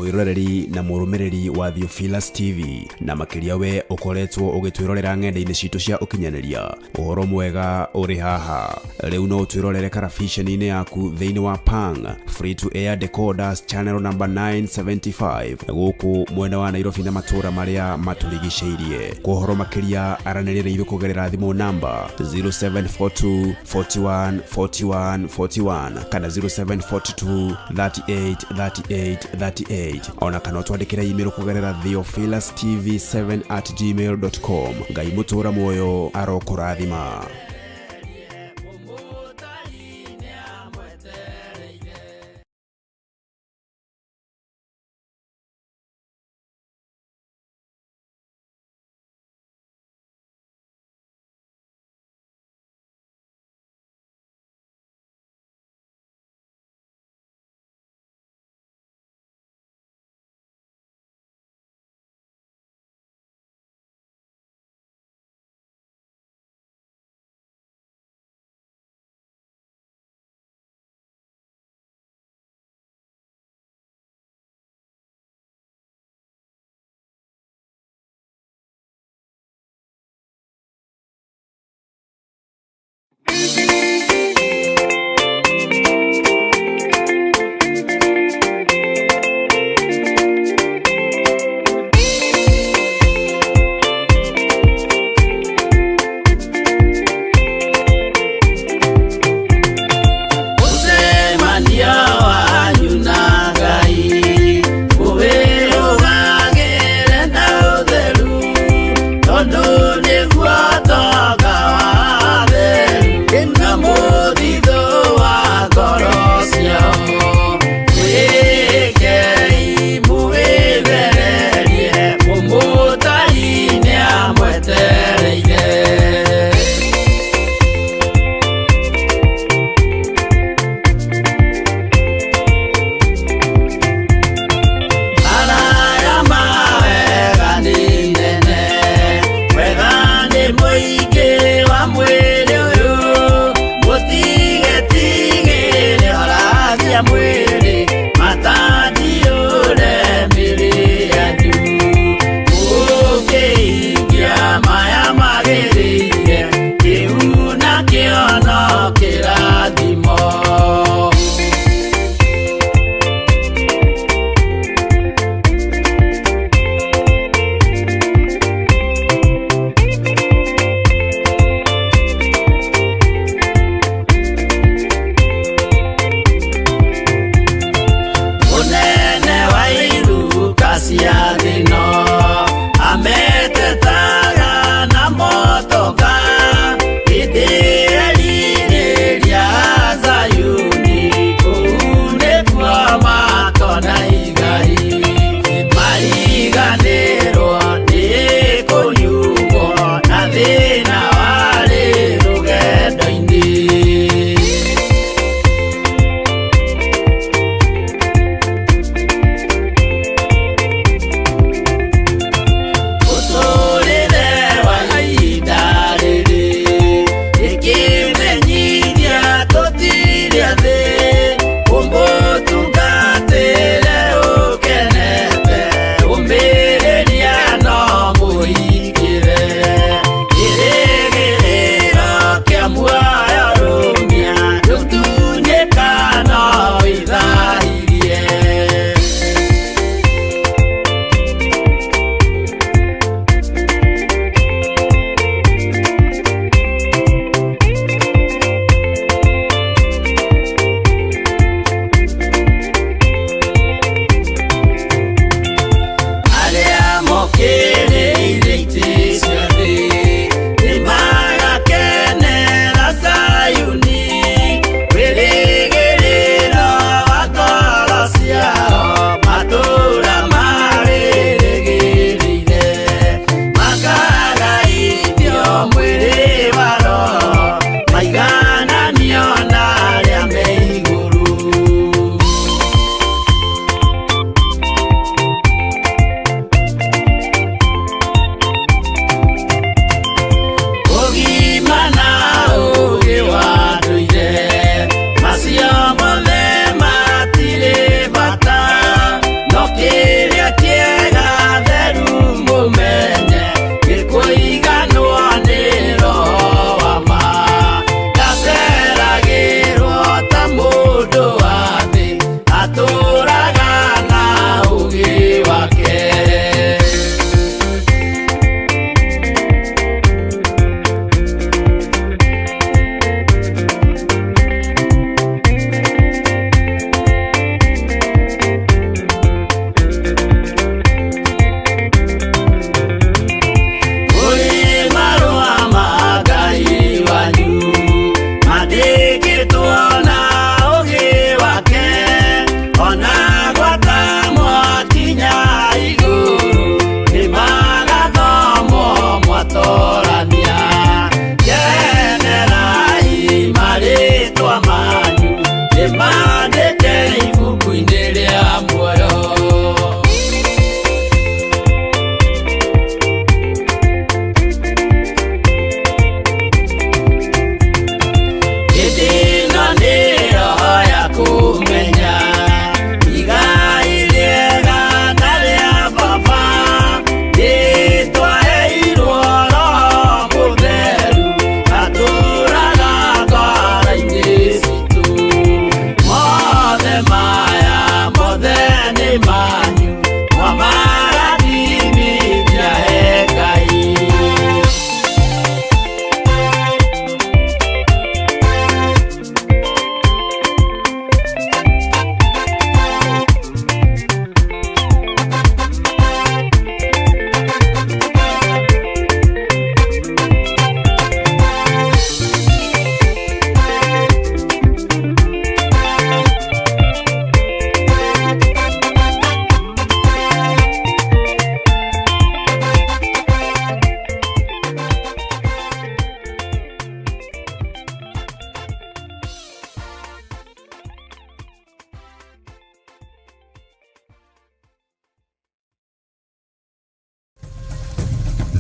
Mwĩroreri na mũrũmĩrĩri wa Theophilus TV na makĩria we ũkoretwo ũgĩtwĩrorera ng'enda-inĩ citũ cia ũkinyanĩria, ũhoro mwega ũrĩ haha. Rĩu no ũtwĩrorere karabiceni-inĩ yaku thĩinĩ wa Pang Free to Air Decoders channel number 975 gũkũ mwena wa Nairobi na matũũra marĩa matũrigicĩirie. Kwa ũhoro makĩria aranĩria na ithuĩ kũgerera thimũ namba 0742 41 41 41 kana 0742 38 38 38, ona kana ũtwandĩkĩre email kũgerera theophilustv7@gmail.com. Ngai mũtũra muoyo arokũrathima.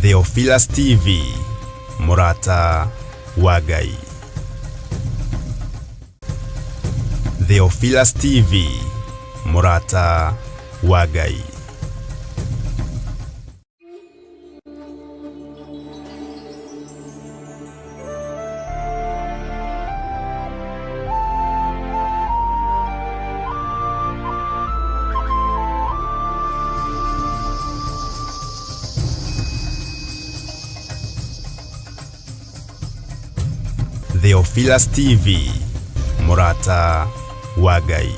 Theophilus TV, mũrata wa Ngai. Theophilus TV, mũrata wa Ngai. Theophilus TV, mũrata wa Ngai.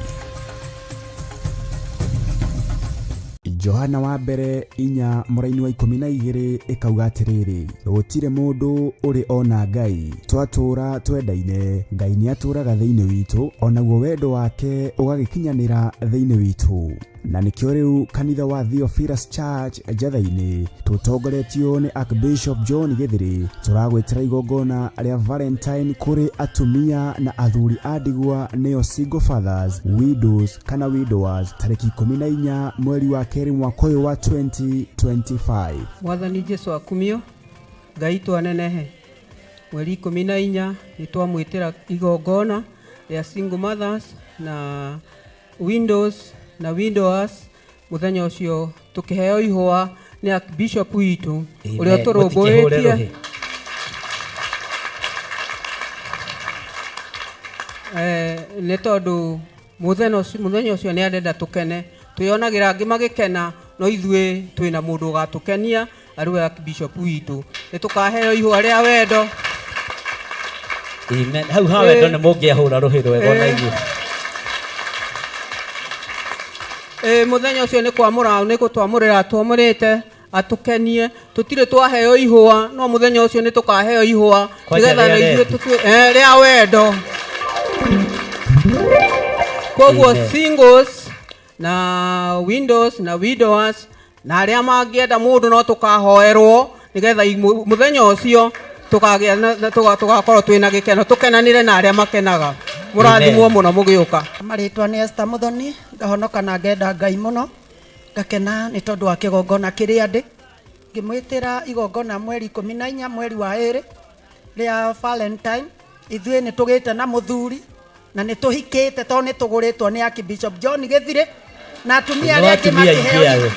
Johana wa mbere 4 mũraini wa 12 ĩkauga atĩrĩrĩ, gũtirĩ mũndũ ũrĩ ona Ngai, twatũũra twendaine, Ngai nĩatũũraga thĩinĩ witũ, onaguo wendo wake ũgagĩkinyanĩra thĩinĩ witũ. Na nĩkĩo rĩu kanitha wa Theophilus Church Njatha-inĩ tũtongoretio nĩ Archbishop John Gĩthĩrĩ tũragwĩtĩra igongona rĩa Valentine kũrĩ atumia na athuri a ndigwa nĩo single fathers, widows kana widowers tarĩki 14 mweri wa kerĩ mwaka ũyũ wa 2025. Mwathani Jesu akumio, Ngai twanenehe. Mweri 14 nĩ twamwĩtĩra igongona rĩa single mothers na widows na widowers. Mũthenya ũcio tũkĩheo ihũa nĩ Archbishop witũ ũrĩa Amen. Mũtikĩhũre ũtũrũmbũĩtie. Rũhĩ. Nĩ tondũ mũthenya ũcio nĩ arenda tũkene, twĩonagĩra angĩ magĩkena, no ithuĩ twĩna mũndũ ũgatũkenia arĩ we Archbishop witũ. Nĩ tũkaheo ihũa rĩa wendo. Amen. Hau ha wendo nĩ mũngĩahũra rũhĩ rwega ona inyuĩ. Mũthenya ũcio nĩ kwamũra, nĩ gũtwamũrĩra twamũrĩte atũkenie. Tũtirĩ twaheo ihũa, no mũthenya ũcio nĩ tũkaheo ihũa Kwanja nĩgetha rĩa na ithuĩ rendi. tũtue rĩa wendo. Koguo Amen. singles na widows na widowers na arĩa mangĩenda mũndũ no tũkahoerwo nĩgetha mũthenya ũcio tũkagĩa na tũgakorwo twĩna gĩkeno, tũkenanĩre na arĩa makenaga. Mũrathimwo Amen. mũno mũgĩũka. Marĩtwa nĩ Esther Muthoni, ngahonoka na ngenda Ngai mũno, ngakena nĩ tondũ wa kĩgongona kĩrĩa ndĩ. Ngĩmwĩtĩra igongona mweri 14 mweri wa 2 rĩa Valentine. Ithuĩ nĩ tũgĩte na mũthuri na nĩ tũhikĩte tondũ nĩ tũgũrĩtwo nĩ Archbishop John Gĩthirĩ na atumia No arĩa angĩ atumia aingĩ makĩheo ayo.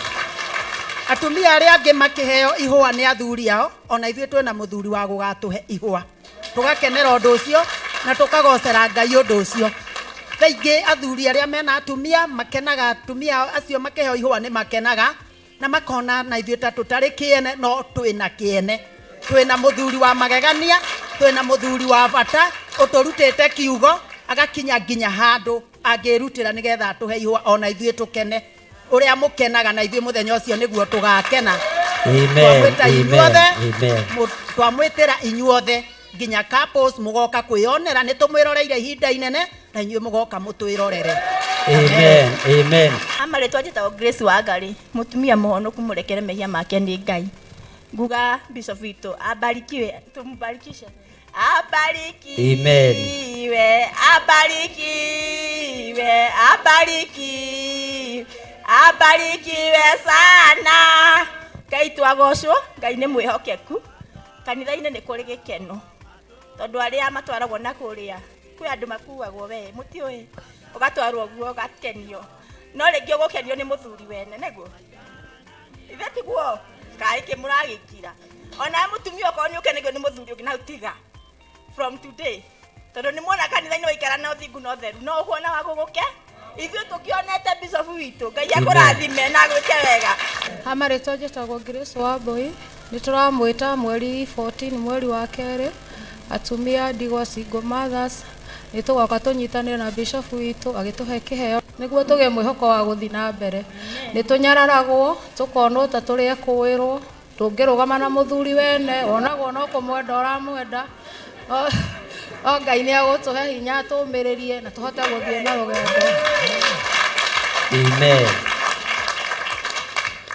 atumia arĩa angĩ makĩheo ihũa nĩ athuri ao, ona ithuĩ twĩna mũthuri wa gũgatũhe ihũa. Tũgakenera ũndũ ũcio na tũkagocera Ngai ũndũ ũcio. Thaa ingĩ athuri arĩa mena atumia makenaga, atumia acio makĩheo ihũa nĩ makenaga na makona na ithuĩ ta tũtarĩ kĩene, no twĩna kĩene. Twĩna mũthuri wa magegania, twĩna mũthuri wa bata ũtũrutĩte kiugo agakinya nginya handũ angĩrutĩra nĩgetha atũhe ihũa ona ithuĩ tũkene. Ũrĩa mũkenaga na ithuĩ mũthenya ũcio nĩguo tũgakena. Amen. Twamwĩta Amen. inyuothe, Amen. twamwĩtĩra inyuothe nginya couples mũgoka kwĩyonera, nĩ tũmwĩroreire ihinda inene na inyuĩ mũgoka mũtwĩrorere. Amen. Amen. Amarĩtwa njĩtagwo Grace Wangari, mũtumia mũhonoku mũrekere mehia make nĩ Ngai. Nguga Bishop witũ abarikiwe, tũmbarikishe. Abarikiwe, Amen. abarikiwe, abarikiwe, abarikiwe sana. Ngai twagocwo, Ngai nĩ mwĩhokeku. Kanitha-inĩ nĩ kũrĩ gĩkeno tondũ arĩa matwaragwo na kũrĩa kwĩ andũ makuagwo we mũtiũĩ, ũgatwarwo guo ũgakenio, no rĩngĩ ũgũkenio nĩ mũthuri wene nĩguo ithe tiguo kaĩ kĩ mũragĩkira. Ona mũtumia okorwo nĩ ũkenagio nĩ mũthuri ũngĩ na tiga from today, tondũ nĩ muona kanitha-inĩ waikara na ũthingu na ũtheru no ũkuona wa gũgũke. Ithuĩ tũkĩonete Bishop witũ, Ngai akũrathime na agwĩke wega. Amarĩtwa njĩtagwo Grace Wambui, nĩ tũramwĩta mweri 14 mweri wa kerĩ, atumia ndigwa single mothers, nĩ tũgoka tũnyitanĩre na Bishop witũ agĩtũhe kĩheo nĩguo tũgĩe mwĩhoko wa gũthiĩ na mbere. Nĩ tũnyararagwo tũkonwo ta tũrĩ ekũĩrwo, tũngĩrũgama na mũthuri wene wonagwo no kũmwenda ũramwenda. O Ngai nĩ agũtũhe hinya atũmĩrĩrie na tũhote gũthiĩ na rũgendo. Amen.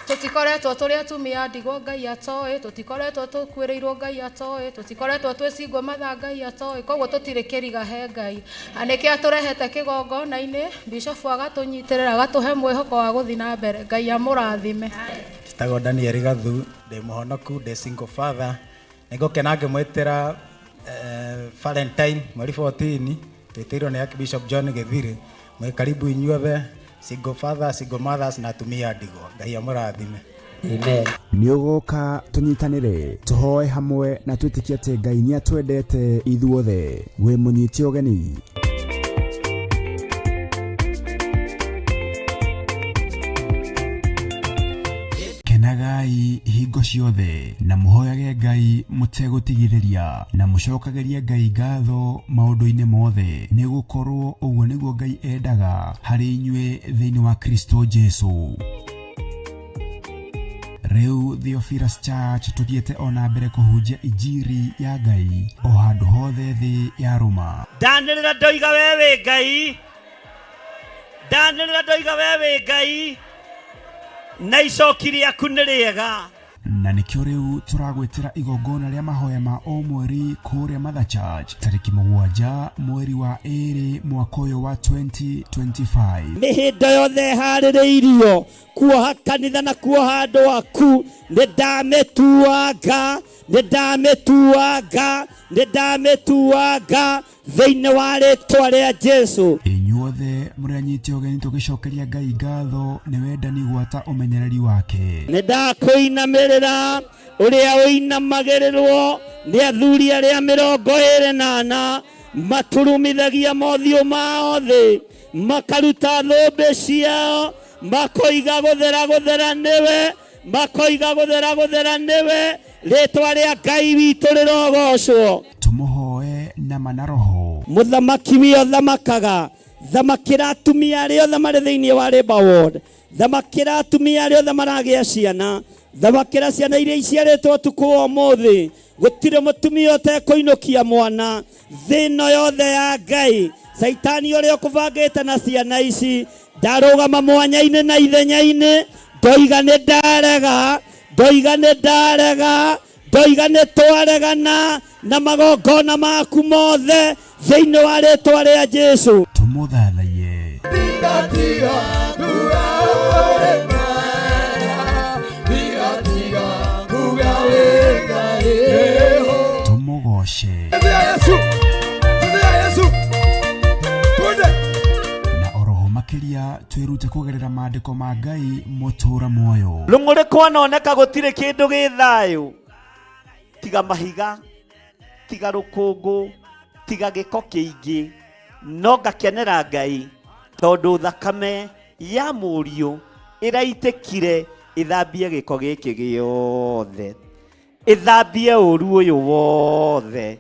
Tũtikoretwo tũrĩ atumia ndigwa Ngai atoĩ, tũtikoretwo tũkuĩrĩirwo Ngai atoĩ, tũtikoretwo twĩ single mother Ngai atoĩ, koguo tũtirĩ kĩriga he Ngai. Na nĩkĩo atũrehete kĩgongona-inĩ, Bishop agatũnyitĩrĩra agatũhe mwĩhoko wa gũthiĩ na mbere. Ngai amũrathime. Njĩtagwo Daniel Gathu, ndĩ mũhonoku, ndĩ single father. Nĩngũkena ngĩmwĩtĩra Valentine mweri 14, twĩtĩirwo nĩ Archbishop John Gĩthirĩ. Mwĩ karibu inyuothe, single father, single mothers na atumia ndigwa. Ngai amũrathime. Amen. Nĩ ũgoka tũnyitanĩre, tũhoe hamwe na twĩtĩkie atĩ Ngai nĩ atwendete ithuothe. Wĩ mũnyite ũgeni. Kenagai hingo ciothe na mũhoyage Ngai mũtegũtigithĩria na mũcokagĩrie Ngai ngatho maũndũ-inĩ mothe, nĩ gũkorwo ũguo nĩguo Ngai endaga harĩ inyuĩ thĩinĩ wa Kristo Jesu. Rĩu Theophilus Church tũthiĩte ona mbere kũhunjia injiri ya Ngai o handũ hothe thĩ ya rũma. Ndanĩrĩra ndoiga we wĩ Ngai, ndanĩrĩra ndoiga we wĩ Ngai, na icoki rĩaku nĩ rĩega. Na nĩkĩo rĩu tũragwĩtĩra igongona rĩa mahoya ma o mweri kũrĩa Mother Church tarĩki 7 mweri wa 2 mwaka ũyũ wa 2025. Mĩhĩndo yothe ĩharĩrĩirio kuoha kanitha na kuoha andũ aku, nĩ ndamĩtuanga, nĩ ndamĩtuanga, nĩ ndamĩtuanga thĩinĩ wa rĩtwa rĩa Jesu. Inyuothe mũrĩ anyite ũgeni tũgĩcokeria Ngai ngatho nĩ wendani gwata ũmenyereri wake. Nĩ ndakũinamĩrĩra ũrĩa ũinamagĩrĩrwo nĩ athuri arĩa 24 maturumithagia mothiũ mao thĩ, makaruta thũmbĩ ciao, makoiga gũthera gũthera nĩwe, makoiga gũthera gũthera nĩwe, rĩtwa rĩa Ngai witũ rĩrogocwo. Tũmũhoe na mana roho. Mũthamaki wĩ ũthamakaga, thamakĩra atumia arĩa othe marĩ thĩinĩ wa Labour Ward, thamakĩra atumia arĩa othe maragĩa ciana, thamakĩra ciana iria iciarĩtwo ũtukũ wa ũmũthĩ. Gũtirĩ mũtumia ũtekũinũkia mwana thĩ ĩno yothe ya Ngai. Caitani ũrĩa ũkũbangĩte na ciana ici ndarũgama mwanya-inĩ na ithenya-inĩ, ndoiga nĩ ndarega, ndoiga nĩ ndarega, ndoiga nĩ twaregana na magongona maku mothe thĩinĩ wa rĩtwa rĩa Jesu. Tũmũthathaiye. Tũmũgoce. Na oroho makĩria twĩrute kũgerera maandĩko ma Ngai mũtũra muoyo. Rũng'ũrĩ kwanoneka gũtirĩ kĩndũ gĩ thayũ tiga mahiga, tiga rũkũngũ, tiga gĩko kĩingĩ, no ngakenera Ngai tondũ thakame ya mũriũ ĩraitĩkire ĩthambie gĩko gĩkĩ gĩothe, ĩthambie ũru ũyũ wothe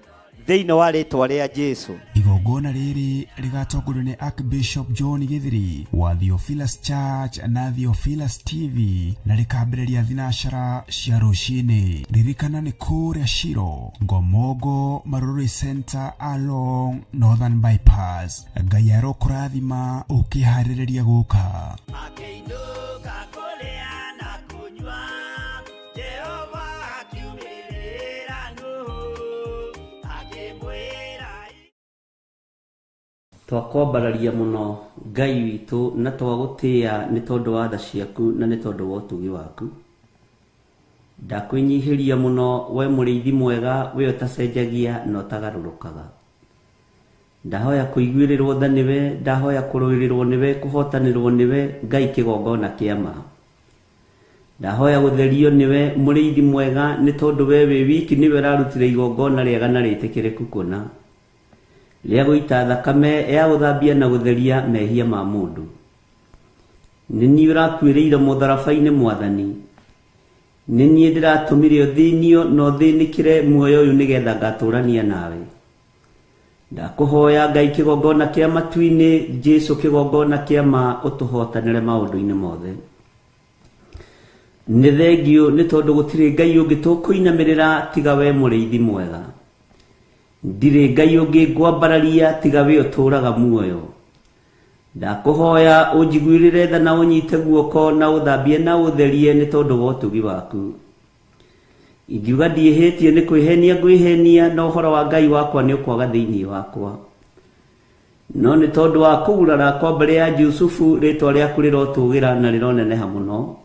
thĩinĩ wa rĩtwa rĩa Jesu. Igongona rĩrĩ rĩgatongorio nĩ Archbishop John Gĩthiri wa Theophilus Church na Theophilus TV na rĩkambĩrĩria thinacara cia rũcinĩ. Ririkana nĩ kũrĩa Shiro, Ngomongo, Marurui Center along Northern Bypass. Ngai arokũrathima ũkĩharĩrĩria gũka. Akĩinũka kũrĩa na kũnyua, Jehova akiumĩrĩra Nuhu, akĩmwĩra Twakwambararia mũno Ngai witũ na twagũtĩĩa nĩ tondũ wa tha ciaku na nĩ tondũ wa ũtugi waku. Ndakwĩnyihĩria mũno we mũrĩithi mwega, we ũtacenjagia na ũtagarũrũkaga. Ndahoya kũiguĩrĩrwo tha nĩwe, ndahoya kũrũĩrĩrwo nĩwe, kũhotanĩrwo nĩwe, Ngai kĩgongona kĩa ma. Ndahoya gũtherio nĩwe mũrĩithi mwega, nĩ tondũ we wĩ wiki nĩwe ũrarutire igongona rĩega na rĩtĩkĩrĩku kũna, rĩa gũita thakame ya gũthambia na gũtheria mehia ma mũndũ. Nĩ niĩ ũrakuĩrĩire mũtharaba-inĩ Mwathani, nĩ niĩ ndĩratũmire ũthĩnio na ũthĩnĩkĩre muoyo ũyũ nĩgetha ngatũrania nawe. Ndakũhoya Ngai kĩgongona kĩa matu-inĩ, Jesu kĩgongona kĩa ma, ũtũhotanĩre maũndũ-inĩ mothe. Nĩ thengiũ nĩ tondũ gũtirĩ Ngai ũngĩ tũkũinamĩrĩra tiga we mũrĩithi mwega. Ndirĩ Ngai ũngĩ ngwambararia tiga we ũtũũraga muoyo. Ndakũhoya ũnjiguĩrĩre tha na ũnyite guoko na ũthambie na ũtherie nĩ tondũ wa ũtugi waku. Ingiuga ndiĩhĩtie nĩ kwĩhenia ngwĩhenia, na ũhoro wa Ngai wakwa nĩ ũkwaga thĩinĩ wakwa. No nĩ tondũ wa kũgurara kwa mbere ya Jusufu, rĩtwa rĩaku rĩrotũgĩra na rĩroneneha mũno.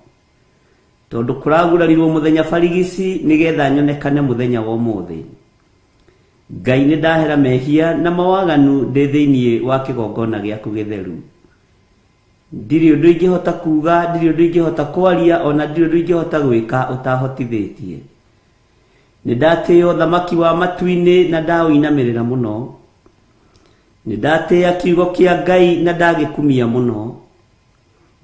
Tondũ kũragurarirwo mũthenya barigici nĩgetha nyonekane mũthenya wa ũmũthĩ. Ngai nĩ ndahera mehia na mawaganu ndĩ thĩinĩ wa kĩgongona gĩaku gĩtheru. Ndirĩ ũndũ ingĩhota kuga, ndirĩ ũndũ ingĩhota kwaria, ona ndirĩ ũndũ ingĩhota gwĩka ũtahotithĩtie. Nĩ ndatĩĩa ũthamaki wa matu-inĩ na ndaũinamĩrĩra mũno. Nĩ ndatĩĩa kiugo kĩa Ngai na ndagĩkumia mũno.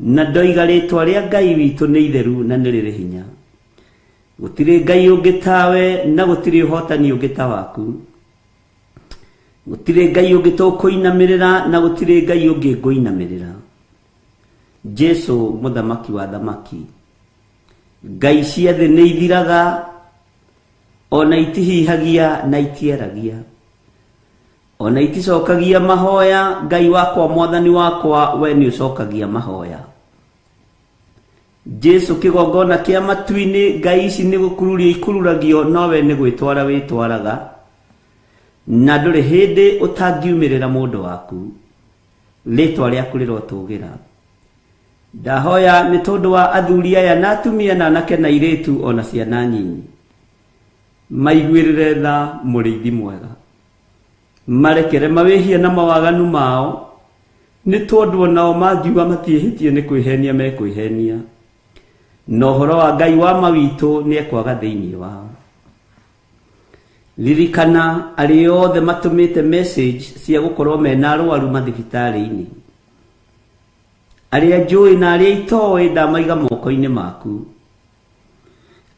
Na ndoiga rĩtwa rĩa Ngai witũ nĩ itheru na nĩ rĩrĩ hinya. Gũtirĩ Ngai ũngĩ tawe na gũtirĩ ũhotani ũngĩ ta waku. Gũtirĩ Ngai ũngĩ tũkũinamĩrĩra na gũtirĩ Ngai ũngĩ ngũinamĩrĩra. Jesu mũthamaki wa thamaki. Ngai cia thĩ nĩ ithiraga ona itihihagia na itiaragia. Ona iticokagia mahoya, Ngai wakwa mwathani wakwa we nĩ ũcokagia mahoya. Jesu kĩgongona kĩa matu-inĩ, Ngai ici nĩ gũkururio ikururagio no we nĩ gwĩtwara wĩtwaraga. Na ndũrĩ hĩndĩ ũtangiumĩrĩra mũndũ waku. Rĩtwa rĩaku rĩrotũgĩra. Ndahoya nĩ tondũ wa athuri aya na atumia na anake na airĩtu ona ciana nyinyi. Maiguĩrĩre tha mũrĩithi mwega. Marekere mawĩhia na mawaganu mao, nĩ tondũ onao mangiuga matiĩhĩtie nĩ kwĩhenia mekwĩhenia. Na ũhoro wa Ngai wa ma witũ nĩ ekwaga thĩinĩ wao. Ririkana arĩa othe matũmĩte message cia gũkorwo mena arwaru mathibitarĩ-inĩ. Arĩa njũĩ na arĩa itoĩ ndamaiga moko-inĩ maku.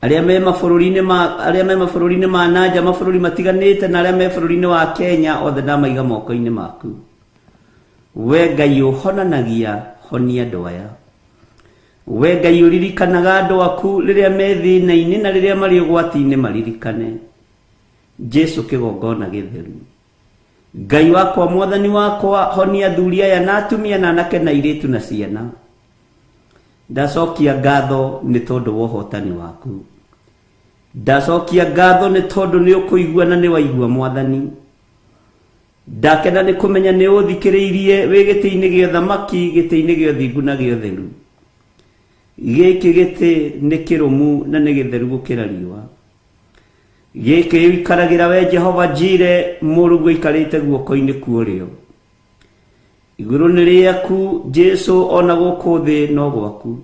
Arĩa me mabũrũri-inĩ ma arĩa me mabũrũri-inĩ ma nanja mabũrũri matiganĩte na arĩa me bũrũri-inĩ wa Kenya othe ndamaiga moko-inĩ maku. We Ngai ũhonanagia honia andũ aya. We Ngai ũririkanaga andũ aku rĩrĩa me thĩna-inĩ na rĩrĩa marĩ ũgwati-inĩ maririkane. Jesu kĩgongona gĩtheru. Ngai wakwa mwathani wakwa honia athuri aya na atumia na anake na airĩtu na ciana. Ndacokia ngatho nĩ tondũ wa ũhotani waku. Ndacokia ngatho nĩ tondũ nĩ ũkũigua na nĩ waigua mwathani. Ndakena nĩ kũmenya nĩ ũthikĩrĩirie wĩ gĩtĩ-inĩ gĩa ũthamaki, gĩtĩ-inĩ gĩa ũthingu na gĩa ũtheru. Gĩkĩ gĩtĩ nĩ kĩrũmu na nĩ gĩtheru gũkĩra riũa. Gĩkĩ ũikaragĩra we Jehova Jire, mũrũguo aikarĩte guoko-inĩ kwa ũrĩo. Igũrũ nĩ rĩaku Jesu, ona gũkũ thĩ no gwaku.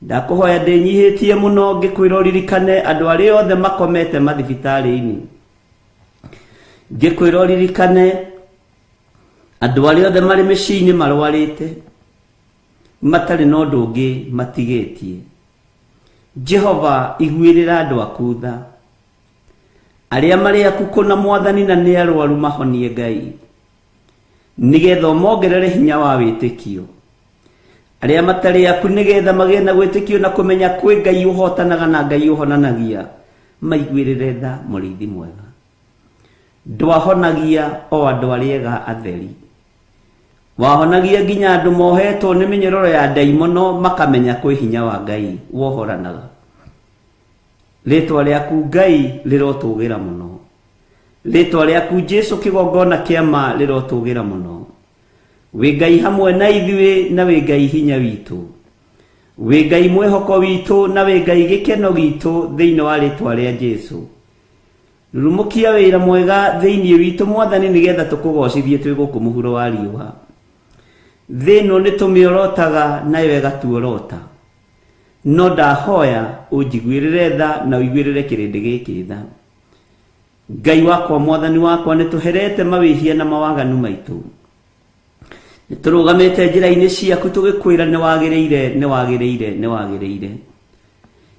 Ndakũhoya ndĩnyihĩtie mũno ngĩkwĩra ũririkane andũ arĩa othe makomete mathibitarĩ-inĩ. Ngĩkwĩra ũririkane andũ arĩa othe marĩ mĩciĩ-inĩ marwarĩte, matarĩ na ũndũ ũngĩ matigĩtie. Jehova iguĩrĩra andũ aku tha. Arĩa marĩ aku kũna mwathani na nĩ arwaru mahonie Ngai, nĩgetha ũmongerere hinya wa wĩtĩkio. Arĩa matarĩ aku nĩgetha magĩe na gwĩtĩkio na kũmenya kwĩ Ngai ũhotanaga na Ngai ũhonanagia, maiguĩrĩre tha mũrĩithi mwega. Ndwahonagia o andũ arĩa ega atheri. Wahonagia nginya andũ mohetwo nĩ mĩnyororo ya ndaimono makamenya kwĩ hinya wa Ngai wohoranaga. Rĩtwa rĩaku Ngai rĩrotũgĩra mũno. Rĩtwa rĩaku Jesu kĩgongona kĩa ma rĩrotũgĩra mũno. Wĩ Ngai hamwe na ithuĩ na wĩ Ngai hinya witũ. Wĩ Ngai mwĩhoko witũ na wĩ Ngai gĩkeno gitũ thĩinĩ wa rĩtwa rĩa Jesu. Rurumũkia wĩra mwega thĩinĩ witũ mwathani nĩgetha tũkũgocithie twĩ gũkũ mũhuro wa riũa. Thĩ ĩno nĩ tũmĩorotaga nayo ĩgatuorota. No ndahoya ũnjiguĩrĩre tha na ũiguĩrĩre kĩrĩndĩ gĩkĩ tha. Ngai wakwa mwathani wakwa nĩ tũherete mawĩhia na mawaganu maitũ. Nĩ tũrũgamĩte njĩra-inĩ ciaku tũgĩkwĩra nĩ wagĩrĩire, nĩ wagĩrĩire, nĩ wagĩrĩire.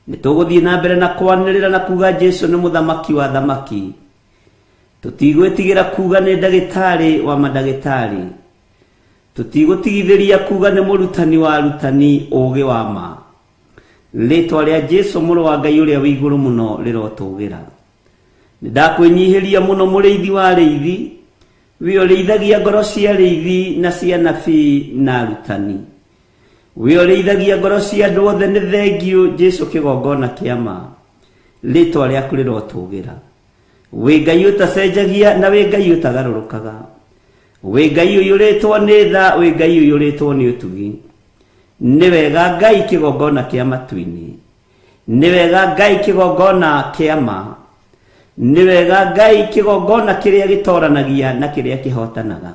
Nĩ tũgũthiĩ na mbere na kwanĩrĩra na kuga Jesu nĩ mũthamaki wa thamaki. Tũtigwĩtigĩra kuga nĩ ndagĩtarĩ wa mandagĩtarĩ. Tũtigũtigithĩria kuga nĩ mũrutani wa arutani ũũgĩ wa ma. Rĩtwa rĩa Jesu mũrũ wa Ngai ũrĩa wĩ igũrũ mũno rĩrotũgĩra. Nĩ ndakwĩnyihĩria mũno mũrĩithi wa arĩithi, wĩ ũrĩithagia ngoro cia arĩithi na cia anabii na arutani. Wĩ ũrĩithagia ngoro cia andũ othe nĩ thengiũ Jesu kĩgongona kĩa ma. Rĩtwa rĩaku rĩrotũgĩra. Wĩ Ngai ũtacenjagia na wĩ Ngai ũtagarũrũkaga. Wĩ Ngai ũiyũrĩtwo nĩ tha, wĩ Ngai ũiyũrĩtwo nĩ ũtugi. Nĩ wega Ngai kĩgongona kĩa matu-inĩ. Nĩ wega Ngai kĩgongona kĩa ma. Nĩ wega Ngai kĩgongona kĩrĩa gĩtoranagia na kĩrĩa kĩhotanaga.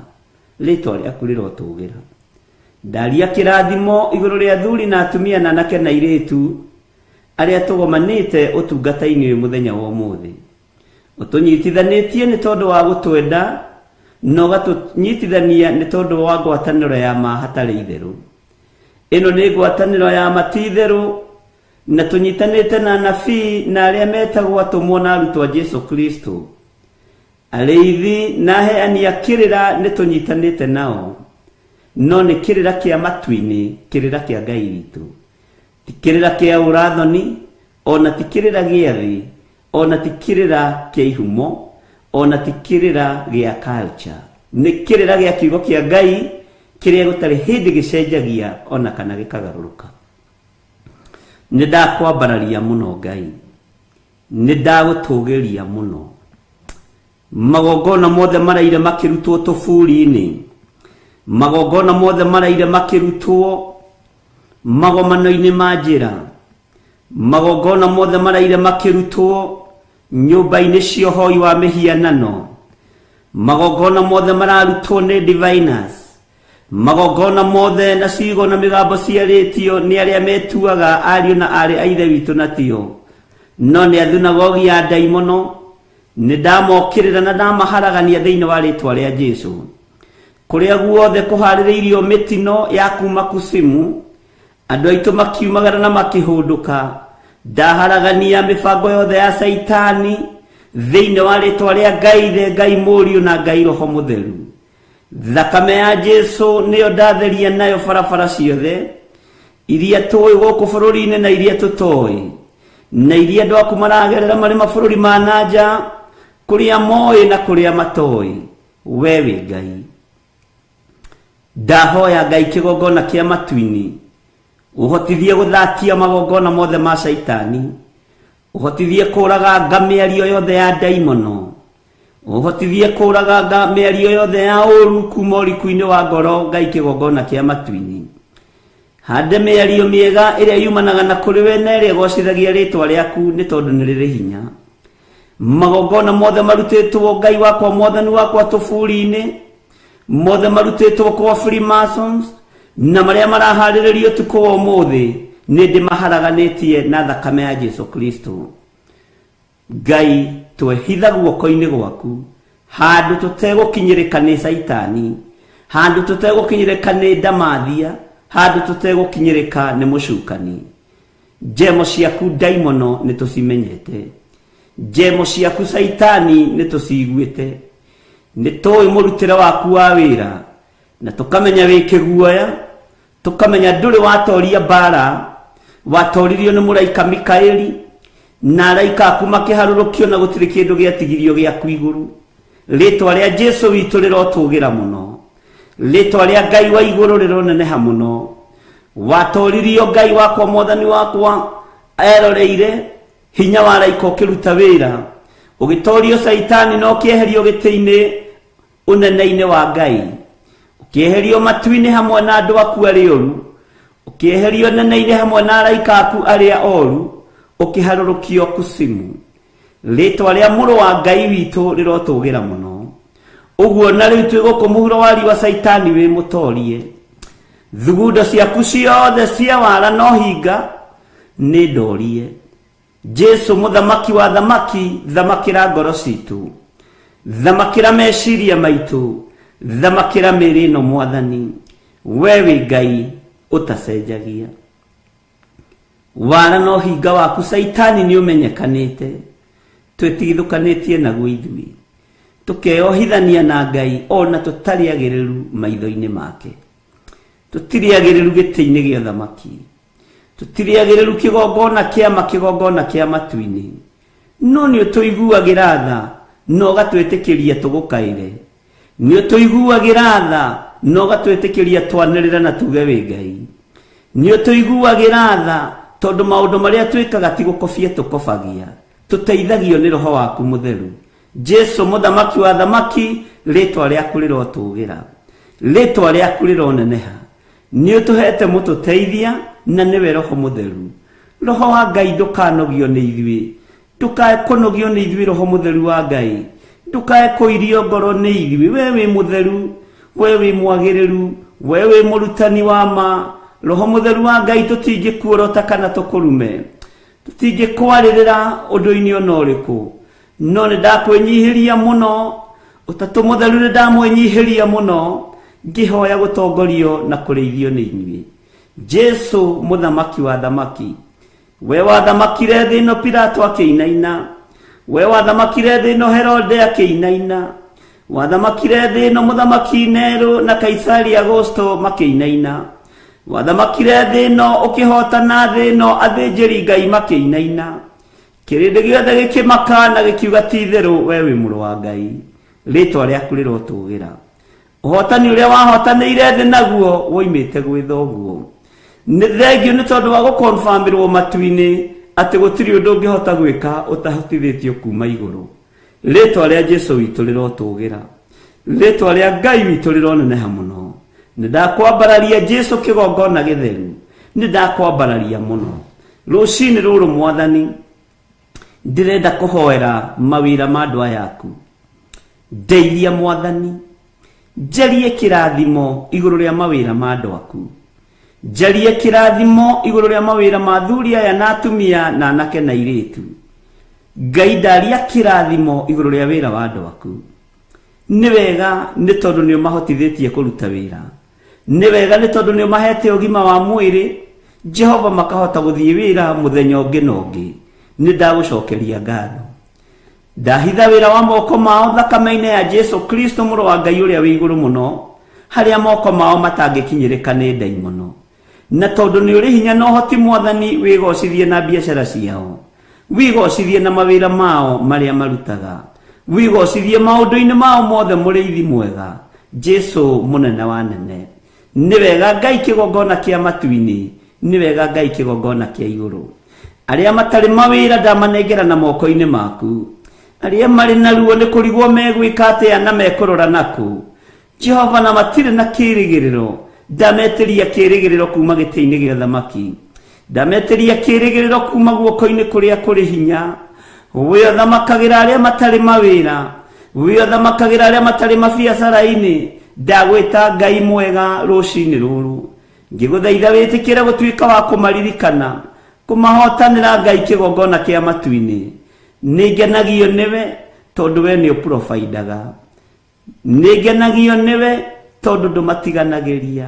Rĩtwa rĩaku rĩrotũgĩra. Ndaria kĩrathimo igũrũ rĩa athuri na atumia na anake na airĩtu arĩa tũgomanĩte ũtungata-inĩ ũyũ mũthenya wa ũmũthĩ. Ũtũnyitithanĩtie nĩ tondũ wa gũtwenda na ũgatũnyitithania nĩ tondũ wa ngwatanĩro ya ma hatarĩ itherũ. Ĩno nĩ ngwatanĩro ya ma ti itherũ, na tũnyitanĩte na anabii na arĩa metagwo atũmwo na arutwo a Jesu Kristo. Arĩithi na aheani a kĩrĩra nĩ tũnyitanĩte nao, no nĩ kĩrĩra kĩa matu-inĩ, kĩrĩra kĩa Ngai witũ. Ti kĩrĩra kĩa ũrathoni, o na ti kĩrĩra gĩa thĩ, o na ti kĩrĩra kĩa ihumo, o na ti kĩrĩra gĩa culture. Nĩ kĩrĩra gĩa kiugo kĩa Ngai kĩrĩa gũtarĩ hĩndĩ gĩcenjagia o na kana gĩkagarũrũka. Nĩ ndakwambararia mũno Ngai, nĩ ndagũtũgĩria mũno. Magongona mothe maraire makĩrutwo tũburi-inĩ, magongona mothe maraire makĩrutwo magomano-inĩ ma njĩra, magongona mothe maraire makĩrutwo nyũmba-inĩ cia ũhoi wa mĩhianano, magongona mothe mararutwo nĩ diviners, magongona mothe na ciugo na mĩgambo ciarĩtio nĩ arĩa metuaga ariũ na aarĩ a Ithe witũ na tio, no nĩ athunagogi ya ndaimono. Nĩ ndamokĩrĩra na ndamaharagania thĩinĩ wa rĩtwa rĩa Jesu. Kũrĩa guothe kũharĩrĩirio mĩtino ya kuma kusimu, andũ aitũ makiumagara na makĩhũndũka. Ndaharagania mĩbango yothe ya Caitani thĩinĩ wa rĩtwa rĩa Ngai Ithe, Ngai Mũriũ na Ngai Roho Mũtheru. Thakame ya Jesu nĩyo ndatheria nayo barabara ciothe iria tũĩ gũkũ bũrũri-inĩ na iria tũtoĩ, na iria andũ aku maragerera marĩ mabũrũri ma na nja, kũrĩa moĩ na kũrĩa matoĩ. We wĩ Ngai. Ndahoya Ngai kĩgongona kĩa matu-inĩ, ũhotithie gũthatia magongona mothe ma Caitani, ũhotithie kũũraganga mĩario yothe ya ndaimono, ũhotithie kũũraganga mĩario yothe ya ũũru kuma ũriku-inĩ wa ngoro. Ngai kĩgongona kĩa matu-inĩ, hande mĩario mĩega ĩrĩa yumanaga na kũrĩ we na ĩrĩa ĩgocithagia rĩtwa rĩaku, nĩ tondũ nĩ rĩrĩ hinya. Magongona mothe marutĩtwo Ngai wakwa Mwathani wakwa tũburi-inĩ, mothe marutĩtwo kwa Freemasons na marĩa maraharĩrĩrio ũtukũ wa ũmũthĩ, nĩ ndĩmaharaganĩtie na thakame ya Jesu Kristo. Ngai, twehitha guoko-inĩ gwaku handũ tũtegũkinyĩrĩka nĩ Caitani, handũ tũtegũkinyĩrĩka nĩ ndamathia, handũ tũtegũkinyĩrĩka nĩ mũcukani. Njemo ciaku ndaimono nĩ tũcimenyete, njemo ciaku Caitani nĩ tũciguĩte. Nĩ tũĩ mũrutĩre waku wa wĩra, na tũkamenya wĩ kĩguoya, tũkamenya ndũrĩ watoria mbara, watoririo nĩ mũraika Mikaeli, na araika aku makĩharũrũkio na gũtirĩ kĩndũ gĩatigirio gĩaku igũrũ. Rĩtwa rĩa Jesu witũ rĩrotũgĩra mũno, rĩtwa rĩa Ngai wa igũrũ rĩroneneha mũno. Watoririo Ngai wakwa Mwathani wakwa eroreire hinya wa araika ũkĩruta wĩra, ũgĩtorio Caitani na ũkĩeherio gĩtĩ-inĩ ũnene-inĩ wa Ngai, ũkĩeherio matu-inĩ hamwe na andũ aku arĩa oru, ũkĩeherio nene-inĩ hamwe na araika aku arĩa oru, ũkĩharũrũkio kusimu. Rĩtwa rĩa Mũrũ wa Ngai witũ rĩrotũgĩra mũno. Ũguo na rĩu twĩ gũkũ mũhuro wa riũa, Caitani wĩ mũtorie. Thugundo ciaku ciothe cia wara no hinga nĩ ndorie. Jesu mũthamaki wa thamaki, thamakĩra ngoro citũ, thamakĩra meciria maitũ, thamakĩra mĩĩrĩ ĩno Mwathani. We wĩ Ngai ũtacenjagia. Wara no hinga waku Caitani nĩ ũmenyekanĩte, twĩtigithũkanĩtie naguo ithuĩ, tũkeyohithania na Ngai ona tũtarĩ agĩrĩru maitho-inĩ make. Tũtirĩ agĩrĩru gĩtĩ-inĩ gĩa thamaki, tũtirĩ agĩrĩru kĩgongona kĩa ma, kĩgongona kĩa matu-inĩ, no nĩ ũtũiguagĩra tha na ũgatwĩtĩkĩria tũgũkaĩre. Nĩ ũtũiguagĩra tha na ũgatwĩtĩkĩria twanĩrĩre na tuge wĩ Ngai. Nĩ ũtũiguagĩra tha tondũ maũndũ marĩa twĩkaga ti gũkobia tũkobagia, tũteithagio nĩ Roho waku Mũtheru. Jesu mũthamaki wa thamaki, rĩtwa rĩaku rĩrotũgĩra, rĩtwa rĩaku rĩroneneha. Nĩ ũtũhete mũtũteithia na nĩwe Roho Mũtheru. Roho wa Ngai ndũkanogio nĩ ithuĩ, ndũkae kũnogio nĩ ithuĩ Roho Mũtheru wa Ngai, ndũkae kũirio ngoro nĩ ithuĩ. We wĩ mũtheru, we wĩ mwagĩrĩru, we wĩ mũrutani wa ma. Roho Mũtheru wa Ngai, tũtingĩkuorota kana tũkũrume, tũtingĩkwarĩrĩra ũndũ-inĩ ona ũrĩkũ, no nĩ ndakwĩnyihĩria mũno. Ũtatũ Mũtheru, nĩ ndamwĩnyihĩria mũno ngĩhoya gũtongorio na kũrĩithio nĩ inyuĩ. Jesu mũthamaki wa thamaki, we wathamakire thĩ ĩno Pilato akĩinaina, we wathamakire thĩ ĩno Herode akĩinaina, wathamakire thĩ ĩno mũthamaki Nero na Kaisari Agosto makĩinaina, wathamakire thĩ ĩno ũkĩhotana thĩ ĩno athĩnjĩri Ngai makĩinaina, kĩrĩndĩ gĩothe gĩkĩmaka na gĩkiuga ti itherũ we wĩ mũrũ wa Ngai. Rĩtwa rĩaku rĩrotũgĩra. Ũhotani ũrĩa wahotanĩire thĩ naguo woimĩte gwĩ thoguo. Nĩ thengio nĩ tondũ wa gũkonfirmĩrwo matu-inĩ atĩ gũtirĩ ũndũ ũngĩhota gwĩka ũtahotithĩtio kuma igũrũ. Rĩtwa rĩa Jesu witũ rĩrotũgĩra, rĩtwa rĩa Ngai witũ rĩroneneha mũno. Nĩ ndakwambararia Jesu kĩgongona gĩtheru, nĩ ndakwambararia mũno rũcinĩ rũrũ. Mwathani, ndĩrenda kũhoera mawĩra ma andũ aya aku. Ndeithia Mwathani, njarie kĩrathimo igũrũ rĩa mawĩra ma andũ aku, njarie kĩrathimo igũrũ rĩa mawĩra ma athuri aya na atumia na anake na airĩtu. Ngai, ndaria kĩrathimo igũrũ rĩa wĩra wa andũ aku. Nĩ wega nĩ tondũ nĩ ũmahotithĩtie kũruta wĩra, nĩ wega nĩ tondũ nĩ ũmahete ũgima wa mwĩrĩ, Jehova, makahota gũthiĩ wĩra mũthenya ũngĩ na ũngĩ. Nĩ ndagũcokeria ngatho. Ndahitha wĩra wa moko mao thakame-inĩ ya Jesu Kristo mũrũ wa Ngai ũrĩa wĩ igũrũ mũno, harĩa moko mao matangĩkinyĩrĩka nĩ ndaimono. Na tondũ nĩ ũrĩ hinya na ũhoti, Mwathani, wĩgocithie na biacara ciao, wĩgocithie na mawĩra mao marĩa marutaga, wĩgocithie maũndũ-inĩ mao mothe, mũrĩithi mwega Jesu mũnene wa nene. Nĩ wega Ngai kĩgongona kĩa matu-inĩ, nĩ wega Ngai kĩgongona kĩa igũrũ. Arĩa matarĩ mawĩra ndamanengera na moko-inĩ maku. Arĩa marĩ na ruo nĩ kũrigwo megwĩka atĩa na mekũrora nakũ, Jehova, na matirĩ na kĩrĩgĩrĩro, ndametĩria kĩrĩgĩrĩro kuma gĩtĩ-inĩ gĩa thamaki, ndametĩria kĩrĩgĩrĩro kuma guoko-inĩ kũrĩa kũrĩ hinya. We ũthamakagĩra arĩa matarĩ mawĩra, we ũthamakagĩra arĩa matarĩ mabiacara-inĩ, ndagwĩta Ngai mwega rũcinĩ rũrũ ngĩgũthaitha wĩtĩkĩre gũtuĩka wa kũmaririkana, kũmahotanĩra, Ngai kĩgongona kĩa matu-inĩ. Nĩ ngenagio nĩwe tondũ we nĩ ũprovidaga, nĩ ngenagio nĩwe tondũ ndũmatiganagĩria,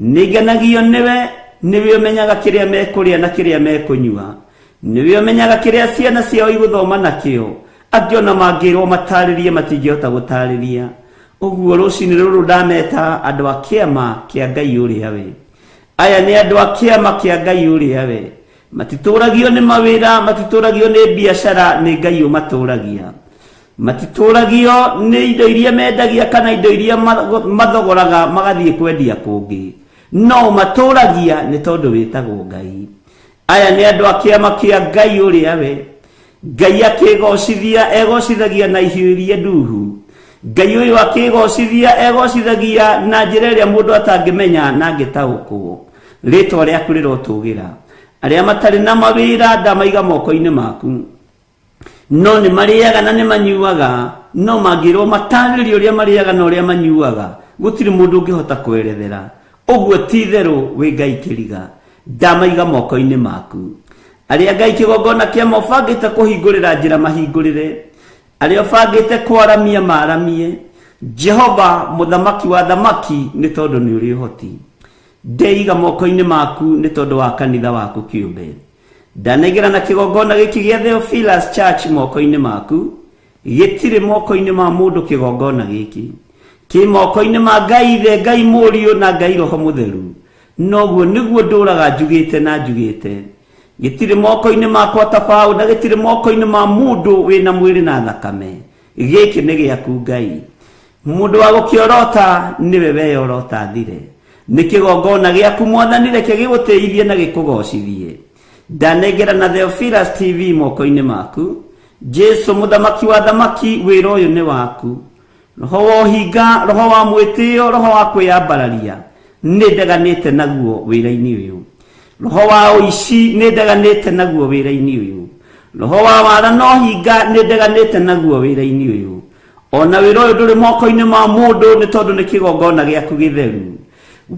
nĩ ngenagio nĩwe nĩwe ũmenyaga kĩrĩa mekũrĩa na kĩrĩa mekũnyua, nĩwe ũmenyaga kĩrĩa ciana ciao igũthoma nakĩo. Angĩ ona mangĩrwo matarĩrie matingĩhota gũtarĩria ũguo. Rũcinĩ rũrũ ndameta andũ a kĩama kĩa Ngai ũrĩa we. Aya nĩ andũ a kĩama kĩa Ngai ũrĩa we. Matitũragio nĩ mawĩra, matitũragio nĩ biacara, nĩ Ngai ũmatũragia. Matitũragio nĩ indo iria mendagia kana indo iria mathogoraga magathiĩ kwendia kũngĩ, no ũmatũragia nĩ tondũ wĩtagwo Ngai. Aya nĩ andũ a kĩama kĩa Ngai ũrĩa we. Ngai akĩgocithia egocithagia na ihiũ iria nduhu. Ngai ũyũ akĩgocithia egocithagia na njĩra ĩrĩa mũndũ atangĩmenya na angĩtaũkwo. Rĩtwa rĩaku rĩrotũgĩra. Arĩa matarĩ na mawĩra ndamaiga moko-inĩ maku. No nĩ marĩaga na nĩ manyuaga, no mangĩrwo matarĩrie ũrĩa marĩaga na ũrĩa manyuaga, gũtirĩ mũndũ ũngĩhota kwerethera ũguo. Ti itherũ wĩ Ngai kĩriga. Ndamaiga moko-inĩ maku. Arĩa Ngai kĩgongona kĩama ũbangĩte kũhingũrĩra njĩra mahingũrĩre, arĩa ũbangĩte kwaramia maramie, Jehova mũthamaki wa thamaki, nĩ tondũ nĩ ũrĩ ũhoti. Ndeiga moko-inĩ maku nĩ tondũ wa kanitha waku kĩũmbe. Ndanengera na kĩgongona gĩkĩ gĩa Theophilus Church moko-inĩ maku. Gĩtirĩ moko-inĩ ma mũndũ, kĩgongona gĩkĩ kĩ moko-inĩ ma Ngai Ithe, Ngai Mũriũ na Ngai Roho Mũtheru. Noguo nĩguo ndũraga njugĩte na njugĩte. Gĩtirĩ moko-inĩ makwa ta founder, gĩtirĩ moko-inĩ ma mũndũ wĩna mwĩrĩ na thakame. Gĩkĩ nĩ gĩaku Ngai. Mũndũ wa gũkĩorota nĩwe weyorota thire. Nĩ kĩgongona gĩaku Mwathani, reke gĩgũtĩithie na gĩkũgocithie. Ndanengera na Theophilus TV moko-inĩ maku, Jesu mũthamaki wa thamaki. Wĩra ũyũ nĩ waku. Roho wa ũhinga, roho wa mwĩtĩo, roho wa kwĩyambararia. Nĩ ndeganĩte naguo wĩra-inĩ ũyũ. Roho wa ũici nĩ ndeganĩte naguo wĩra-inĩ ũyũ. Roho wa wara na ũhinga nĩ ndeganĩte naguo wĩra-inĩ ũyũ. Ona wĩra ũyũ ndũrĩ moko-inĩ ma mũndũ nĩ tondũ nĩ kĩgongona gĩaku gĩtheru.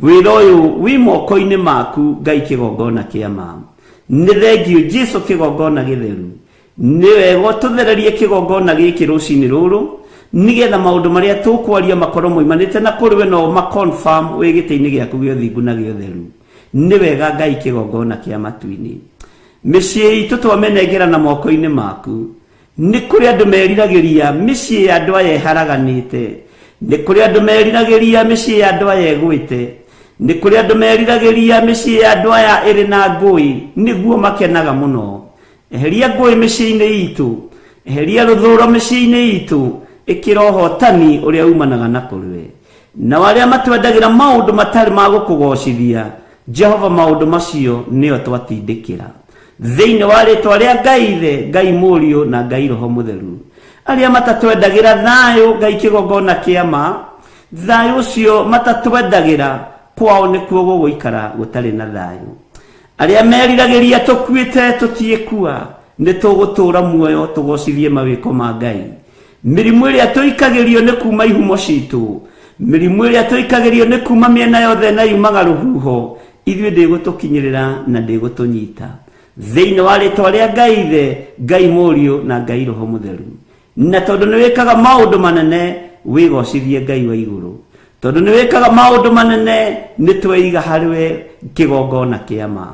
Wĩra ũyũ wĩ moko-inĩ maku Ngai kĩgongona kĩa ma. Nĩ thengiũ Jesu kĩgongona gĩtheru. Nĩ wega ũtũthererie kĩgongona gĩkĩ rũcinĩ rũrũ nĩgetha maũndũ marĩa tũkwaria makorwo moimanĩte na kũrĩ we na ũma confirm wĩ gĩtĩ-inĩ gĩaku gĩa ũthingu na gĩa ũtheru. Nĩ wega Ngai kĩgongona kĩa matu-inĩ. Mĩciĩ itũ twamĩnengera na moko-inĩ maku. Nĩ kũrĩ andũ meriragĩria mĩciĩ ya andũ aya ĩharaganĩte. Nĩ kũrĩ andũ meriragĩria mĩciĩ ya andũ aya ĩgwĩte. Nĩ kũrĩ andũ meriragĩria mĩciĩ ya andũ aya ĩrĩ na ngũĩ, nĩguo makenaga mũno. Eheria ngũĩ mĩciĩ-inĩ itũ, eheria rũthũũro mĩciĩ-inĩ itũ, ĩkĩra ũhootani ũrĩa umanaga na kũrĩ we. Nao arĩa matwendagĩra maũndũ matarĩ ma gũkũgoocithia, Jehova, maũndũ macio nĩo twatindĩkĩra. Thĩinĩ wa rĩĩtwa rĩa Ngai Ithe, Ngai Mũriũ, na Ngai Roho Mũtheru. Arĩa matatwendagĩra thayũ, Ngai kĩgongona kĩa ma, thayũ ũcio matatwendagĩra, kwao nĩkuo gũgũikara gũtarĩ na thayũ. Arĩa meriragĩria tũkuĩte tũtiĩkua, nĩ tũgũtũũra muoyo tũgocithie mawĩko ma Ngai. Mĩrimũ ĩrĩa tũikagĩrio nĩ kuma ihumo citũ, mĩrimũ ĩrĩa tũikagĩrio nĩ kuma mĩena yothe na yumaga rũhuho, ithuĩ ndĩgũtũkinyĩrĩra na ndĩgũtũnyita. Thĩinĩ wa rĩtwa rĩa Ngai Ithe, Ngai Mũriũ na Ngai Roho Mũtheru. Na tondũ nĩ wĩkaga maũndũ manene, wĩgocithie Ngai wa igũrũ. Tondũ nĩ wĩkaga maũndũ manene, nĩ tweiga harĩ we kĩgongona kĩa ma.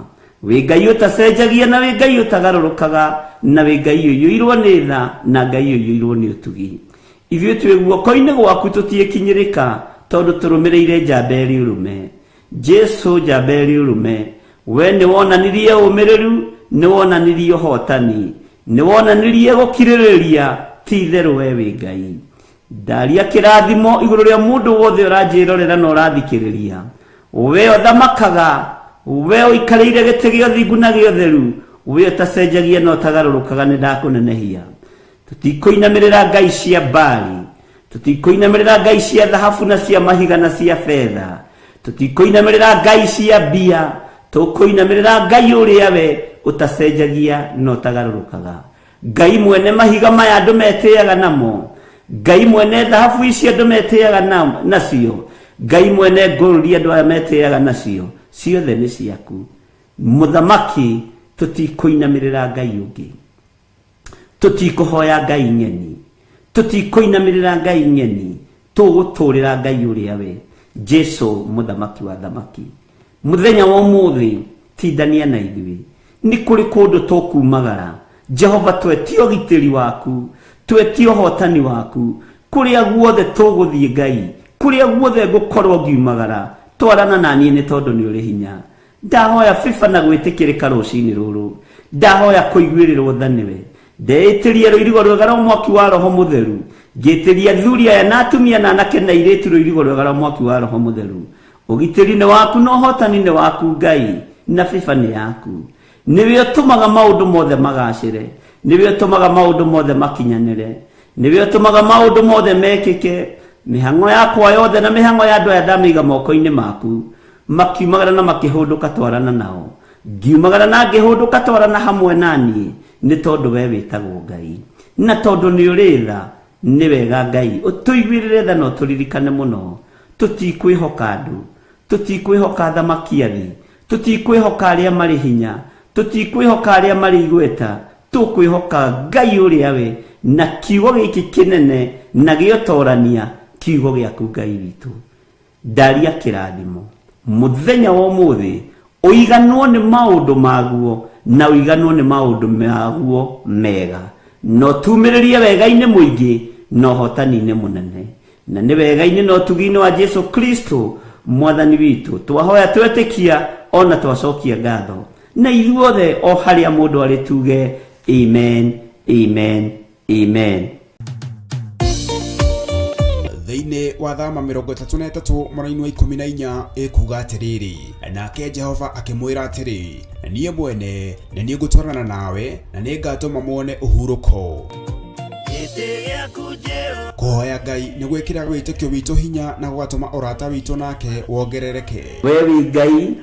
Wĩ Ngai ũtacenjagia na wĩ Ngai ũtagarũrũkaga na wĩ Ngai ũiyũirwo nĩ tha na Ngai ũiyũirwo nĩ ũtugi. Ithuĩ twĩ guoko-inĩ gwaku tũtiĩkinyĩrĩka tondũ tũrũmĩrĩire njamba ĩrĩ ũrũme. Jesu njamba ĩrĩ ũrũme, we nĩ wonanirie ũmĩrĩru, nĩ wonanirie ũhotani, nĩ wonanirie gũkirĩrĩria, ti itherũ we wĩ Ngai. Ndaria kĩrathimo igũrũ rĩa mũndũ wothe ũranjĩrorera na ũrathikĩrĩria. We ũthamakaga, we ũikarĩire gĩtĩ gĩa ũthingu na gĩa ũtheru, we ũtacenjagia na ũtagarũrũkaga nĩ ndakũnenehia. Tũtikũinamĩrĩra ngai cia Baali, tũtikũinamĩrĩra ngai cia thahabu na cia mahiga na cia betha, tũtikũinamĩrĩra ngai cia mbia, tũkũinamĩrĩra Ngai ũrĩa we ũtacenjagia na ũtagarũrũkaga. Ngai mwene mahiga maya andũ metĩaga namo, Ngai mwene thahabu ici andũ metĩaga nacio, Ngai mwene ngũrũri andũ aya metĩaga nacio, ciothe nĩ ciaku. Mũthamaki, tũtikũinamĩrĩra Ngai ũngĩ. Tũtikũhoya Ngai ng'eni. Tũtikũinamĩrĩra Ngai ng'eni. Tũgũtũrĩra Ngai ũrĩa we, Jesu mũthamaki wa thamaki. Mũthenya wa ũmũthĩ, tindania na ithuĩ. Nĩ kũrĩ kũndũ tũkumagara. Jehova twetie ũgitĩri waku, twetie ũhotani waku. Kũrĩa guothe tũgũthiĩ Ngai, kũrĩa guothe ngũkorwo ngiumagara, twarana na niĩ nĩ tondũ nĩ ũrĩ hinya. Ndahoya favor na gwĩtĩkĩrĩka rũcinĩ rũrũ. Ndahoya kũiguĩrĩrwo tha nĩwe. Ndeĩtĩria rũirigo rwega rwa mwaki wa Roho Mũtheru. Ngĩtĩria athuri aya na atumia na anake na airĩtu rũirigo rwega rwa mwaki wa Roho Mũtheru. Ũgitĩri nĩ waku na ũhotani nĩ waku Ngai, na favor nĩ yaku. Nĩwe ũtũmaga maũndũ mothe magacĩre. Nĩwe ũtũmaga maũndũ mothe makinyanĩre. Nĩwe ũtũmaga maũndũ mothe mekĩke. Mĩhang'o yakwa yothe na mĩhang'o ya andũ aya ndamĩiga moko-inĩ maku. Makiumagara na makĩhũndũka twarana nao. Ngiumagara na ngĩhũndũka twarana hamwe na niĩ, nĩ tondũ we wĩtagwo Ngai. Na tondũ nĩ ũrĩ tha, nĩ wega Ngai ũtũiguĩrĩre tha na ũtũririkane mũno. Tũtikwĩhoka andũ, tũtikwĩhoka athamaki a thĩ, tũtikwĩhoka arĩa marĩ hinya, tũtikwĩhoka arĩa marĩ igweta, tũkwĩhoka Ngai ũrĩa we na kiugo gĩkĩ kĩnene na gĩotorania, kiugo gĩaku Ngai witũ. Ndaria kĩrathimo mũthenya wa ũmũthĩ, ũiganwo nĩ maũndũ maguo na ũiganwo nĩ maũndũ maguo mega, na ũtumĩrĩrie wega-inĩ mũingĩ na ũhotani-inĩ mũnene, na nĩ wega-inĩ na ũtugi-inĩ wa Jesu Kristo mwathani witũ twahoya twetĩkia ona twacokia ngatho, na ithuothe o harĩa mũndũ arĩ tuge amen, amen, amen. Thĩinĩ wa Thama 33 mũraini wa 14 ĩkuga atĩrĩrĩ, nake Jehova akĩmwĩra atĩrĩ, niĩ mwene nĩ niĩ ngũtwarana nawe na nĩ ngatũma muone ũhurũko. Kũhoya Ngai nĩ gwĩkĩraga wĩtĩkio witũ hinya na gũgatũma ũrata witũ nake wongerereke. We wĩ Ngai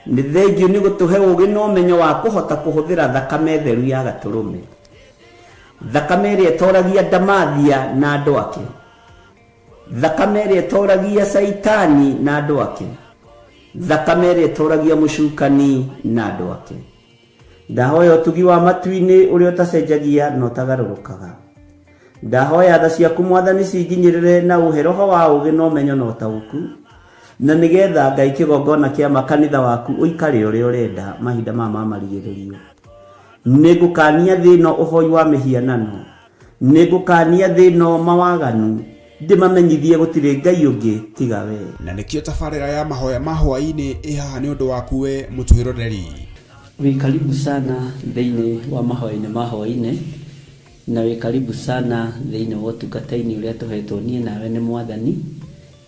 nĩ thengiũ nĩ gũtũhe ũũgĩ na ũmenyo wa kũhota kũhũthĩra thakame theru ya gatũrũme, thakame ĩrĩa ĩtoragia ndamathia na andũ ake, thakame ĩrĩa ĩtoragia caitani na andũ ake, thakame ĩrĩa ĩtoragia mũcukani na andũ ake. Ndahoya ũtugi wa matu-inĩ ũrĩa ũtacenjagia na ũtagarũrũkaga. Ndahoya tha ciaku Mwathani cinginyĩrĩre na ũhe roho wa ũũgĩ na ũmenyo na ũtaũku, na nĩgetha Ngai kĩgongona kĩa makanitha waku ũikare ũrĩa ũrenda mahinda maya ma marigĩrĩrio. Nĩngũkania thĩ ĩno ũhoi wa mĩhianano, nĩngũkania thĩ ĩno mawaganu, ndĩmamenyithie gũtirĩ Ngai ũngĩ tiga we. Na nĩkĩo tabarĩra ya mahoya ma hwaĩ-inĩ ĩ haha nĩ ũndũ waku we mũtwĩroreri. Wĩ karibu sana thĩinĩ wa mahoya-inĩ ma hwaĩ-inĩ, na wĩ karibu sana thĩinĩ wa ũtungata-inĩ ũrĩa tũhetwo niĩ nawe nĩ Mwathani,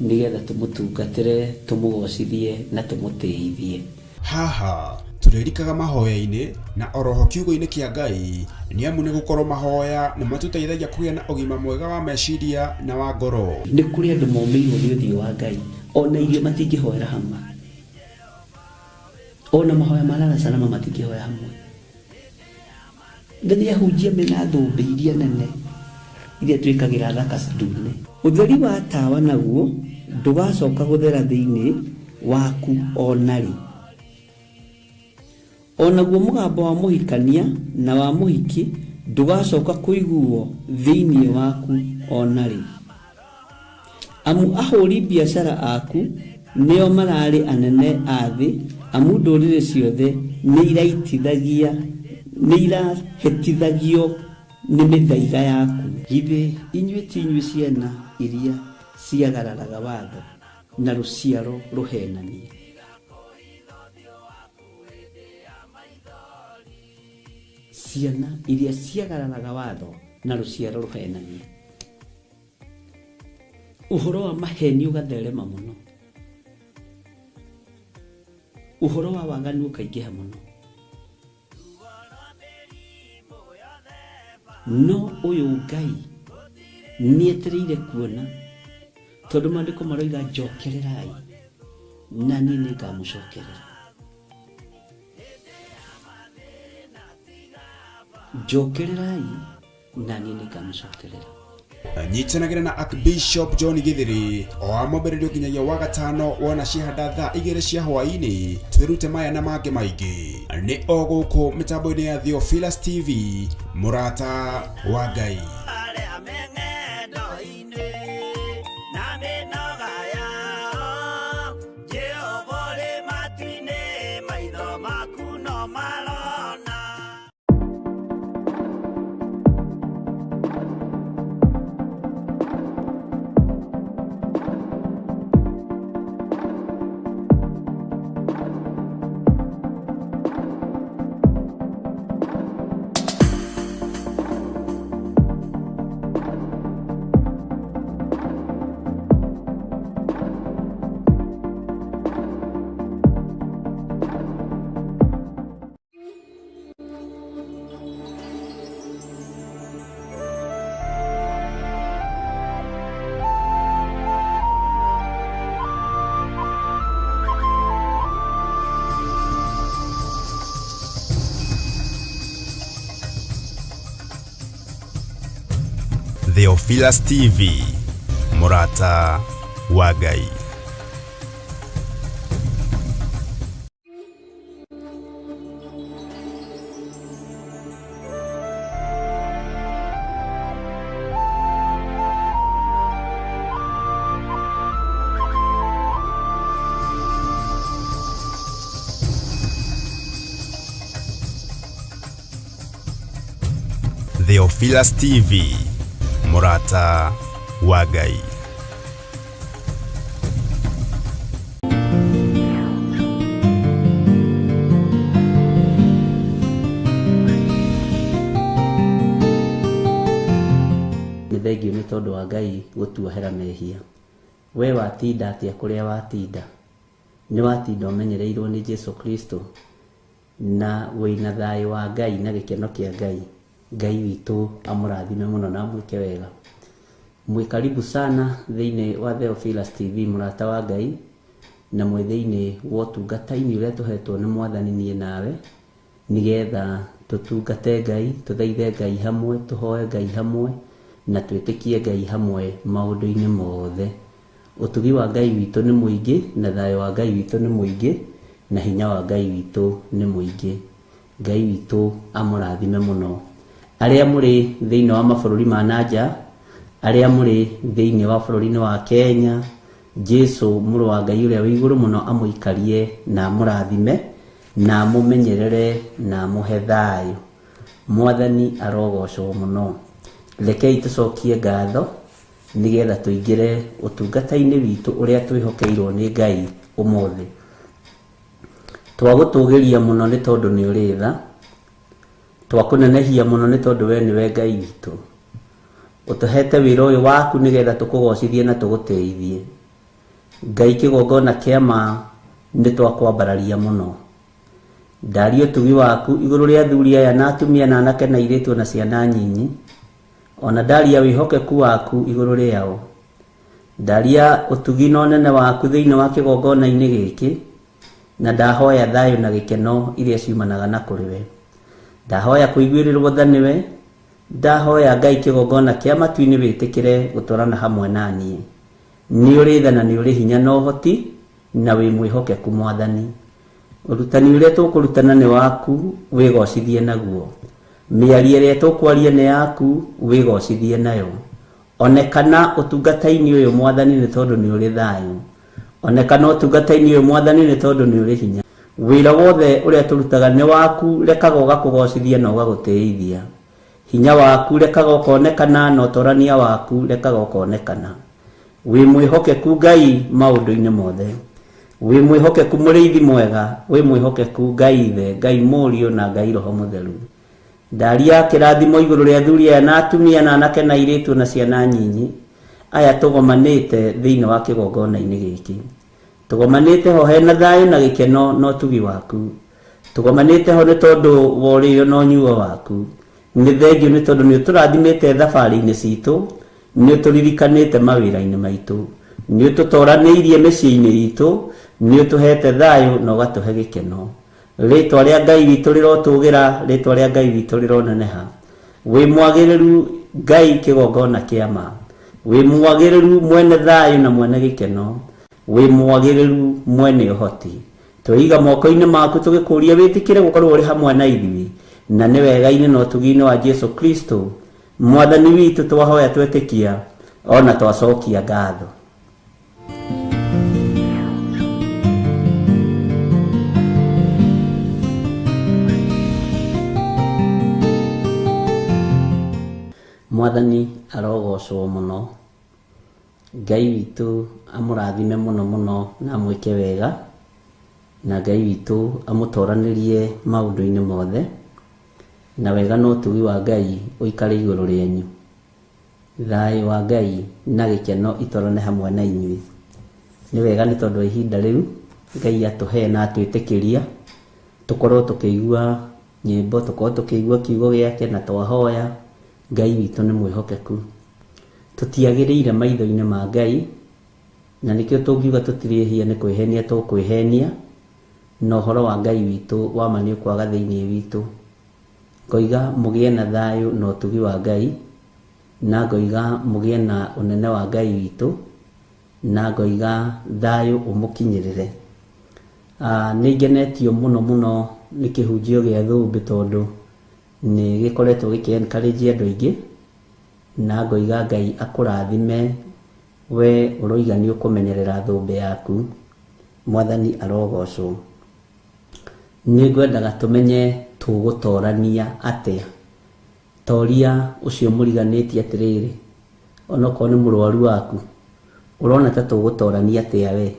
nĩgetha tũmũtungatĩre, tũmũgocithie na tũmũtĩithie. Haha tũrĩrikaga mahoya-inĩ na oroho kiugo-inĩ kĩa Ngai, nĩ amu nĩ gũkorwo mahoya nĩ matũteithagia kũgĩa na ũgima mwega wa meciria na wa ngoro. Nĩ kũrĩ andũ momĩirwo nĩ ũthiũ wa Ngai, ona irio matingĩhoera hamwe, ona mahoya ma lala salama matingĩhoya hamwe. Na nĩ ahunjia mena thũmbĩ iria nene iria twĩkagĩra thaka ndune. Ũtheri wa tawa naguo ndũgacoka gũthera thĩinĩ waku ona rĩ. Onaguo mũgambo wa mũhikania na wa mũhiki ndũgacoka kũiguo thĩinĩ waku ona rĩ. Amu ahũri biacara aku nĩo mararĩ anene a thĩ, amu ndũrĩrĩ ciothe nĩ irahĩtithagio nĩ mĩthaiga yaku. Githĩ inyuĩ ti inyuĩ ciana iria ciagararaga watho na rũciaro rũhenania? Ciana iria ciagararaga watho na rũciaro rũhenania. Ũhoro wa maheni ũgatherema mũno, ũhoro wa waganu ũkaingĩha mũno. No ũyũ Ngai nĩetereire kuona, tondũ maandĩko maroiga njokererai na niĩ nĩngamũcokerera. Njokererai na niĩ nĩngamũcokerera. Nyitanagĩra na Archbishop John Githiri o wa mwambĩrĩrio nginyagia wa gatano wona ciahanda thaa 2 cia hwaĩ-inĩ, twĩrute maya na mangĩ maingĩ. Nĩ o gũkũ mĩtambo-inĩ ya Theophilus TV, mũrata wa Ngai. Theophilus TV, mũrata wa Ngai. Theophilus TV, mũrata wa Ngai. Nĩ thengiũ nĩ tondũ wa Ngai gũtuohera mehia. We watinda atĩa kũrĩa watinda? Nĩ watinda ũmenyereirwo nĩ Jesu Kristo na wĩna thayũ wa Ngai na gĩkeno kĩa Ngai. Ngai witũ amũrathime mũno na amwĩke wega. Mwĩ karibu sana thĩinĩ wa Theophilus TV mũrata wa Ngai, na mwĩ thĩinĩ wa ũtungata-inĩ ũrĩa tũhetwo nĩ Mwathani niĩ nawe, nĩgetha tũtungate Ngai, tũthaithe Ngai hamwe, tũhoe Ngai hamwe, na twĩtĩkie Ngai hamwe maũndũ-inĩ mothe. Ũtugi wa Ngai witũ nĩ mũingĩ, na thayũ wa Ngai witũ nĩ mũingĩ, na hinya wa Ngai witũ nĩ mũingĩ. Ngai witũ amũrathime mũno. Arĩa mũrĩ thĩinĩ wa mabũrũri ma na nja, arĩa mũrĩ thĩinĩ wa bũrũri-inĩ wa Kenya, Jesu mũrũ wa Ngai ũrĩa wĩ igũrũ mũno amũikarie na amũrathime na amũmenyerere na amũhe thayũ. Mwathani arogocwo mũno. Rekei tũcokie ngatho nĩgetha tũingĩre ũtungata-inĩ witũ ũrĩa twĩhokeirwo nĩ Ngai ũmũthĩ. Twagũtũgĩria mũno nĩ tondũ nĩ ũrĩ tha, twakũnenehia mũno nĩ tondũ we nĩwe Ngai witũ. Ũtũhete wĩra ũyũ waku nĩgetha tũkũgocithie na tũgũtĩithie. Ngai kĩgongona kĩa ma nĩ twakwambararia mũno. Ndaria ũtugi waku igũrũ rĩa athuri aya na atumia na anake na airĩtu na ciana nyinyi, ona ndaria wĩhokeku waku igũrũ rĩao. Ndaria ũtugi na ũnene waku thĩinĩ wa kĩgongona-inĩ gĩkĩ, na ndahoya thayũ na gĩkeno iria ciumanaga na kũrĩ we. Ndahoya kũiguĩrĩrwo tha nĩwe, ndahoya Ngai kĩgongona kĩa matu-inĩ wĩtĩkĩre gũtwarana hamwe na niĩ. Nĩ ũrĩ tha na nĩ ũrĩ hinya na ũhoti na wĩ mwĩhokeku Mwathani. Ũrutani ũrĩa tũkũrutana nĩ waku, wĩgocithie naguo. Mĩario ĩrĩa tũkwaria nĩ yaku, wĩgocithie nayo. Onekana ũtungata-inĩ ũyũ Mwathani nĩ tondũ nĩ ũrĩ thayũ. Onekana ũtungata-inĩ ũyũ Mwathani nĩ tondũ nĩ ũrĩ hinya. Wĩra wothe ũrĩa tũrutaga nĩ waku, rekaga ũgakũgocithia na ũgagũtĩithia. Hinya waku rekaga ũkonekana na ũtorania waku rekaga ũkonekana. Wĩ mwĩhokeku Ngai maũndũ-inĩ mothe. Wĩ mwĩhokeku mũrĩithi mwega, wĩ mwĩhokeku Ngai Ithe, Ngai Mũriũ na Ngai Roho Mũtheru. Ndaria kĩrathimo igũrũ rĩa athuri aya na atumia na anake na airĩtu na ciana nyinyi, aya tũgomanĩte thĩinĩ wa kĩgongona-inĩ gĩkĩ. Tũgomanĩte ho hena thayũ na gĩkeno na ũtugi waku. Tũgomanĩte ho nĩ tondũ wa ũrĩo na ũnyuo waku. Nĩ thengiũ nĩ tondũ nĩ ũtũrathimĩte thabarĩ-inĩ citũ, nĩ ũtũririkanĩte mawĩra-inĩ maitũ, nĩ ũtũtoranĩirie mĩciĩ-inĩ itũ, nĩ ũtũhete thayũ na ũgatũhe gĩkeno. Rĩtwa rĩa Ngai witũ rĩrotũgĩra, rĩtwa rĩa Ngai witũ rĩroneneha. Wĩ mwagĩrĩru Ngai kĩgongona kĩa ma. Wĩ mwagĩrĩru mwene thayũ na mwene gĩkeno. Wĩ mwagĩrĩru mwene ũhoti. Tweiga moko-inĩ maku tũgĩkũria wĩtĩkĩre gũkorwo ũrĩ hamwe na ithuĩ, na nĩ wega-inĩ na ũtugi-inĩ wa Jesu Kristo Mwathani witũ twahoya twetĩkia ona twacokia ngatho. Mwathani arogocwo mũno. Ngai witũ amũrathime mũno mũno na amwĩke wega, na Ngai witũ amũtoranĩrie maũndũ-inĩ mothe, na wega na ũtugi wa Ngai ũikare igũrũ rĩanyu. Thayũ wa Ngai na gĩkeno itwarane hamwe na inyuĩ. Nĩ wega nĩ tondũ wa ihinda rĩu Ngai atũhe na atwĩtĩkĩria tũkorwo tũkĩigua nyĩmbo, tũkorwo tũkĩigua kiugo gĩake na twahoya. Ngai witũ nĩ mwĩhokeku. Tũtiagĩrĩire maitho-inĩ ma Ngai, na nĩkĩo tũngiuga tũtirĩ ehia nĩ kwĩhenia tũkwĩhenia, na ũhoro wa Ngai witũ wa ma nĩ ũkwaga thĩinĩ witũ. Ngoiga mũgĩe na thayũ na ũtugi wa Ngai, na ngoiga mũgĩe na ũnene wa Ngai witũ, na ngoiga thayũ ũmũkinyĩrĩre. Nĩ ngenetio mũno mũno nĩ kĩhunjio gĩa thũmbĩ tondũ nĩ gĩkoretwo gĩkĩ encourage andũ aingĩ, na ngoiga Ngai akũrathime we ũroiga nĩ ũkũmenyerera thũmbĩ yaku. Mwathani arogocwo. Nĩ ngwendaga tũmenye tũgũtorania atĩa. Toria ũcio mũriganĩtie atĩrĩrĩ, onokorwo nĩ mũrwaru waku, ũrona ta tũgũtorania atĩa we?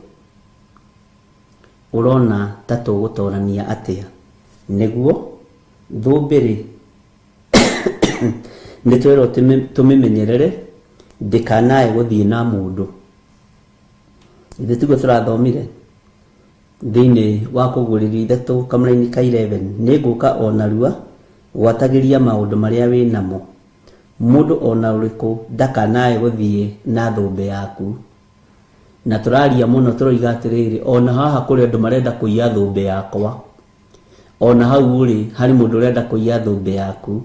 Ũrona ta tũgũtorania atĩa? Nĩguo thũmbĩ rĩ, nĩ twerwo tũmĩmenyerere ndĩkanae gũthiĩ na mũndũ. Ithuĩ tiguo tũrathomire thĩinĩ wa Kũguũrĩrio ithatũ kamũraini ka 11, nĩ ngũka o narua Gwatagĩria maũndũ marĩa wĩ namo. Mũndũ ona ũrĩkũ ndakanae gũthiĩ na thũmbĩ yaku. Na tũraria mũno tũroiga atĩrĩrĩ, ona haha kũrĩ andũ marenda kũiya thũmbĩ yakwa. Ona hau rĩ, harĩ mũndũ ũrenda kũiya thũmbĩ yaku.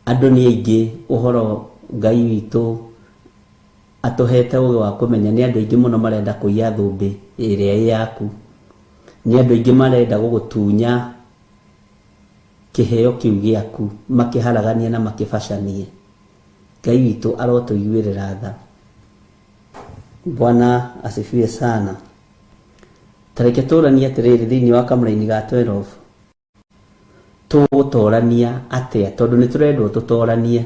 Andũ nĩ aingĩ ũhoro Ngai witũ atũhete ũgĩ wa kũmenya nĩ andũ aingĩ mũno marenda kũiya thũmbĩ ĩrĩa ĩ yaku. Nĩ andũ aingĩ marenda gũgũtunya kĩheo kĩu gĩaku, makĩharaganie na makĩbacanie. Ngai witũ arotũiguĩrĩra tha. Bwana asifiwe sana. Ta reke tũranie atĩrĩrĩ thĩinĩ wa kamũraini ga 12. Tũgũtorania atĩa? Tondũ nĩ tũrendwo tũtoranie.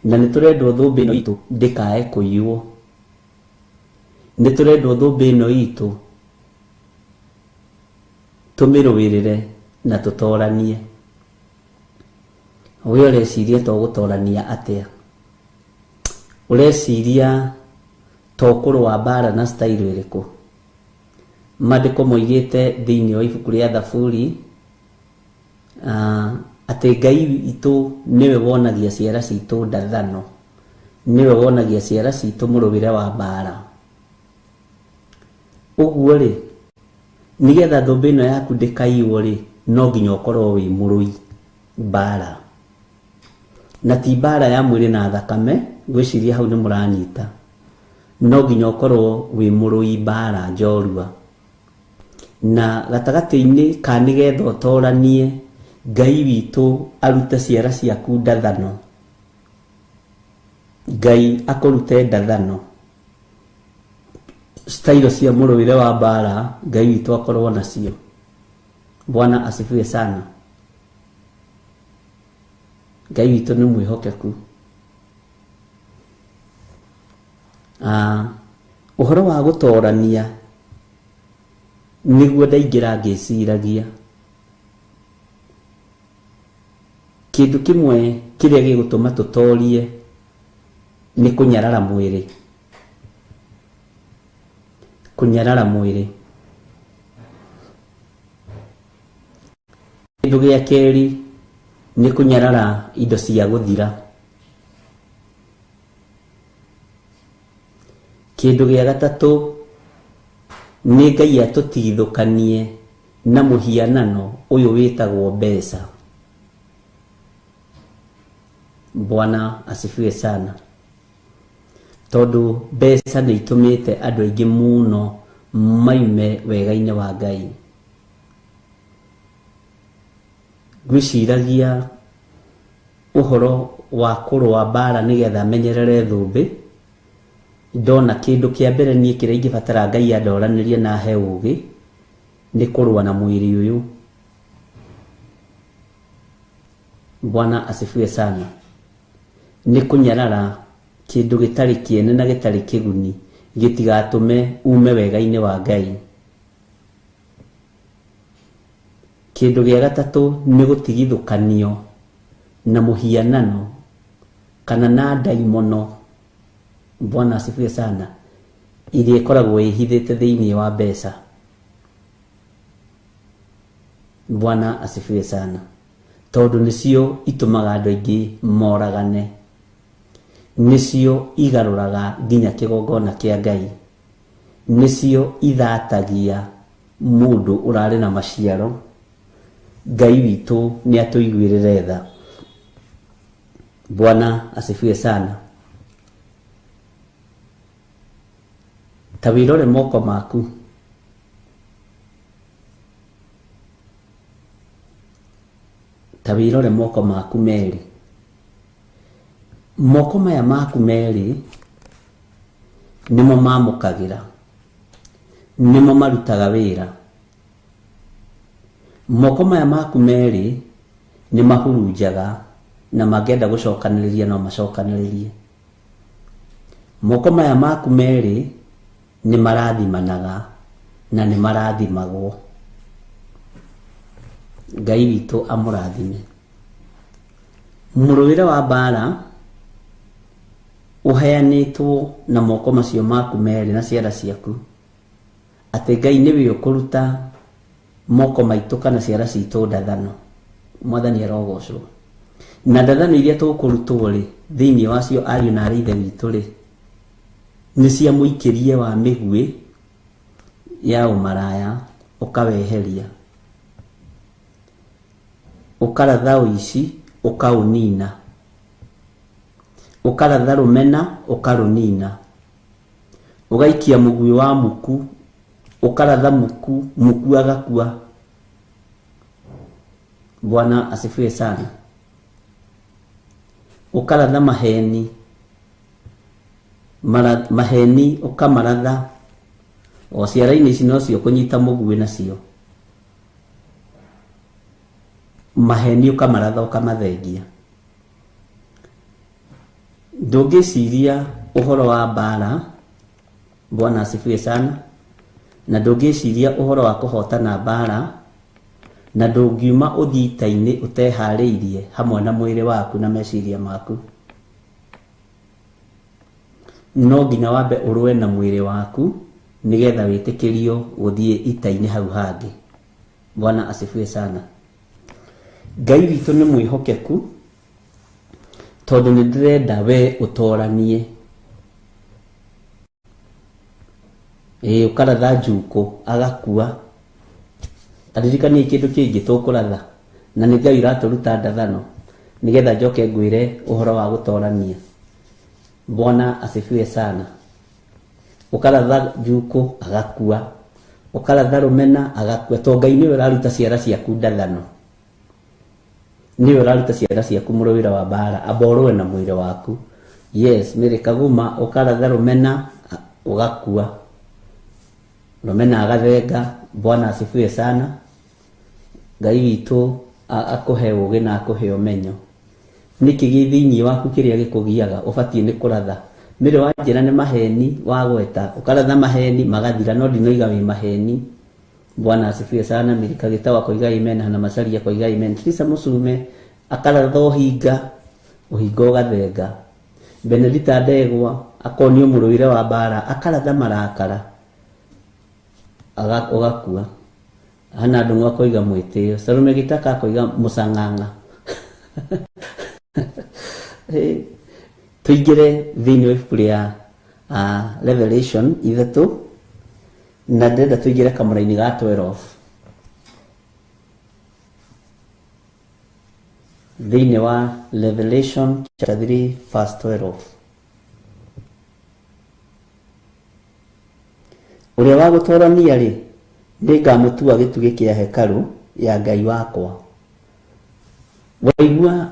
Na nĩ tũrendwo thũmbĩ ĩno itũ ndĩkae kũiywo. Nĩ tũrendwo thũmbĩ ĩno itũ tũmĩrũĩrĩre na tũtoranie. We ũreciria to gũtorania atĩa? Ũreciria to kũrũa mbara na style ĩrĩkũ? Maandĩko moigĩte thĩinĩ wa ibuku rĩa Thaburi atĩ Ngai witũ nĩwe wonagia ciara citũ ndathano, nĩwe wonagia ciara citũ mũrũĩre wa mbara. Ũguo rĩ, nĩgetha thũmbĩ ĩno yaku ndĩkaiywo rĩ, no nginya ũkorwo wĩ mũrũi mbara. Na ti mbara ya mwĩrĩ na thakame, ngwĩciria hau nĩ mũranyita. No nginya ũkorwo wĩ mũrũi mbara njorua. Na gatagatĩ-inĩ ka nĩgetha ũtoranie, Ngai witũ arute ciara ciaku ndathano. Ngai akũrute ndathano. Style cia mũrũĩre wa mbara, Ngai witũ akorwo nacio. Bwana asifiwe sana. Ngai witũ nĩ mwĩhokeku. Ũhoro wa gũtorania nĩguo ndaingĩra ngĩciragia. Kĩndũ kĩmwe kĩrĩa gĩgũtũma tũtorie nĩ kũnyarara mwĩrĩ. Kũnyarara mwĩrĩ. Kĩndũ gĩa kerĩ nĩ kũnyarara indo cia gũthira. Kĩndũ gĩa gatatũ nĩ Ngai atũtigithũkanie na mũhianano ũyũ wĩtagwo mbeca. Bwana asifiwe sana. Tondũ mbeca nĩ itũmĩte andũ aingĩ mũno maume wega-inĩ wa Ngai. Ngwĩciragia ũhoro wa kũrũa mbara nĩgetha menyerere thũmbĩ, ndona kĩndũ kĩa mbere niĩ kĩrĩa ingĩbatara Ngai andoranĩrie na ahe ũgĩ, nĩ kũrũa na mwĩrĩ ũyũ. Bwana asifiwe sana. Nĩ kũnyarara kĩndũ gĩtarĩ kĩene na gĩtarĩ kĩguni gĩtigatũme ume wega-inĩ wa Ngai. Kĩndũ gĩa gatatũ nĩ gũtigithũkanio na mũhianano kana na ndaimono. Bwana asifiwe sana. Iria ĩkoragwo ĩhithĩte thĩinĩ wa mbeca. Bwana asifiwe sana. Tondũ nĩcio itũmaga andũ aingĩ moragane. Nĩcio igarũraga nginya kĩgongona kĩa Ngai. Nĩcio ithatagia mũndũ ũrarĩ na maciaro. Ngai witũ nĩ atũiguĩrĩre tha. Bwana asifiwe sana. Ta wĩrore moko maku. Ta wĩrore moko maku merĩ. Moko maya maku merĩ nĩmo mamũkagĩra, nĩmo marutaga wĩra. Moko maya maku merĩ nĩ mahurunjaga na mangĩenda gũcokanĩrĩria no macokanĩrĩrie. Moko maya maku merĩ nĩ marathimanaga na nĩ marathimagwo. Ngai witũ amũrathime. Mũrũĩre wa mbara ũheanĩtwo na moko macio maku merĩ na ciara ciaku, atĩ Ngai nĩwe ũkũruta moko maitũ kana ciara citũ ndathano. Mwathani arogocwo. Na ndathano iria tũkũrutwo rĩ thĩinĩ wacio ariũ na arĩ ithe witũ rĩ nĩ cia mũikĩrie wa mĩguĩ ya ũmaraya ũkaweheria, ũkaratha ũici ũkaũnina, ũkaratha rũmena ũkarũnina, ũgaikia mũguĩ wa muku ũkaratha muku, muku agakua. Bwana asifiwe sana. Ũkaratha maheni, maheni ũkamaratha o ciara-inĩ ici nocio kũnyita mũguĩ nacio, maheni ũkamaratha ũkamathengia. Ndũngĩciria ũhoro wa mbara, Bwana asifiwe sana, na ndũngĩciria ũhoro wa kũhotana mbara, na ndũngiuma ũthiĩ ita-inĩ ũteharĩirie hamwe na mwĩrĩ waku na meciria maku. No nginya wambe ũrũe na mwĩrĩ waku nĩgetha wĩtĩkĩrio gũthiĩ ita-inĩ hau hangĩ. Bwana asifiwe sana. Ngai witũ nĩ mwĩhokeku tondũ nĩ ndĩrenda we ũtoranie. Ĩĩ ũkaratha njukũ agakua. Taririkanie kĩndũ kĩngĩ tũkũratha na nĩ Ngai ũratũruta ndathano nĩgetha njoke ngwĩre ũhoro wa gũtorania. Bwana asifiwe sana. Ũkaratha njukũ agakua, ũkaratha rũmena agakua, to Ngai nĩwe ũraruta ciara ciaku ndathano, nĩwe ũraruta ciara ciaku mũrũĩra wa mbara, amba ũrũe na mwĩrĩ waku. Yes, Mary Kaguma ũkaratha rũmena ũgakua, rũmena agathenga. Bwana asifiwe sana. Ngai witũ akũhe ũgĩ na akũhe ũmenyo. Nĩkĩ gĩ thĩinĩ waku kĩrĩa gĩkũgiaga ũbatiĩ nĩ kũratha? Mĩrĩ wa njĩra nĩ maheni wagweta, ũkaratha maheni magathira, no ndinoiga wĩ maheni. Bwana asifiwe sana. Mary Kagĩtawa akoiga amen, Hana Macharia akoiga amen, Teresa Mũcume akaratha ũhinga, ũhinga ũgathenga. Benedita Ndegwa akonio mũrũĩre wa mbara, akaratha marakara ũgakua. Hana Ndung'u akoiga mwĩtĩo, Salome Gĩtaka akoiga mũcang'ang'a. Tũingĩre thĩinĩ wa ibuku rĩa Revelation 3 na ndĩrenda tũingĩre kamũra-inĩ ga 12 thĩinĩ wa Revelation chapter 3 verse 12. Ũrĩa wa gũtorania rĩ nĩngamũtua gĩtugĩ kĩa hekarũ ya Ngai wakwa. Waigua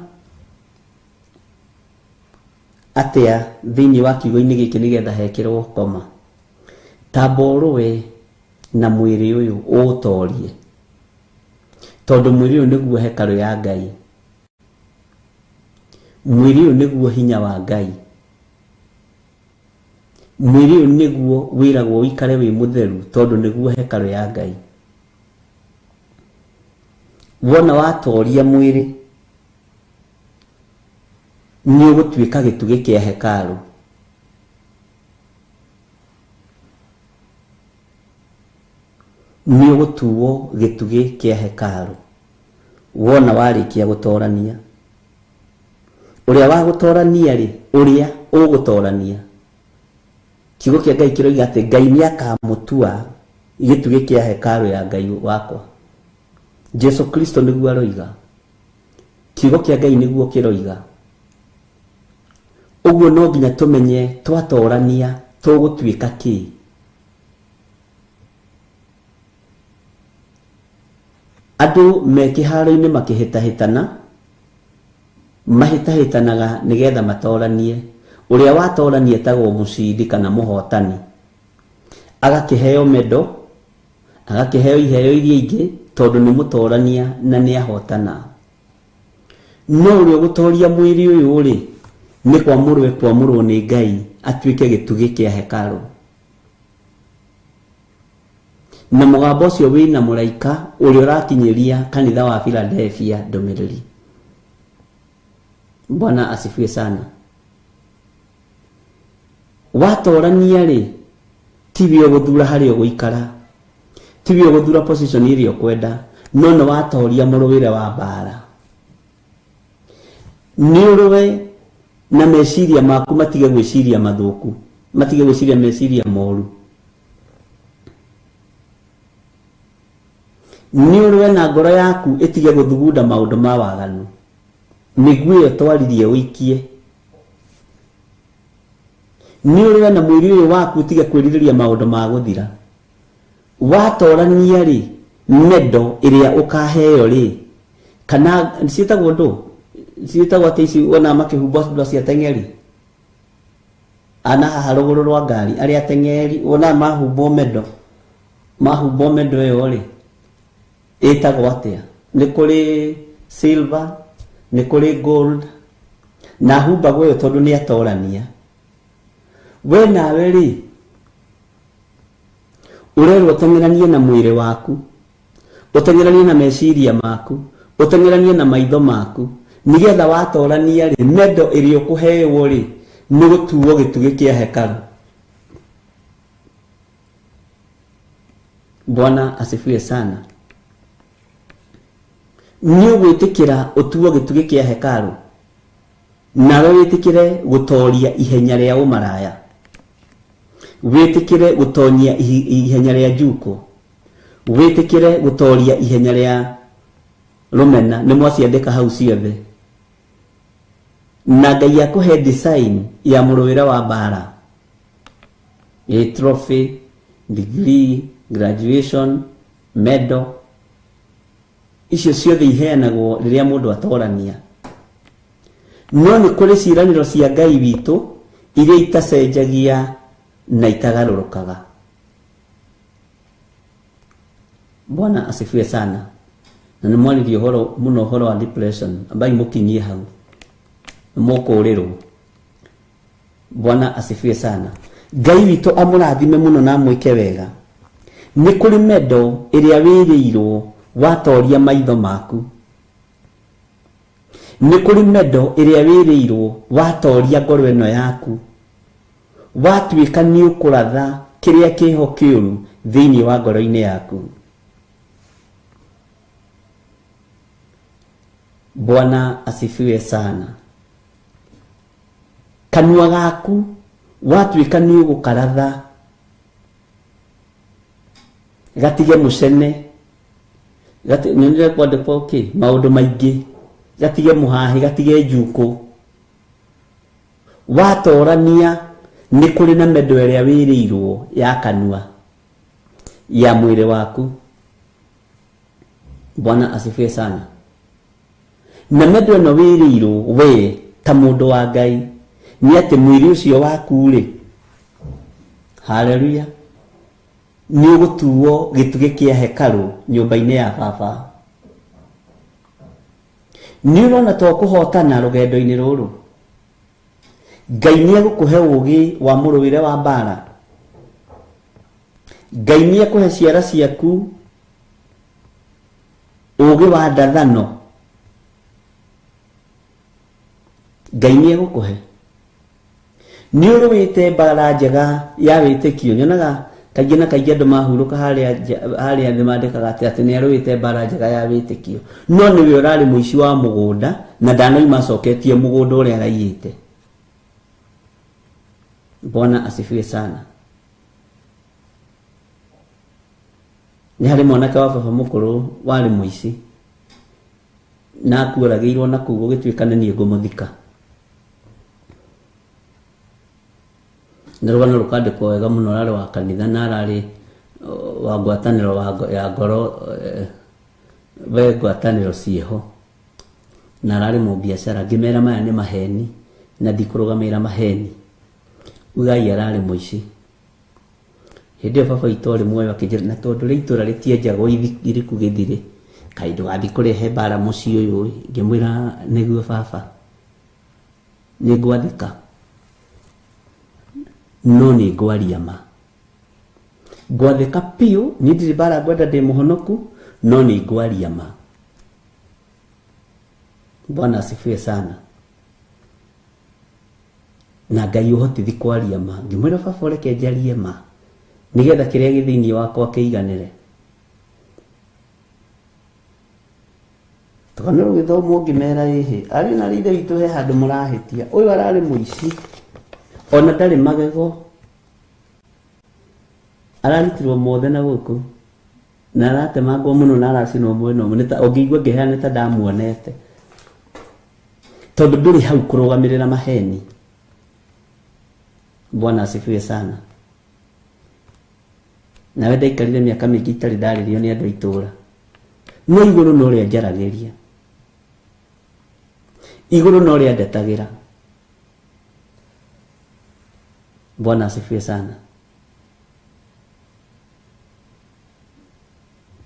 atĩa thĩinĩ wa kiugo-inĩ gĩkĩ nĩgetha hekĩrwo koma? Tamba ũrũe na mwĩrĩ ũyũ ũũtorie, tondũ mwĩrĩ ũyũ nĩguo hekarũ ya Ngai, mwĩrĩ ũyũ nĩguo hinya wa Ngai, mwĩrĩ ũyũ nĩguo wĩragwo ũikare wĩ mũtheru tondũ nĩguo hekarũ ya Ngai. Wona watoria mwĩrĩ nĩ ũgũtuĩka gĩtugĩ kĩa hekarũ. Nĩ ũgũtuo gĩtugĩ kĩa hekarũ wona warĩkia gũtorania. Ũrĩa wa gũtorania rĩ, ũrĩa ũgũtorania, kiugo kĩa Ngai kĩroiga atĩ Ngai nĩ akamũtua gĩtugĩ kĩa hekarũ ya Ngai wakwa. Jesu Kristo nĩguo aroiga, kiugo kĩa Ngai nĩguo kĩroiga. Ũguo no nginya tũmenye twatorania tũgũtuĩka kĩ. Andũ me kĩharo-inĩ makĩhĩtahĩtana, mahĩtahĩtanaga nĩgetha matoranie. Ũrĩa watorania etagwo mũcindi kana mũhotani, agakĩheo mendo, agakĩheo iheo iria ingĩ tondũ nĩ mũtorania na nĩ ahotana. No ũrĩa ũgũtoria mwĩrĩ ũyũ rĩ, nĩ kwamũrwo ekwamũrwo nĩ Ngai atuĩke gĩtugĩ kĩa hekarũ. Na mũgambo ũcio wĩna mũraika ũrĩa ũrakinyĩria kanitha wa Philadelphia ndũmĩrĩri. Bwana asifiwe sana. Watorania rĩ, tiwe ũgũthura harĩa ũgũikara, tiwe ũgũthura position ĩrĩa ũkwenda, no nĩ watoria mũrũĩre wa mbara. Nĩ ũrũe na meciria maku matige gwĩciria mathũku, matige gwĩciria meciria moru. Nĩ ũrũe na ngoro yaku ĩtige gũthugunda maũndũ ma waganu. Mĩguĩ ĩyo twaririe ũikie. Nĩ ũrũe na mwĩrĩ ũyũ waku ũtige kwĩrirĩria maũndũ ma gũthira. Watorania rĩ, mendo ĩrĩa ũkaheo rĩ, kana ciĩtagwo ndũ? Ciĩtagwo atĩ ici wonaga makĩhumbwo andũ acio ateng'eri? Ana haha rũgũrũ rwa ngari, arĩa ateng'eri wonaga mahumbwo mendo. Mahumbwo mendo ĩyo rĩ, ĩtagwo atĩa? Nĩ kũrĩ silver, nĩ kũrĩ gold, na humbagwo ĩyo tondũ nĩ atorania. We nawe rĩ, ũrerwo ũteng'eranie na mwĩrĩ waku, ũteng'eranie na meciria maku, ũteng'eranie na maitho maku, nĩgetha watorania rĩ, mendo ĩrĩa ũkũhewo rĩ, nĩ gũtuo gĩtugĩ kĩa hekarũ. Bwana asifiwe sana. Nĩ ũgwĩtĩkĩra ũtuo gĩtugĩ kĩa hekarũ, nawe wĩtĩkĩre gũtoria ihenya rĩa ũmaraya, wĩtĩkĩre gũtonyia ihenya rĩa njuko, wĩtĩkĩre gũtoria ihenya rĩa rũmena. Nĩ mwaciandĩka hau ciothe. Na Ngai akũhe design ya mũrũĩre wa mbara, a trophy, degree, graduation, medal, icio ciothe iheanagwo rĩrĩa mũndũ atorania. No nĩ kũrĩ ciĩranĩro cia Ngai witũ iria itacenjagia na itagarũrũkaga. Bwana asifiwe sana. Na nĩ mwaririe ũhoro mũno ũhoro wa depression, ambai mũkinyie hau mũkũrĩrwo. Bwana asifiwe sana. Ngai witũ amũrathime mũno na amwĩke wega. Nĩ kũrĩ mendo ĩrĩa wĩrĩirwo watoria maitho maku. Nĩ kũrĩ mendo ĩrĩa wĩrĩirwo watoria ngoro ĩno yaku. Watuĩka nĩ ũkũratha kĩrĩa kĩho kĩũru thĩinĩ wa ngoro-inĩ yaku. Bwana asifiwe sana. Kanua gaku watuĩka nĩ ũgũkaratha gatige mũcene, nyonire kwandĩkwo kĩ maũndũ maingĩ, gatige mũhahi, gatige njukũ. Watorania nĩ kũrĩ na mendo ĩrĩa wĩrĩirwo ya kanua ya mwĩrĩ waku. Bwana asifiwe sana. Na mendo ĩno wĩrĩirwo we ta mũndũ wa Ngai nĩ atĩ mwĩrĩ ũcio waku rĩ, haleluya, nĩ ũgũtuo gĩtugĩ kĩa hekarũ nyũmba-inĩ ya baba. Nĩ ũrona to kũhotana rũgendo-inĩ rũrũ. Ngai nĩ egũkũhe ũũgĩ wa mũrũĩre wa mbara. Ngai nĩ ekũhe ciara ciaku ũũgĩ wa ndathano. Ngai nĩ egũkũhe. Nĩ ũrũĩte mbara njega ya wĩtĩkio. Nyonaga kaingĩ na kaingĩ andũ mahurũka harĩa thĩ mandĩkaga atĩ nĩ arũĩte mbara njega ya wĩtĩkio, no nĩwe ũrarĩ mũici wa mũgũnda na ndanoima acoketie mũgũnda ũrĩa araiyĩte. Bwana asifiwe sana. Nĩ harĩ mwanake wa baba mũkũrũ warĩ mũici na akuoragĩirwo na kũu gũgĩtuĩka nĩ niĩ ngũmũthika. Na rũgano rũkandĩkwo wega mũno, ararĩ wa kanitha na ararĩ wa ngwatanĩro ya ngoro, we ngwatanĩro ciĩho, na ararĩ mũbiacara. Ngĩmera maya nĩ maheni na ndikũrũgamĩrĩra maheni. Ugai ararĩ mũici. Hĩndĩ ĩyo baba witũ arĩ muoyo akĩnjĩra, na tondũ rĩ itũra rĩtienjagwo iriku gĩthirĩ, kaĩ ndũgathiĩ kũrehe mbara mũciĩ ũyũ ĩ. Ngĩmwĩra nĩguo baba, nĩngwathĩka, no nĩ ngwaria ma. Ngwathĩka biũ, niĩ ndirĩ mbara ngwenda, ndĩ mũhonoku, no nĩ ngwaria ma. Bwana asifiwe sana. Na Ngai ũhotithi kwaria ma. Ngĩmwĩra baba ũreke njarie ma nĩgetha kĩrĩa gĩ thĩinĩ wakwa kĩiganĩre. Tũkana rũgĩthomwo ngĩmera ĩhĩ arĩ na ithe witũ he handũ mũrahĩtia ũyũ ararĩ mũici ona ndarĩ magego ararutirwo mothe na gũkũ na aratemangwo mũno na aracinwo mwena ũmwe nĩ ta ũngĩigua ngĩheana nĩ ta ndamuonete tondũ ndũrĩ hau kũrũgamĩrĩra maheni. Bwana asifiwe sana. Nawe ndaikarire mĩaka mĩingĩ itarĩ ndarĩrio nĩ andũ a itũũra no igũrũ no rĩa njaragĩria igũrũ no rĩa ndetagĩra. Bwana asifiwe sana.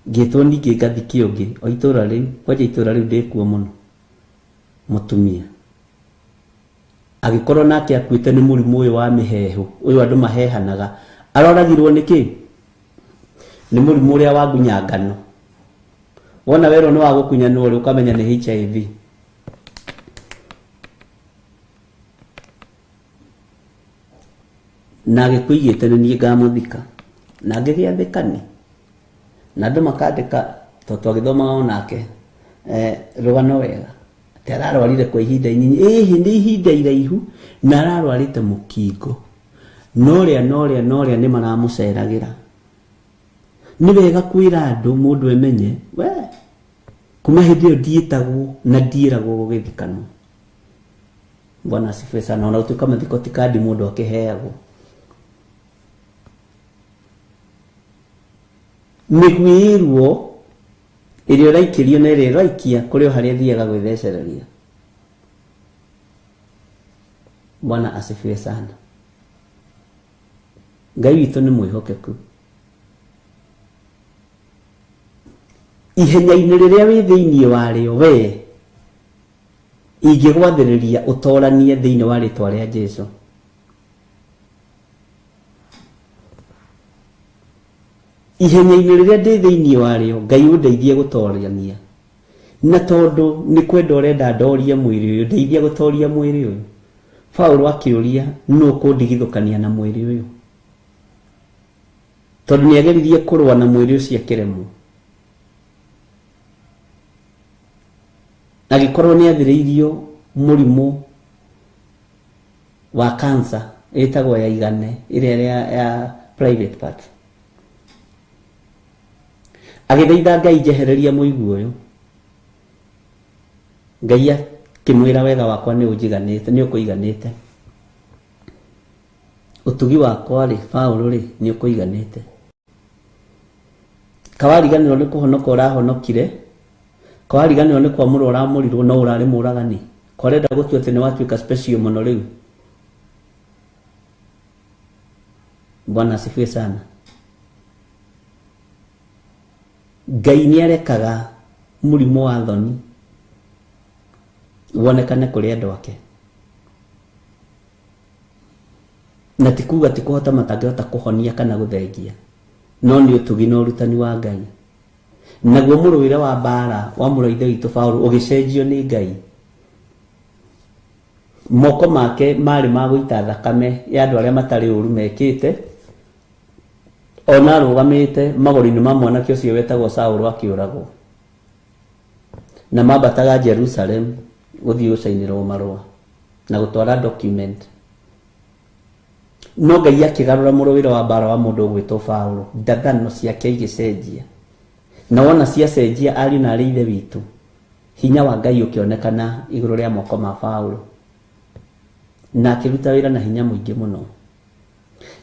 Ngĩtwo ningĩ ngathikio ũngĩ o itũũra rĩu kwanja itũũra rĩu ndĩkuo mũno mũtumia agĩkorwo nake akuĩte nĩ mũrimũ ũyũ wa mĩhehu ũyũ andũ mahehanaga aroragirwo nĩkĩ nĩ mũrimũ ũrĩa wa ngunyangano wona werwo nĩ wa gũkunyanwo rĩ ũkamenya nĩ HIV. Na agĩkũigĩte nĩ niĩ ngamũthika na ngĩgĩathĩkani na andũ makandĩka tondũ twagĩthomaga onake rũgano wega atĩ ararwarire kwa ihinda inyinyi ĩhĩ nĩ ihinda iraihu na ararwarĩte mũkingo norĩa norĩa norĩa nĩ maramũceragĩra. Nĩ wega kwĩra andũ mũndũ emenye we kuma hĩndĩ ĩyo ndiĩtagwo na ndiĩragwo gũgĩthikanwo. Bwana asifiwe sana. Ona gũtuĩka mathiko ti kandi mũndũ akĩheagwo mĩguĩrwo ĩrĩa ũraikĩrio na ĩrĩa ĩraikia kũrĩ o harĩa ĩthiaga gwĩthecereria. Bwana asifiwe sana. Ngai witũ nĩ mwĩhokeku. Ihenya-inĩ rĩrĩa wĩ thĩinĩ warĩo we ingĩgwathĩrĩria ũtoranie thĩinĩ wa rĩtwa rĩa Jesũ. Ihenya-inĩ rĩrĩa ndĩ thĩinĩ warĩo Ngai ũndeithie gũtorania na tondũ nĩ kwenda ũrenda ndorie mwĩrĩ ũyũ ndeithie gũtoria mwĩrĩ ũyũ. Paũlũ akĩũria nũ ũkũndigithũkania na mwĩrĩ ũyũ tondũ nĩageririe kũrũa na mwĩrĩ ũcio akĩremwo. Agĩkorwo nĩ athĩrĩirio mũrimũ wa cancer ĩtagwo ya igane ĩrĩa ya private part. Agĩthaitha Ngai njehereria mũigua ũyũ. Ngai akĩmwĩra wega wakwa nĩ ũnjiganĩte nĩ ũkũiganĩte ũtugi wakwa rĩ Paũlũ rĩ nĩ ũkũiganĩte. Kawariganĩrwo nĩ kũhonoka ũrahonokire kawariganĩrwo nĩ kwamũrwo ũramũrirwo no ũrarĩ mũragani kwarenda gũtua atĩ nĩ watuĩka special mũno rĩu. Bwana asifiwe sana. Ngai nĩ arekaga mũrimũ wa thoni wonekane kũrĩ andũ ake na ti kuga ti kũhota matangĩhota kũhonia kana gũthengia no nĩ ũtugi na ũrutani wa Ngai. Naguo mũrũĩre wa mbara wa mũrũ wa ithe witũ Paũlũ ũgĩcenjio nĩ Ngai. Moko make marĩ ma gũita thakame ya andũ arĩa matarĩ ũru mekĩte ona arũgamĩte magũrũ-inĩ ma mwanake ũcio wetagwo Saũlũ akĩũragwo na mambataga Jerusalem gũthiĩ gũcainĩrwo marũa na gũtwara document. No Ngai akĩgarũra mũrũĩre wa mbara wa mũndũ ũgwĩtwo Paũlũ ndathano ciake igĩcenjia na wona ciacenjia ariũ na arĩ ithe witũ hinya wa Ngai ũkĩonekana igũrũ rĩa moko ma Paũlũ na akĩruta wĩra na hinya mũingĩ mũno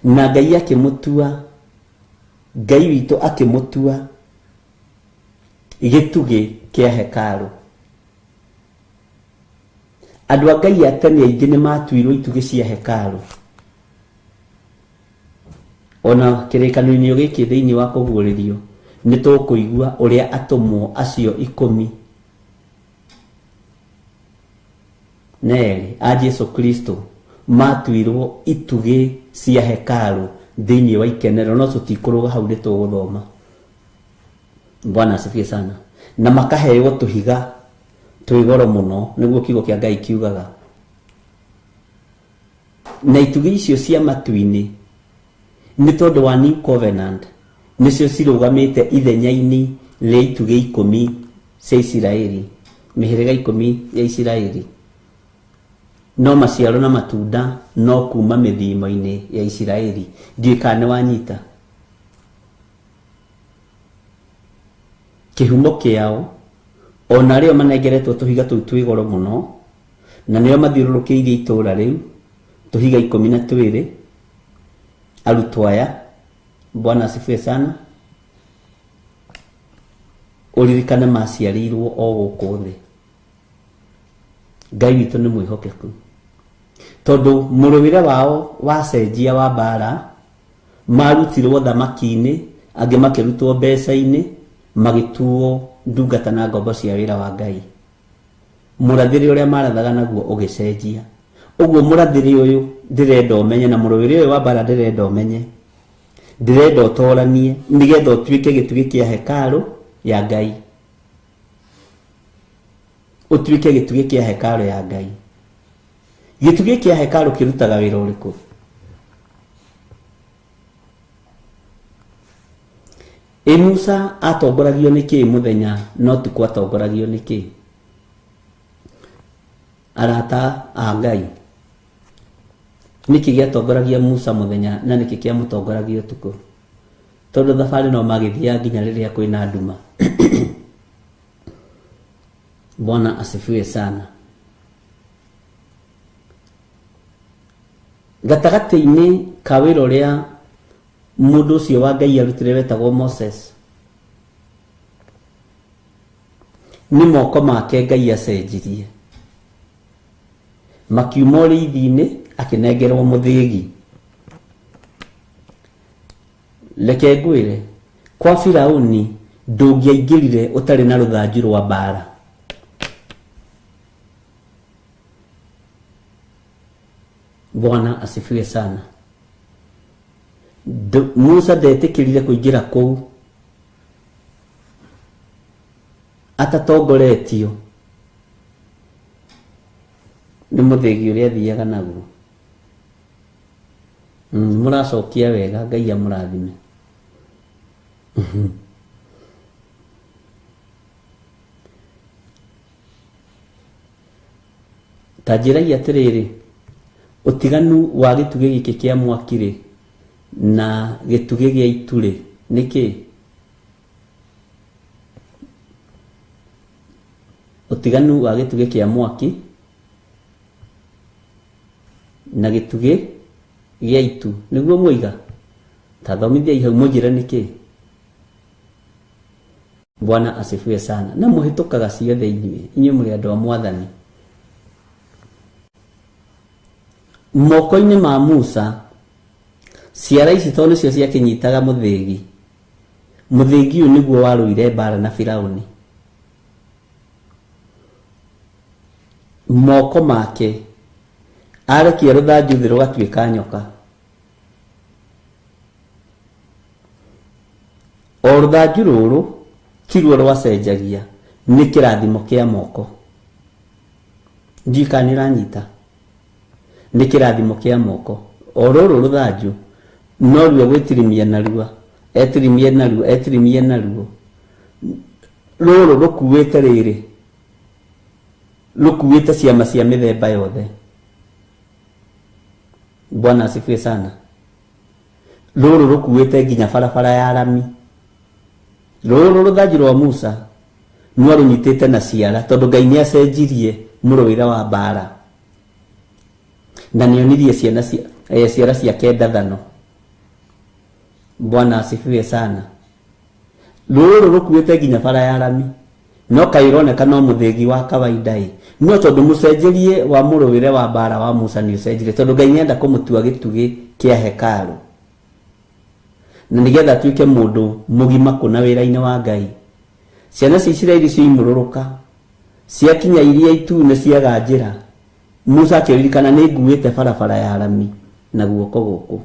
na Ngai akĩmũtua Ngai witũ akĩmũtua gĩtugĩ kĩa hekarũ. Andũ a Ngai a tene aingĩ nĩ matuirwo itugĩ cia hekarũ. Ona kĩrĩkanĩro-inĩ gĩkĩ thĩinĩ wa kũguũrĩrio nĩ tũkũigua ũrĩa atũmwo acio 12 a Jesu Kristo matuirwo itugĩ cia hekarũ thĩinĩ wa ikenero no tũtikũrũga hau nĩ tũgũthoma. Bwana asifiwe sana. Na makaheo tũhiga twĩ goro mũno nĩguo kiugo kĩa Ngai kiugaga. Na itugĩ icio cia matu-inĩ nĩ tondũ wa New Covenant nĩcio cirũgamĩte ithenya-inĩ rĩa itugĩ 10 cia Isiraeli. Mĩhĩrĩga 10 ya Isiraeli. No maciaro na matunda no kuma mĩthimo-inĩ ya Isiraeli. Ndiũĩ kana nĩ wanyita. Kĩhumo kĩao ona rĩo manengeretwo tũhiga tũu twĩ goro mũno, na nĩo mathiũrũrũkĩirie itũũra rĩu tũhiga 12. Arutwo aya, Bwana asifiwe sana, ũririkane maciarĩirwo o gũkũ thĩ. Ngai witũ nĩ mwĩhokeku, tondũ mũrũĩre wao wacenjia wa mbara, marutirwo thamaki-inĩ, angĩ makĩrutwo mbeca-inĩ, magĩtuo ndungata na ngombo cia wĩra wa Ngai. Mũrathĩre ũrĩa marathaga naguo ũgĩcenjia. Ũguo mũrathĩre ũyũ ndĩrenda ũmenye, na mũrũĩre ũyũ wa mbara ndĩrenda ũmenye, ndĩrenda ũtoranie nĩgetha ũtuĩke gĩtugĩ kĩa hekarũ ya Ngai. Ũtuĩke gĩtugĩ kĩa hekarũ ya Ngai. Gĩtugĩ kĩa hekarũ kĩrutaga wĩra ũrĩkũ? Ĩ Musa atongoragio nĩ kĩĩ mũthenya, no ũtukũ atongoragio nĩ kĩĩ? Arata a Ngai, nĩkĩ gĩatongoragia Musa mũthenya na nĩkĩ kĩamũtongoragia ũtukũ? Tondũ thabarĩ no magĩthiaga nginya rĩrĩa kwĩna nduma. Bwana asifiwe sana. Gatagatĩ-inĩ ka wĩra ũrĩa mũndũ ũcio wa Ngai arutire wetagwo Moses, nĩ moko make Ngai acenjirie. Makiuma ũrĩithi-inĩ akĩnengerwo mũthĩgi. Reke ngwĩre, kwa Firauni ndũngĩaingĩrire ũtarĩ na rũthanju rwa mbara. Bwana asifiwe sana. Musa ndetĩkĩrire kũingĩra kũu atatongoretio nĩ mũthĩgi ũrĩa athiaga naguo. Mũracokia wega, Ngai amũrathime. Ta njĩrai atĩrĩrĩ, ũtiganu wa gĩtugĩ gĩkĩ kĩa mwaki rĩ na gĩtugĩ gĩa itu rĩ nĩ kĩĩ? Ũtiganu wa gĩtugĩ kĩa mwaki na gĩtugĩ gĩa itu nĩguo mũiga? Ta thomithiai hau mũnjĩre nĩ kĩĩ. Bwana asifiwe sana. Na mũhĩtũkaga ciothe inyuĩ, inyuĩ mũrĩ andũ a Mwathani. Moko-inĩ ma Musa ciara ici tondũ nĩcio ciakĩnyitaga mũthĩgi. Mũthĩgi ũyũ nĩguo warũire mbara na Firauni. Moko make arekia rũthanju thĩ rũgatuĩka nyoka. O rũthanju rũrũ tiruo rwacenjagia, nĩ kĩrathimo kĩa moko. Ndiũĩ kana nĩ ũranyita. Nĩ kĩrathimo kĩa moko. O rũrũ rũthanju no ruo gwĩtirimia narua, etirimie naruo, etirimie naruo. Rũrũ rũkuĩte rĩrĩ, rũkuĩte ciama cia mĩthemba yothe. Bwana asifiwe sana. Rũrũ rũkuĩte nginya barabara ya rami. Rũrũ rũthanju rwa Musa no rũnyitĩte na ciara, tondũ Ngai nĩ acenjirie mũrũĩre wa mbara na nĩonirie ciana ciara ciake ndathano. Bwana asifiwe sana. Rũrũ rũkuĩte nginya bara ya rami, no kaĩ ũroneka no mũthĩgi wa kawaida ĩ, no tondũ mũcenjerie wa mũrũĩre wa mbara wa Musa nĩ ũcenjirie, tondũ Ngai nĩenda kũmũtua gĩtugĩ kĩa hekarũ na nĩgetha atuĩke mũndũ mũgima kũna wĩra-inĩ wa Ngai. Ciana cia Isiraeli cioimũrũrũka ciakinya iria itune ciaga njĩra, Musa akĩririkana nĩ nguĩte barabara ya rami na guoko gũkũ.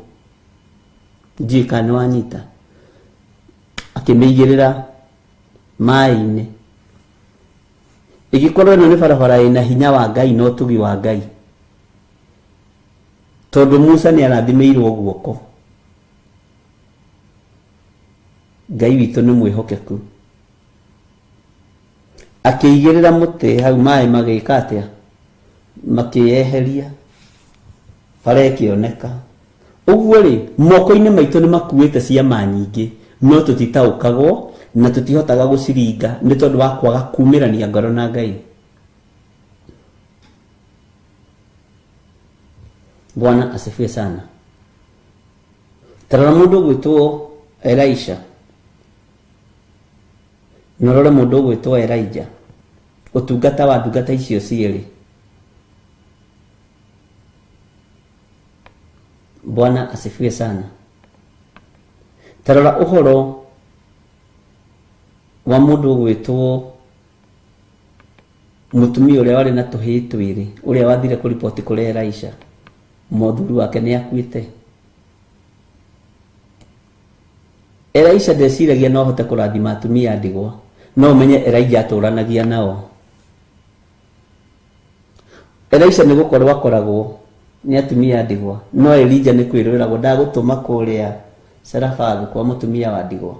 Ndiũĩ kana nĩ wanyita. Akĩmĩigĩrĩra maĩ-inĩ. Ĩgĩkorwo ĩno nĩ barabara ĩna hinya wa Ngai na ũtugi wa Ngai, tondũ Musa nĩ arathimĩirwo guoko. Ngai witũ nĩ mwĩhokeku. Akĩigĩrĩra mũtĩ hau maĩ magĩka atĩa? Makĩyeheria. Bara ĩkĩoneka. Ũguo rĩ, moko-inĩ maitũ nĩ makuĩte ciama nyingĩ, no tũtitaũkagwo na tũtihotaga gũciringa nĩ tondũ wa kwaga kumĩrania ngoro na Ngai. Bwana asifiwe sana. Tarora mũndũ ũgwĩtwo Elisha na ũrore mũndũ ũgwĩtwo Elijah, ũtungata wa ndungata icio cierĩ. Bwana asifiwe sana. Tarora ũhoro wa mũndũ ũgwĩtwo mũtumia ũrĩa warĩ na tũhĩĩ twĩrĩ, ũrĩa wathire kũriboti kũrĩ Elisha, mũthuri wake nĩ akuĩte. Elisha ndeciragia no ahote kũrathima atumia a ndigwa, no ũmenye Elijah atũranagia nao. Elisha nĩ gũkorwo akoragwo nĩ atumia a ndigwa, no Elijah nĩ kwĩrwĩragwo ndagũtũma kũrĩa Sarafathu kwa mũtumia wa ndigwa.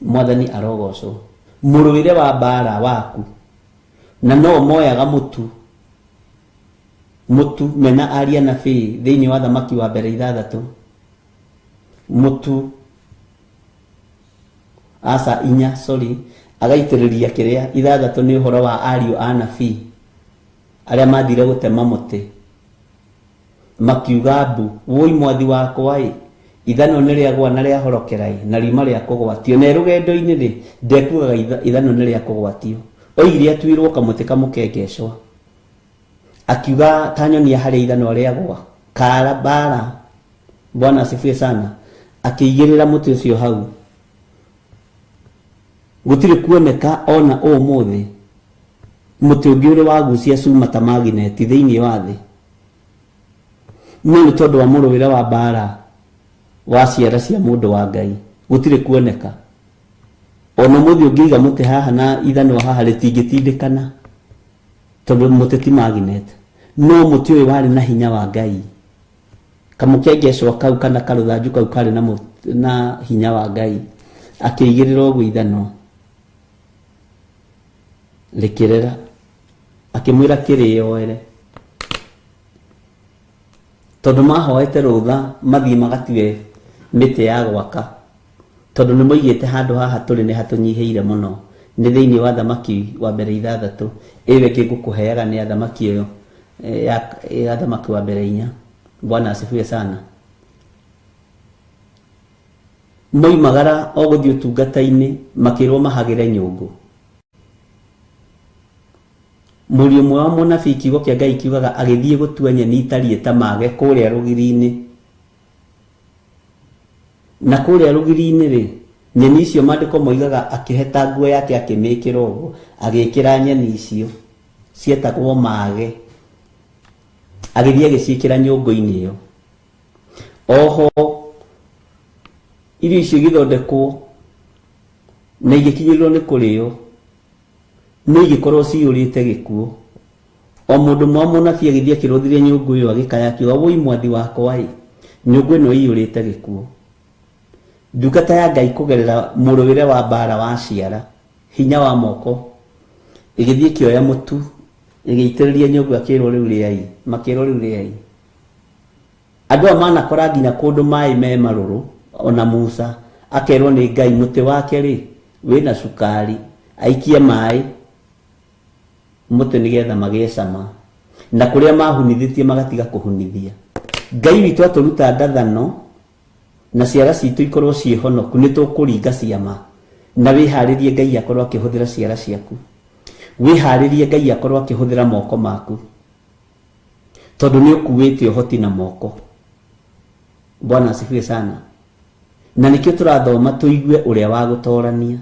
Mwathani arogocwo. Mũrũĩre wa mbara waku na no moyaga mũtu mũtu mena aria nabii thĩinĩ wa thamaki wa mbere ithathatũ, mũtu aca inya, sorry, agaitĩrĩria kĩrĩa ithathatũ nĩ ũhoro wa ariũ a nabii arĩa mathire gũtema mũtĩ, makiuga mbu, woi mwathi wakwa ĩ, ithanwa nĩ rĩagwa na rĩahorokera ĩ, na riuma rĩa kũgwatio. Na rũgendo-inĩ rĩ, ndekuaga ithanwa nĩ rĩa kũgwatio. Oigire atuĩrwo kamũtĩ kamũkengecwa, akiuga ta nyonia harĩa ithanwa rĩagwa kara bara. Bwana asifiwe sana. Akĩigĩrĩra mũtĩ ũcio hau, gũtirĩ kuoneka ona ũmũthĩ mũtĩ ũngĩ ũrĩ wagucia cuma ta magineti thĩinĩ wa thĩ, no nĩ tondũ wa mũrũĩre wa mbara wa ciara cia mũndũ wa Ngai gũtirĩ kuoneka. Ona mũthĩ ũngĩiga mũtĩ haha na ithanwa haha rĩtingĩtindĩkana tondũ mũtĩ ti magnet, no mũtĩ ũyũ warĩ na hinya wa Ngai. Kamũkengecwa kau kana karũthanju kau karĩ na hinya wa Ngai, akĩigĩrĩra ũguo ithanwa rĩkĩrera, akĩmwĩra kĩrĩoere, tondũ mahoete rũtha mathiĩ magatue mĩtĩ ya gwaka, tondũ nĩ moigĩte handũ haha tũrĩ nĩ hatũnyihĩire mũno. Nĩ thĩinĩ wa thamaki wa mbere ithathatũ, ĩyo ĩngĩ ngũkũheaga nĩ ya thamaki ĩyo ya thamaki wa mbere inya. Bwana asifiwe sana. Moimagara o gũthiĩ ũtungata-inĩ makĩrwo mahagĩre nyũngũ. Mũriũ ũmwe wa mũnabii kiugo kĩa Ngai kiugaga agĩthiĩ gũtua nyeni itariĩ ta mage kũrĩa rũgiri-inĩ. Na kũrĩa rũgiri-inĩ rĩ, nyeni icio maandĩko moigaga akĩheta nguo yake akĩmĩkĩra ũguo, agĩkĩra nyeni icio cietagwo mage, agĩthiĩ agĩciĩkĩra nyũngũ-inĩ ĩyo. Oho irio icio igĩthondekwo na igĩkinyĩrĩrwo nĩ kũrĩo, no igĩkorwo ciyũrĩte gĩkuũ. O mũndũ mwa mũnabii agĩthiĩ akĩrũthirie nyũngũ ĩyo agĩkaya akiuga, woi mwathi wakwa ĩ, nyũngũ ĩno ĩiyũrĩte gĩkuũ. Ndungata ya Ngai kũgerera mũrũĩre wa mbara wa ciara, hinya wa moko, ĩgĩthiĩ ĩkĩoya mũtu ĩgĩitĩrĩria nyũngũ, akĩrwo rĩu rĩai, makĩrwo rĩu rĩai. Andũ aya manakora nginya kũndũ maĩ me marũrũ, ona Musa akerwo nĩ Ngai mũtĩ wake rĩ wĩna cukari, aikie maĩ mũtĩ nĩgetha magĩe cama, na kũrĩa mahunithĩtie magatiga kũhunithia. Ngai witũ atũruta ndathano na ciara citũ ikorwo ciĩ honoku, nĩ tũkũringa ciama. Na wĩharĩrie Ngai akorwo akĩhũthĩra ciara ciaku, wĩharĩrie Ngai akorwo akĩhũthĩra moko maku, tondũ nĩ ũkuĩte ũhoti na moko. Bwana asifiwe sana. Na nĩkĩo tũrathoma tũigue ũrĩa wa gũtorania,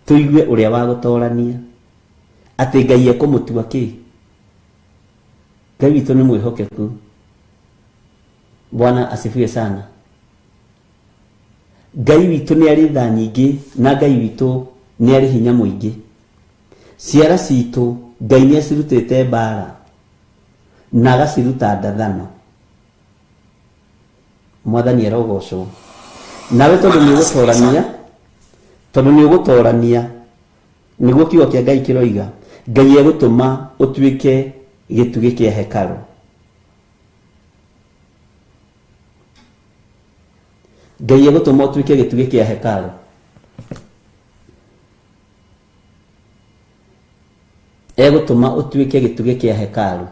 tũigue ũrĩa wa gũtorania atĩ Ngai ekũmũtua kĩ. Ngai witũ nĩ mwĩhokeku. Bwana asifiwe sana. Ngai witũ nĩ arĩ tha nyingĩ na Ngai witũ nĩ arĩ hinya mũingĩ. Ciara citũ Ngai nĩ acirutĩte mbara na agaciruta ndathano. Mwathani arogocwo. Nawe tondũ nĩ ũgũtorania, Tondũ nĩ ũgũtorania nĩguo kiugo kĩa Ngai kĩroiga. Ngai egũtũma ũtuĩke gĩtugĩ kĩa hekarũ. Ngai egũtũma ũtuĩke gĩtugĩ kĩa hekarũ. Egũtũma ũtuĩke gĩtugĩ kĩa hekarũ.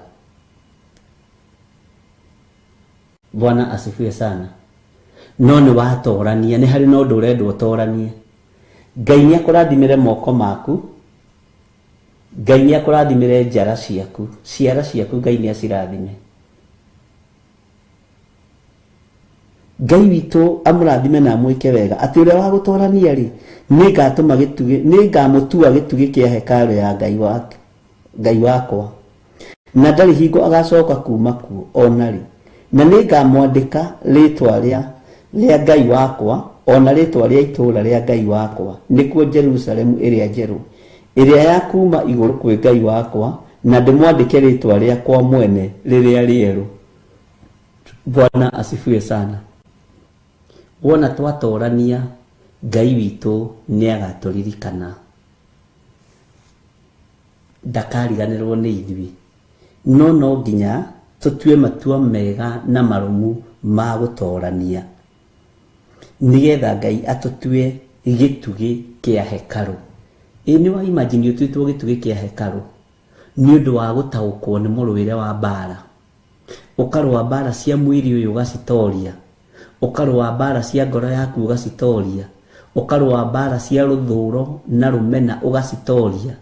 Bwana asifiwe sana. No nĩ watorania, nĩ harĩ na ũndũ ũrendwo ũtoranie. Ngai nĩ akũrathimĩre moko maku. Ngai nĩ akũrathimĩre njara ciaku. Ciara ciaku Ngai nĩ acirathime. Ngai witũ amũrathime na amwĩke wega. Atĩ ũrĩa wa gũtorania rĩ, nĩngatũma gĩtugĩ, nĩngamũtua gĩtugĩ kĩa hekarũ ya Ngai wake, Ngai wakwa. Na ndarĩ hingo agacoka kuma kuo ona rĩ. Na nĩngamwandĩka rĩtwa rĩa Ngai wakwa, ona rĩtwa rĩa itũũra rĩa Ngai wakwa, nĩkuo Jerusalemu ĩrĩa njerũ, ĩrĩa ya kuma igũrũ kwĩ Ngai wakwa, na ndĩmwandĩke rĩtwa rĩakwa mwene rĩrĩa rĩerũ. Bwana asifiwe sana. Wona twatorania, Ngai witũ nĩagatũririkana. Ndakariganĩrwo nĩ ithuĩ. No no nginya tũtue matua mega na marũmu ma gũtorania, nĩgetha Ngai atũtue gĩtugĩ kĩa hekarũ. Ĩ nĩ wa imagine ũtuĩtwo gĩtugĩ kĩa hekarũ nĩ ũndũ wa gũtaũkwo nĩ mũrũĩre wa mbara. Ũkarũa mbara cia mwĩrĩ ũyũ ũgacitoria, ũkarũa mbara cia ngoro yaku ũgacitoria, ũkarũa mbara cia rũthũro na rũmena ũgacitoria,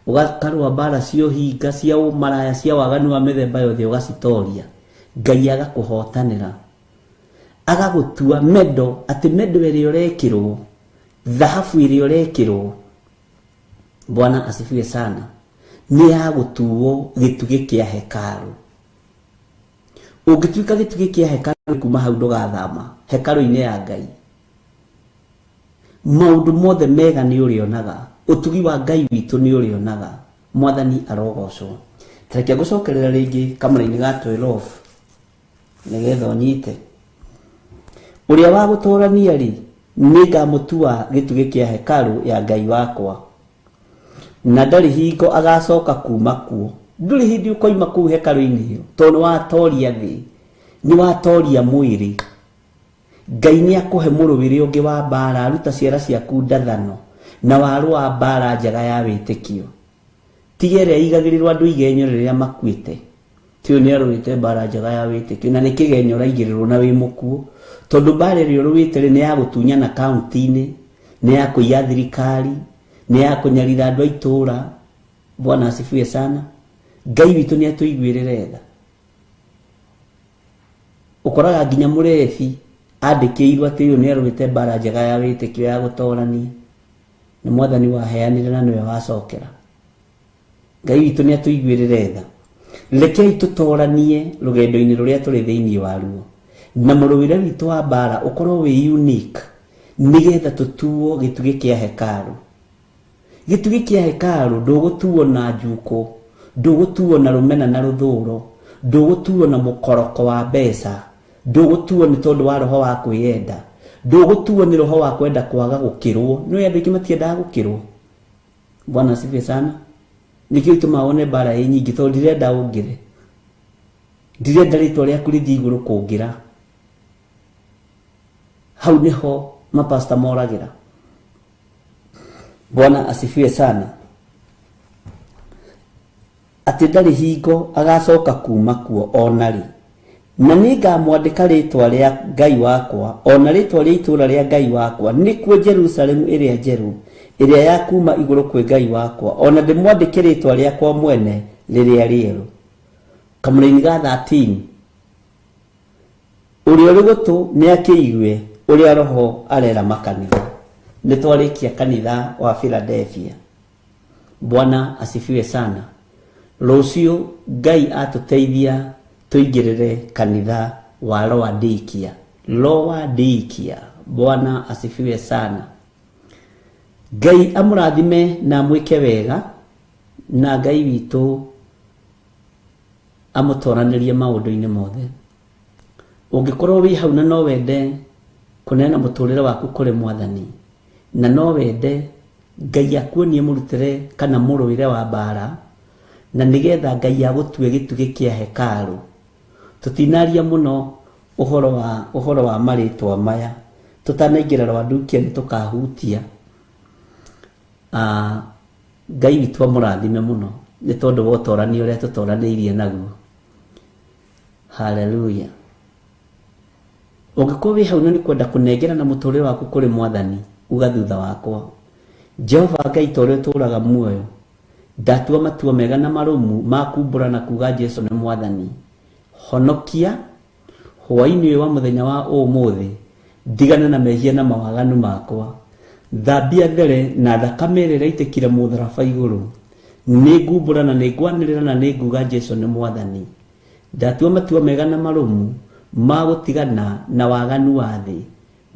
ũkarũa mbara cia ũhinga, cia ũmaraya, cia waganu wa mĩthemba yothe ũgacitoria. Ngai agakũhotanĩra, agagũtua mendo, atĩ mendo ĩrĩa ũrekĩrwo, thahabu ĩrĩa ũrekĩrwo, Bwana asifiwe sana, nĩ ya gũtuo gĩtugĩ kĩa hekarũ. Ũngĩtuĩka gĩtugĩ kĩa hekarũ kuma hau ndũgathama hekarũ-inĩ ya Ngai. Maũndũ mothe mega nĩ ũrĩonaga, ũtugi wa Ngai witũ nĩ ũrĩonaga. Mwathani arogocwo. Tareke ngũcokerera rĩngĩ kamũra-inĩ ga 12 nĩgetha ũnyite. Ũrĩa wa gũtorania rĩ, nĩngamũtua gĩtugĩ kĩa hekarũ ya Ngai wakwa, na ndarĩ hingo agacoka kuma kuo. Ndũrĩ hĩndĩ ũkoima kũu hekarũ-inĩ ĩyo, tondũ nĩ watoria thĩ, nĩ watoria mwĩrĩ. Ngai nĩ akũhe mũrũĩre ũngĩ wa mbara, aruta ciara ciaku ndathano, na warũa mbara njega ya wĩtĩkio. Tiga ĩrĩa ĩigagĩrĩrwo andũ igenyo rĩrĩa makuĩte. Ti ũyũ nĩ arũĩte mbara njega ya wĩtĩkio, na nĩ kĩgenyo ũraigĩrĩrwo na wĩ mũkuũ. Tondũ mbara ĩrĩa ũrũĩte rĩ, nĩ ya gũtunyana kaunti-inĩ, nĩ ya kũiya thirikari, nĩ ya kũnyarira andũ a itũũra. Bwana asifiwe sana. Ngai witũ nĩ atũiguĩrĩre tha. Ũkoraga nginya mũrebi andĩkĩirwo atĩ ũyũ nĩ arũĩte mbara njega ya wĩtĩkio ya gũtorania. Nĩ Mwathani waheanire na nĩwe wacokera. Ngai witũ nĩ atũiguĩrĩre tha. Rekei tũtoranie rũgendo-inĩ rũrĩa tũrĩ thĩinĩ waruo, na mũrũĩre witũ wa mbara ũkorwo wĩ unique, nĩgetha tũtuo gĩtugĩ kĩa hekarũ. Gĩtugĩ kĩa hekarũ ndũgũtuo na njuko, ndũgũtuo na rũmena na rũthũro, ndũgũtuo na mũkoroko wa mbeca, ndũgũtuo nĩ tondũ wa roho wa kwĩyenda, ndũgũtuo nĩ roho wa kwenda kwaga gũkĩrwo. Nĩ andũ aingĩ matiendaga gũkĩrwo. Bwana asifiwe sana. Nĩkĩo gĩtũmaga wone mbara ĩ nyingĩ, tondũ ndirenda ũngĩre, ndirenda rĩtwa rĩaku rĩthiĩ igũrũ kũngĩra. Hau nĩho mapasta moragĩra. Bwana asifiwe sana. Atĩ ndarĩ hingo agacoka kuma kuo ona rĩ. Na nĩngamwandĩka rĩtwa rĩa Ngai wakwa, ona rĩtwa rĩa itũũra rĩa Ngai wakwa, nĩkuo Jerusalemu ĩrĩa njerũ, ĩrĩa ya kuma igũrũ kwĩ Ngai wakwa, ona ndĩmwandĩke rĩtwa rĩakwa mwene rĩrĩa rĩerũ. Kamũra-inĩ ga 13, ũrĩa ũrĩ gũtũ nĩ akĩigue ũrĩa Roho arera makanitha. Nĩ twarĩkia kanitha wa Philadelphia. Bwana asifiwe sana. Rũciũ Ngai atũteithia tũingĩrĩre kanitha wa Laodikia. Laodikia. Bwana asifiwe sana. Ngai amũrathime na amwĩke wega, na Ngai witũ amũtoranĩrie maũndũ-inĩ mothe. Ũngĩkorwo wĩ hau na no wende kũneana mũtũrĩre waku kũrĩ Mwathani, Na no wende Ngai akuonie mũrutĩre kana mũrũĩre wa mbara, na nĩgetha Ngai agũtue gĩtugĩ kĩa hekarũ. Tũtinaria mũno ũhoro wa marĩtwa maya, tũtanaingĩra Rwandukia nĩ tũkahutia. Ngai witũ amũrathime mũno nĩ tondũ wa ũtorani ũrĩa tũtoranĩirie naguo. Haleluya. Ũngĩkorwo wĩ hau na nĩ kwenda kũnengera na mũtũrĩre waku kũrĩ Mwathani, uga thutha wakwa, Jehova Ngai ta ũrĩa ũtũũraga muoyo, ndatua matua mega na marũmu ma kumbũra na kuga Jesu nĩ Mwathani. Honokia hwaĩ-inĩ ũyũ wa mũthenya wa ũmũthĩ, ndigane na mehia na mawaganu makwa. Thambia there na thakame ĩrĩa ĩraitĩkire mũtharaba igũrũ. Nĩ ngumbũra na nĩ ngwanĩrĩra na nĩ nguga Jesu nĩ Mwathani. Ndatua matua mega na marũmu ma gũtigana na waganu wa thĩ.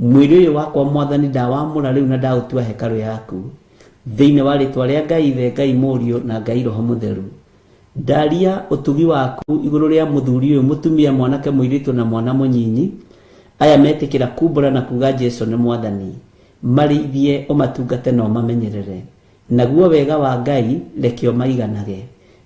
Mwĩrĩ ũyũ wakwa Mwathani ndawamũra rĩu na ndaũtua hekarũ yaku. Thĩinĩ wa rĩtwa rĩa Ngai Ithe, Ngai Mũriũ na Ngai Roho Mũtheru. Ndaria ũtugi waku igũrũ rĩa mũthuri ũyũ, mũtumia, mwanake, mũirĩtu na mwana mũnyinyi. Aya metĩkĩra kumbũra na kuga Jesu nĩ Mwathani. Marĩithie, ũmatungate na ũmamenyerere. Naguo wega wa Ngai reke ũmaiganage.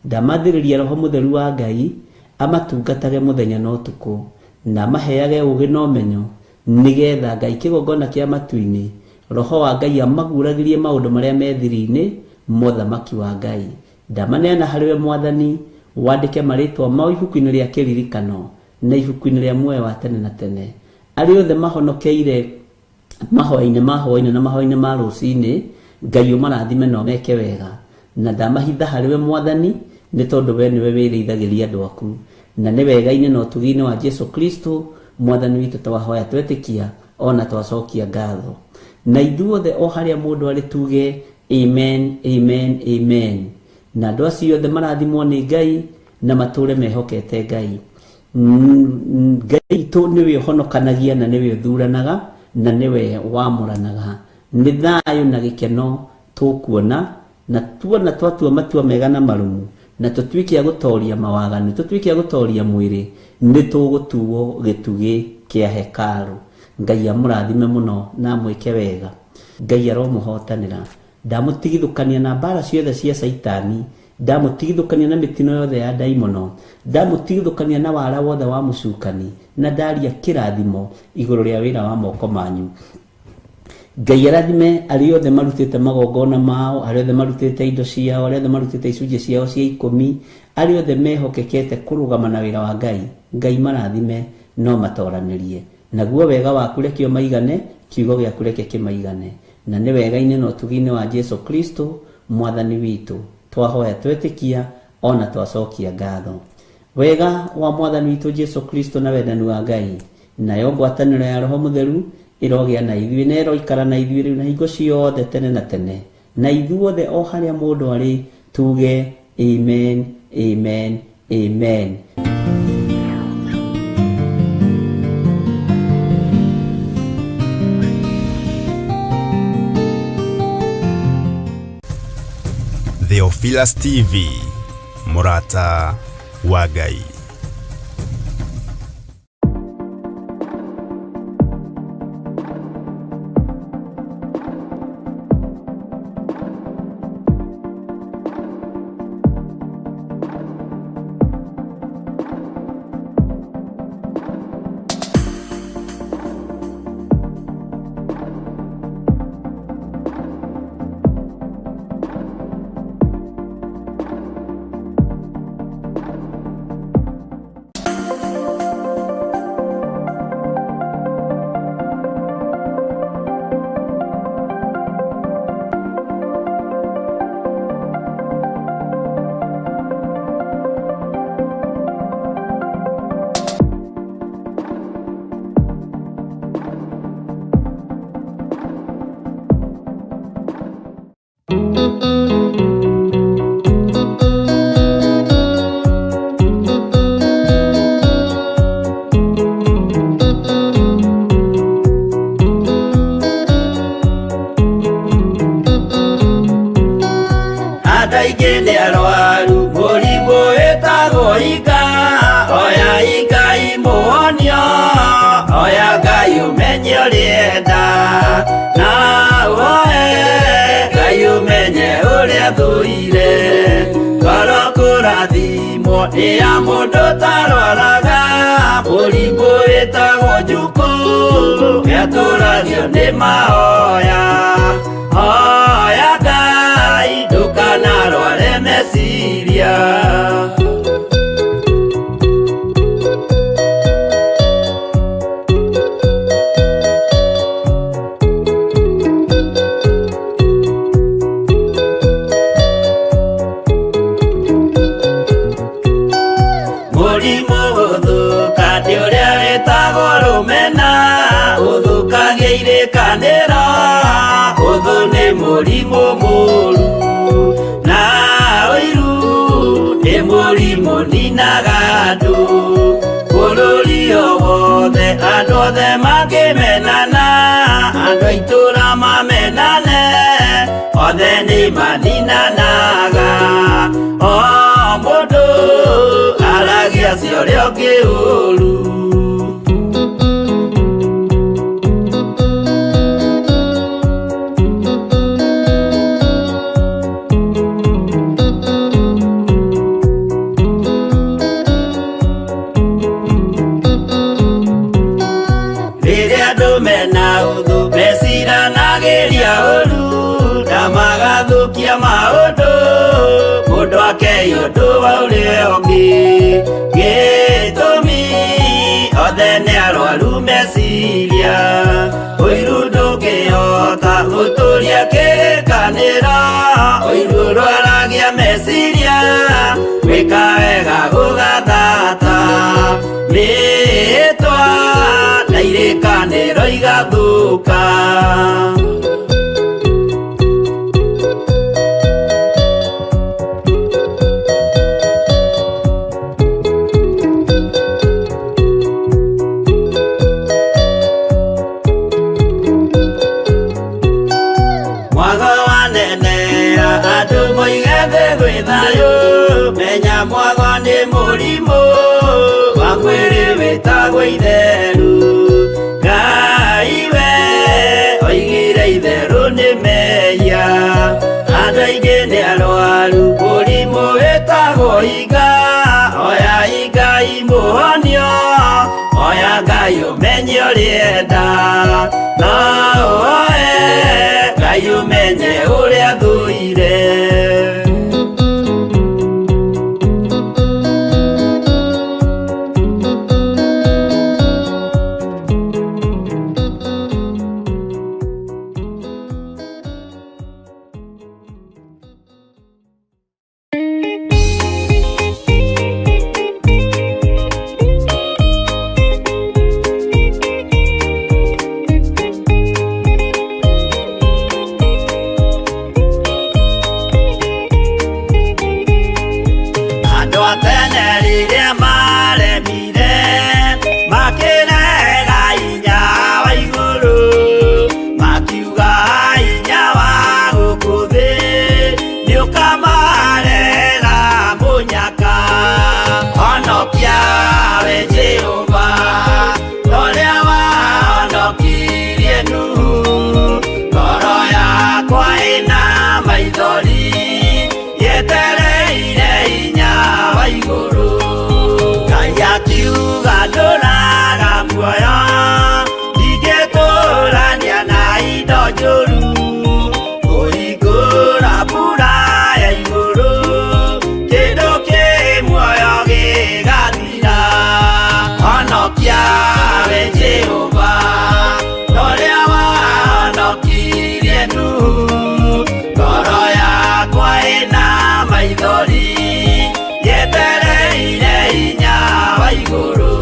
Ndamathĩrĩria Roho Mũtheru wa Ngai amatungatage mũthenya na ũtukũ, na amaheage ũũgĩ na ũmenyo, nĩgetha Ngai kĩgongona kĩa matu-inĩ, Roho wa Ngai amaguragĩrie maũndũ marĩa me thiri-inĩ mothamaki wa Ngai. Ndamaneana harĩ we Mwathani, wandĩke marĩtwa mao ibuku-inĩ rĩa kĩririkano na ibuku-inĩ rĩa muoyo wa tene na tene. Arĩa othe mahonokeire mahoya-inĩ ma hwaĩ-inĩ na mahoya-inĩ ma rũcinĩ, Ngai ũmarathime na ũmeke wega. Na ndamahitha harĩ we Mwathani, nĩ tondũ we nĩwe wĩrĩithagĩria andũ aku. Na nĩ wega-inĩ na ũtugi-inĩ wa Jesu Kristo Mwathani witũ twahoya twetĩkia ona twacokia ngatho. Na ithuothe o harĩa mũndũ arĩ tuge amen, amen, amen. Na andũ acio othe marathimwo nĩ Ngai na matũre mehokete Ngai. Ngai witũ nĩwe ũhonokanagia na nĩwe ũthuranaga na nĩwe wamũranaga. Nĩ thayũ na gĩkeno tũkuona, na tuona twatua matua mega na marũmu, na tũtuĩke a gũtoria mawaganu, tũtuĩke a gũtoria mwĩrĩ, nĩ tũgũtuo gĩtugĩ kĩa hekarũ. Ngai amũrathime mũno na amwĩke wega. Ngai aromũhotanĩra. Ndamũtigithũkania na mbara ciothe cia Caitani, ndamũtigithũkania na mĩtino yothe ya ndaimono, ndamũtigithũkania na wara wothe wa mũcukani, na ndaria kĩrathimo igũrũ rĩa wĩra wa moko manyu. Ngai arathime arĩa othe marutĩte magongona mao, arĩa othe marutĩte indo ciao, arĩa othe marutĩte icunjĩ ciao cia ikũmi, arĩa othe mehokekete kũrũgama na wĩra wa Ngai. Ngai marathime no matoranĩrie. Naguo wega waku reke ũmaigane, kiugo gĩaku reke kĩmaigane. Na nĩ wega-inĩ na ũtugi-inĩ wa Jesu Kristo Mwathani witũ twahoya twetĩkia ona twacokia ngatho. Wega wa Mwathani witũ Jesu Kristo na wendani wa Ngai nayo ngwatanĩro ya Roho Mũtheru ĩrogĩa na ithuĩ na ĩroikara na ithuĩ rĩu na hingo ciothe tene na tene. Na ithuothe o harĩa mũndũ arĩ tuge amen, amen, amen. Theophilus TV, Murata wa Ngai. nĩ ya mũndũ ũtarwaraga mũrimũ wĩtagwo njukũ gĩatũragio nĩ mahoya hoya Ngai ndũkanarware meciria. Mũrimũ gũthũka nĩ ũrĩa wĩtagwo rũmena ũthũkagia irĩkanĩro ũthũ nĩ mũrimũ mũru na ũiru nĩ mũrimũ ninaga andũ bũrũri o wothe andũ othe mangĩmenana andũ a itũũra mamenane othe nĩ maninanaga o mũndũ aragia cia ũrĩa ũngĩ ũru. Rĩrĩa andũ mena ũthũ meciranagĩria ũru na magathũkia maũndũ mũndũ akei ũndũ wa ũrĩa ũngĩ gĩtũmi othe nĩ arwaru meciria ũiru ndũngĩhota gũtũria kĩrĩkanĩro ũiru ũrwaragia meciria gwĩka wega gũgathata mĩĩtwa na irĩkanĩro igathũka. Mwago wanenea andũ moige thĩ gwĩ thayũ menya mwago nĩ mũrimũ wa mwĩrĩ wĩtagwo itheru Ngai we oigire itherũ nĩ mehia andũ aingĩ nĩ arwaru mũrimũ wĩtagwo iga oya Ngai mũhonio oya Ngai ũmenye ũrĩenda no ũhoe Ngai ũmenye ũrĩa thũire. Andũ a tene rĩrĩa maremire makĩrega hinya wa igũrũ makiuga hinya wa gũkũ thĩ nĩũkamarehera mũnyaka honokia we Jehova ũrĩa wahonokirie Nuhu ngoro yakwa ĩna maithori yetereire hinya wa igũrũ Ngai akiuga ndũraga muoyo ndingĩtũrania na indo njũru kũhingũra mbura ya igũrũ kĩndũ kĩ muoyo gĩgathira honokia we Jehova ũrĩa wahonokirie Nuhu ngoro yakwa ĩna maithori yetereire hinya wa igũrũ.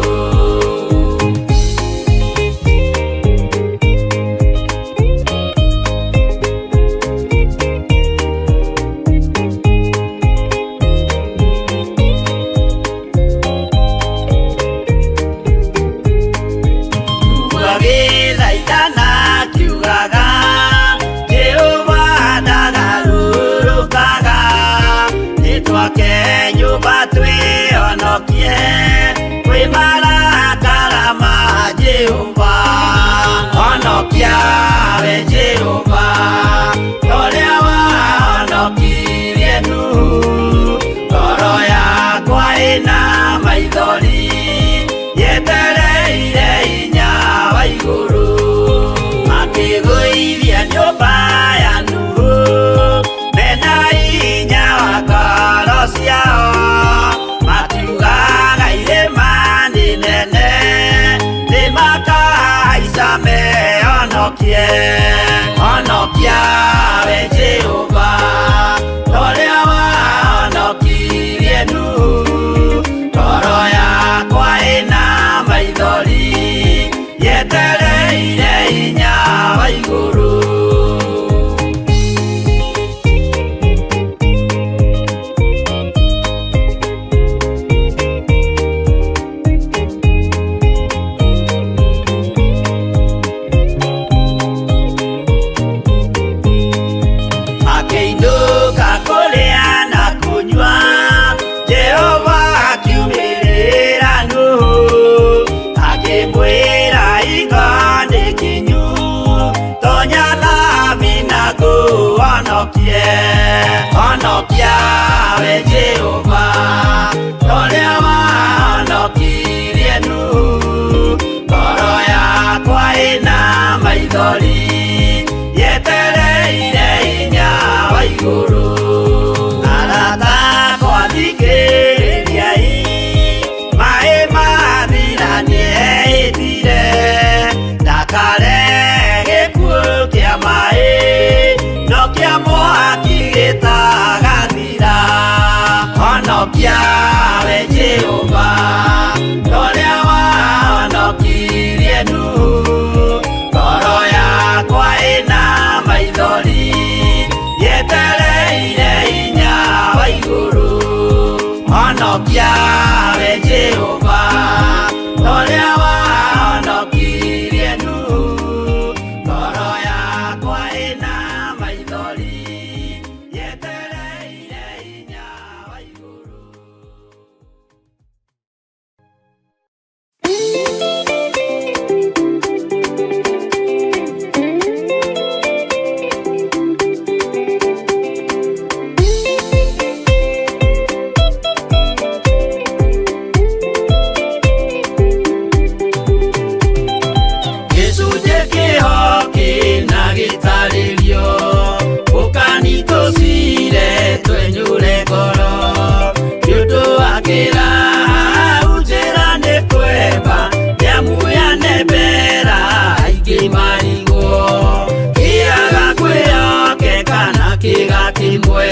Gĩthaitana kiugaga Jehova ndagarũrũkaga nĩtwake nyũmba twĩhonokie kwĩ marakara ma Jehova honokia we Jehova ũrĩa wahonokirie Nuhu ngoro yakwa ĩna ĩna maithori yetereire hinya wa igũrũ. Makĩgũithia nyũmba ya Nuhu mena hinya wa ngoro ciao, makiugaga irĩma nĩ nene nĩmakahaica mehonokie. Honokia we Jehova torĩa wahonokirie Nuhu, ngoro yakwa ĩna maithori yetereire hinya wa igũrũ. Akĩinũka kũrĩa na kũnyua, Jehova akiumĩrĩra Nuhu, akĩmwĩra iga nĩ kinyu, tonya thabina ngũhonokie. Honokia we Jehova torĩa wahonokirie Nuhu, ngoro yakwa ĩna maithori yetereire hinya wa igũrũ. Arata akwa thikĩrĩriai, maĩ mathira nĩehĩtire, ndakare gĩkuũ kĩa maĩ no kĩa mwaki gĩtagathira. Honokia we Jehova torĩa wahonokirie Nuhu, ngoro yakwa ĩna maithori yetereire hinya wa igũrũ. Honokia we Jehova torĩa wahonokirie Nuhu, ngoro yakwa ĩna maithori yetereire hinya wa igũrũ. Gĩcunjĩ kĩho kĩna gĩtarĩrio, ũkani tũcire twenyũre ngoro, nĩ ũndũ wa kĩraha njĩra nĩ kwemba, nĩamu yanembera aingĩ marigwo, kĩaga kwĩhokeka na kĩga kĩmwe,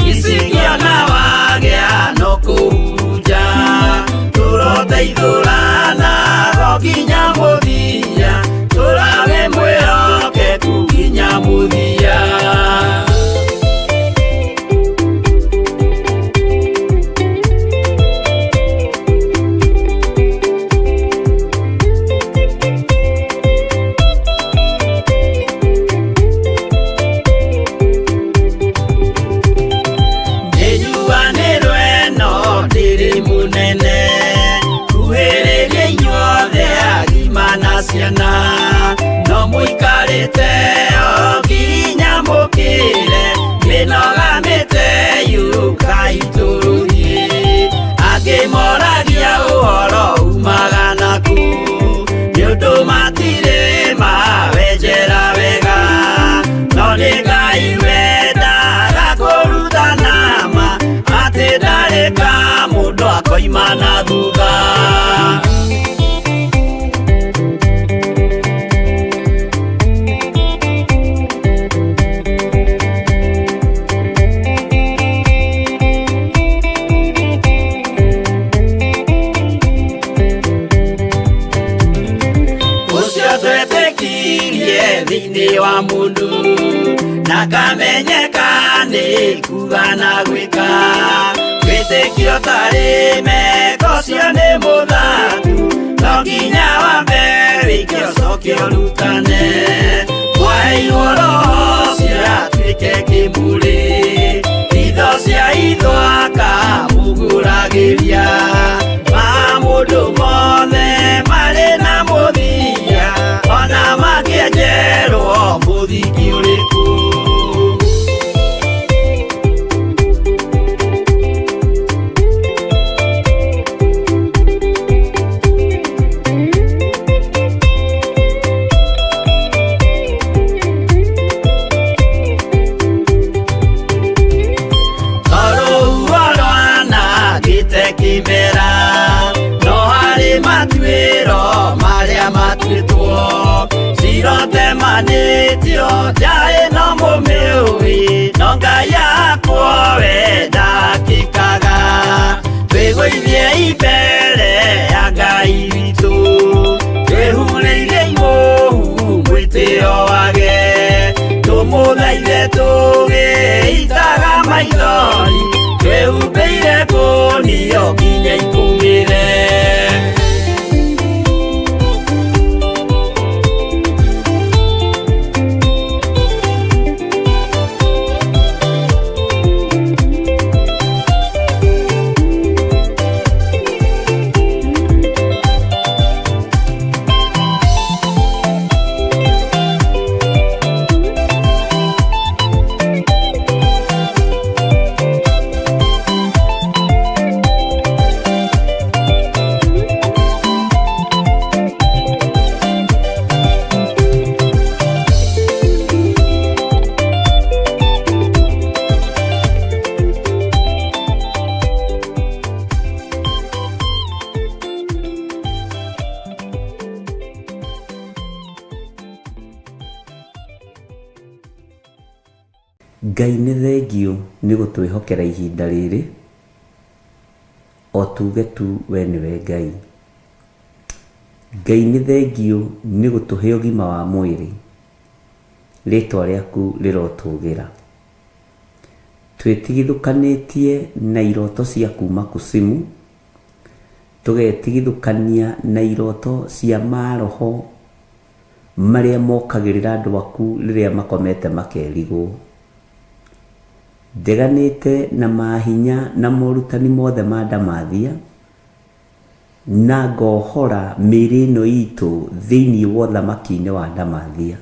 icingĩona wagĩa no kũhurunja, tũroteithũrana o nginya mũthia, tũrage mwĩhokeku nginya mũthia. Nĩnjuanĩrwo ĩno ndĩrĩ mũnene, kuhĩrĩria inyuothe agima na ciana, no mũikarĩte o nginya mũkĩre, mĩnoga mĩte yũkai tũrũthiĩ. Angĩ moragia ũhoro umaga naku, nĩ ũndũ matirĩ mawenjera wega, no nĩ Ngai wendaga kũrutana ma, atĩ ndarĩ ka mũndũ akoima na thutha. Ũcio twetĩkirie thĩinĩ wa mũndũ, na kamenyeka nĩ kuga na gwĩka, wĩtĩkio tarĩ meko ũcio nĩ mũthatu, no nginya wambe wĩke ũcoke ũrutane, mwaheirwo roho ũcio atuĩke kĩmũrĩ, itho cia itho akamũgũragĩria, ma mũndũ mothe marĩ na mũthia, ona mangĩenjerwo mũthingi ũrĩkũ. Twĩgũithie mbere ya Ngai witũ twĩhurĩire imũhu mwĩtĩo wage tũmũthaithe tũgĩitaga maithori twĩhumbĩire kũnio nginya ikũmĩre. Ngai nĩ thengiũ nĩ gũtwĩhokera ihinda rĩrĩ, o tuge tu we nĩwe Ngai. Ngai nĩ thengiũ nĩ gũtũhe ũgima wa mwĩrĩ, rĩtwa rĩaku rĩrotũgĩra. Twĩtigithũkanĩtie na iroto cia kuma kusimu, tũgetigithũkania na iroto cia maroho marĩa mokagĩrĩra andũ aku rĩrĩa makomete makerigwo. Ndeganĩte na mahinya na morutani mothe ma ndamathia, na ngohora mĩĩrĩ ĩno itũ thĩinĩ wa ũthamaki-inĩ wa ndamathia.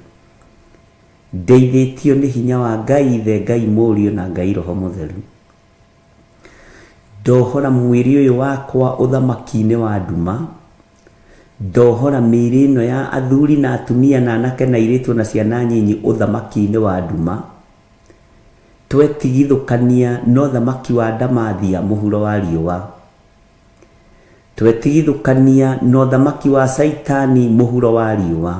Ndeithĩtio nĩ hinya wa Ngai Ithe, Ngai Mũriũ na Ngai Roho Mũtheru. Ndohora mwĩrĩ ũyũ wakwa ũthamaki-inĩ wa nduma, ndohora mĩĩrĩ ĩno ya athuri na atumia na anake na airĩtu na ciana nyinyi ũthamaki-inĩ wa nduma. Twetigithũkania na ũthamaki wa ndamathia mũhuro wa riũa. Twetigithũkania na ũthamaki wa Caitani mũhuro wa riũa.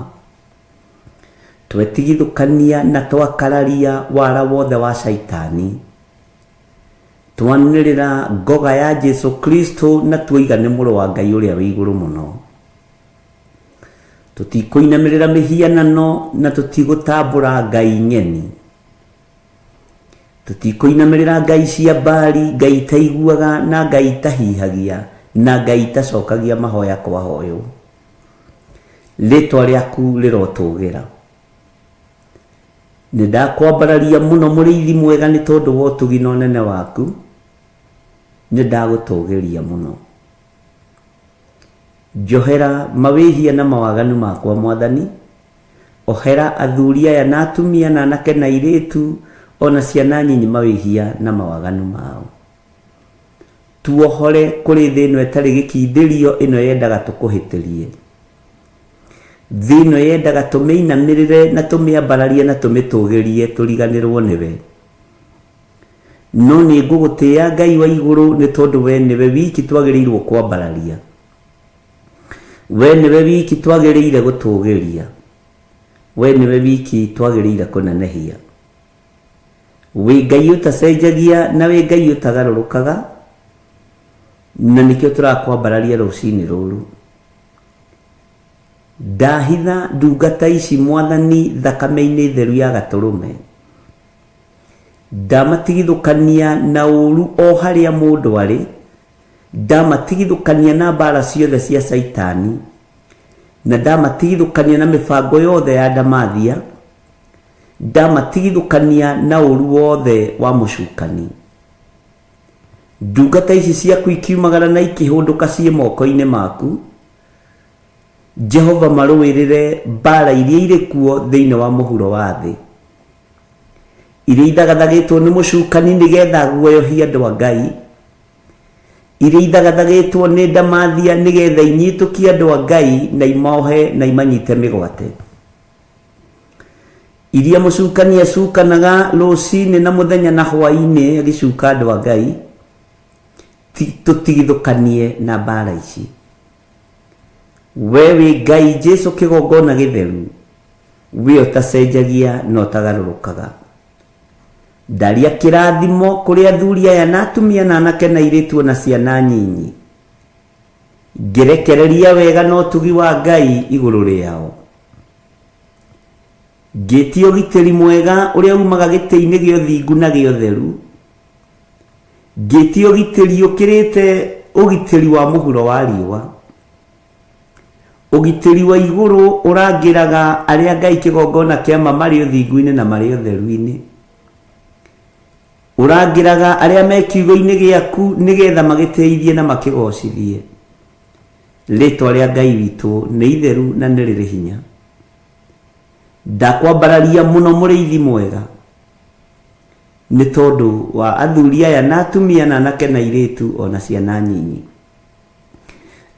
Twetigithũkania na twakararia wara wothe wa Caitani. Twanĩrĩra ngoga ya Jesu Kristo na tuoiga nĩ mũrũ wa Ngai ũrĩa wĩ igũrũ mũno. Tũtikũinamĩrĩra mĩhianano na tũtigũtambũra ngai ng'eni. Tũtikũinamĩrĩra ngai cia Baali, ngai itaiguaga na ngai itahihagia na ngai itacokagia mahoya kwahoywo. Rĩtwa rĩaku rĩrotũgĩra. Nĩ ndakwambararia mũno mũrĩithi mwega nĩ tondũ wa ũtugi na ũnene waku, nĩ ndagũtũgĩria mũno. Njohera mawĩhia na mawaganu makwa Mwathani, ohera athuri aya na atumia na anake na airĩtu ona ciana nyinyi mawĩhia na mawaganu mao. Tuohore kũrĩ thĩ ĩno ĩtarĩ gĩkindĩrio ĩno yendaga tũkũhĩtĩrie. Thĩ ĩno yendaga tũmĩinamĩrĩre na tũmĩambararie na tũmĩtũgĩrie tũriganĩrwo nĩwe. No nĩ ngũgũtĩĩa Ngai wa igũrũ nĩ tondũ we nĩwe wiki twagĩrĩirwo kwambararia. We nĩwe wiki twagĩrĩire gũtũgĩria. We nĩwe wiki twagĩrĩire kũnenehia. Wĩ Ngai ũtacenjagia na wĩ Ngai ũtagarũrũkaga, na nĩkĩo tũrakwambararia rũcinĩ rũrũ. Ndahitha ndungata ici Mwathani thakame-inĩ theru ya gatũrũme. Ndamatigithũkania na ũru o harĩa mũndũ arĩ, ndamatigithũkania na mbara ciothe cia Caitani, na ndamatigithũkania na mĩbango yothe ya ndamathia, ndamatigithũkania na ũru wothe wa mũcukani. Ndungata ici ciaku ikiumagara na ikĩhũndũka ciĩ moko-inĩ maku. Jehova marũĩrĩre mbara iria irĩ kuo thĩinĩ wa mũhuro wa thĩ, iria ithagathagĩtwo nĩ mũcukani nĩgetha aguoyohie andũ a Ngai, iria ithagathagĩtwo nĩ ndamathia nĩgetha inyitũkie andũ a Ngai na imohe na imanyite mĩgwate, iria mũcukani acukanaga rũcinĩ na mũthenya na hwaĩ-inĩ agĩcuka andũ a Ngai, tũtigithũkanie na mbara ici. We wĩ Ngai Jesu kĩgongona gĩtheru, we ũtacenjagia na ũtagarũrũkaga. Ndaria kĩrathimo kũrĩ athuri aya na atumia na anake na airĩtu o na ciana nyinyi. Ngĩrekereria wega na ũtugi wa Ngai igũrũ rĩao. Ngĩtia ũgitĩri mwega ũrĩa umaga gĩtĩ-inĩ gĩa ũthingu na gĩa ũtheru. Ngĩtia ũgitĩri ũkĩrĩte ũgitĩri wa mũhuro wa riũa. Ũgitĩri wa igũrũ ũrangĩraga arĩa Ngai kĩgongona kĩa ma marĩ ũthingu-inĩ na marĩ ũtheru-inĩ. Ũrangĩraga arĩa me kiugo-inĩ gĩaku nĩgetha magĩtĩithie na makĩgocithie. Rĩtwa rĩa Ngai witũ nĩ itheru na nĩ rĩrĩ hinya. Ndakwambararia mũno mũrĩithi mwega nĩ tondũ wa athuri aya na atumia na anake na airĩtu o na ciana nyinyi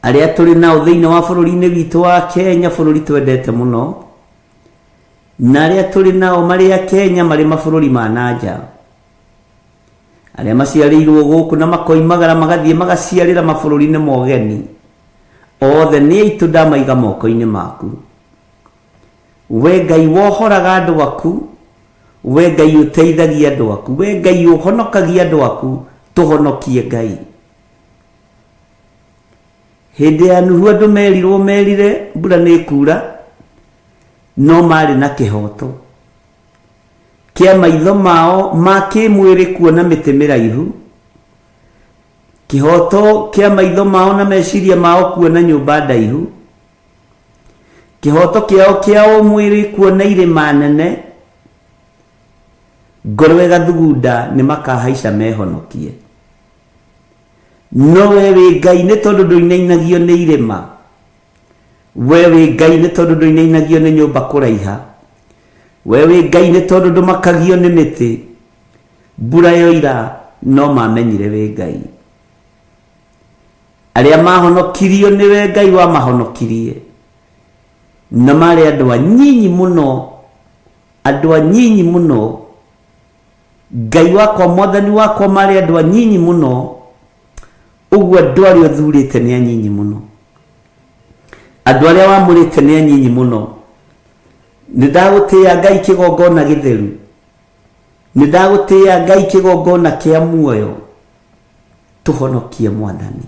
arĩa tũrĩ nao thĩinĩ wa bũrũri-inĩ witũ wa Kenya, bũrũri twendete mũno, na arĩa tũrĩ nao marĩ a Kenya marĩ mabũrũri ma na nja, arĩa maciarĩirwo gũkũ na makoimagara magathiĩ magaciarĩra mabũrũri-inĩ ma ũgeni, othe nĩ aitũ ndamaiga moko-inĩ maku. We Ngai wohoraga andũ aku, we Ngai ũteithagia andũ aku, we Ngai ũhonokagia andũ aku, tũhonokie Ngai. Hĩndĩ ya Nuhu andũ merirwo merire mbura nĩ ĩkura, no maarĩ na kĩhoto kĩa maitho mao ma kĩmwĩrĩ kuona mĩtĩ mĩraihu, kĩhoto kĩa maitho mao na meciria mao kuona nyũmba ndaihu, kĩhoto kĩao kĩa ũmwĩrĩ kuona irĩma nene, ngoro ĩgathugunda nĩ makahaica mehonokie. No we wĩ Ngai nĩ tondũ ndũinainagio nĩ irĩma, we wĩ Ngai nĩ tondũ ndũinainagio nĩ nyũmba kũraiha, we wĩ Ngai nĩ tondũ ndũmakagio nĩ mĩtĩ, mbura yoira no mamenyire wĩ Ngai. Arĩa mahonokirio nĩwe Ngai wamahonokirie, na marĩ andũ anyinyi mũno, andũ anyinyi mũno, Ngai wakwa mwathani wakwa marĩ andũ anyinyi mũno, ũguo andũ arĩa ũthurĩte nĩ anyinyi mũno, andũ arĩa wamũrĩte nĩ anyinyi mũno. Nĩ ndagũtĩĩa Ngai kĩgongona gĩtheru, nĩ ndagũtĩĩa Ngai kĩgongona kĩa muoyo. Tũhonokie mwathani,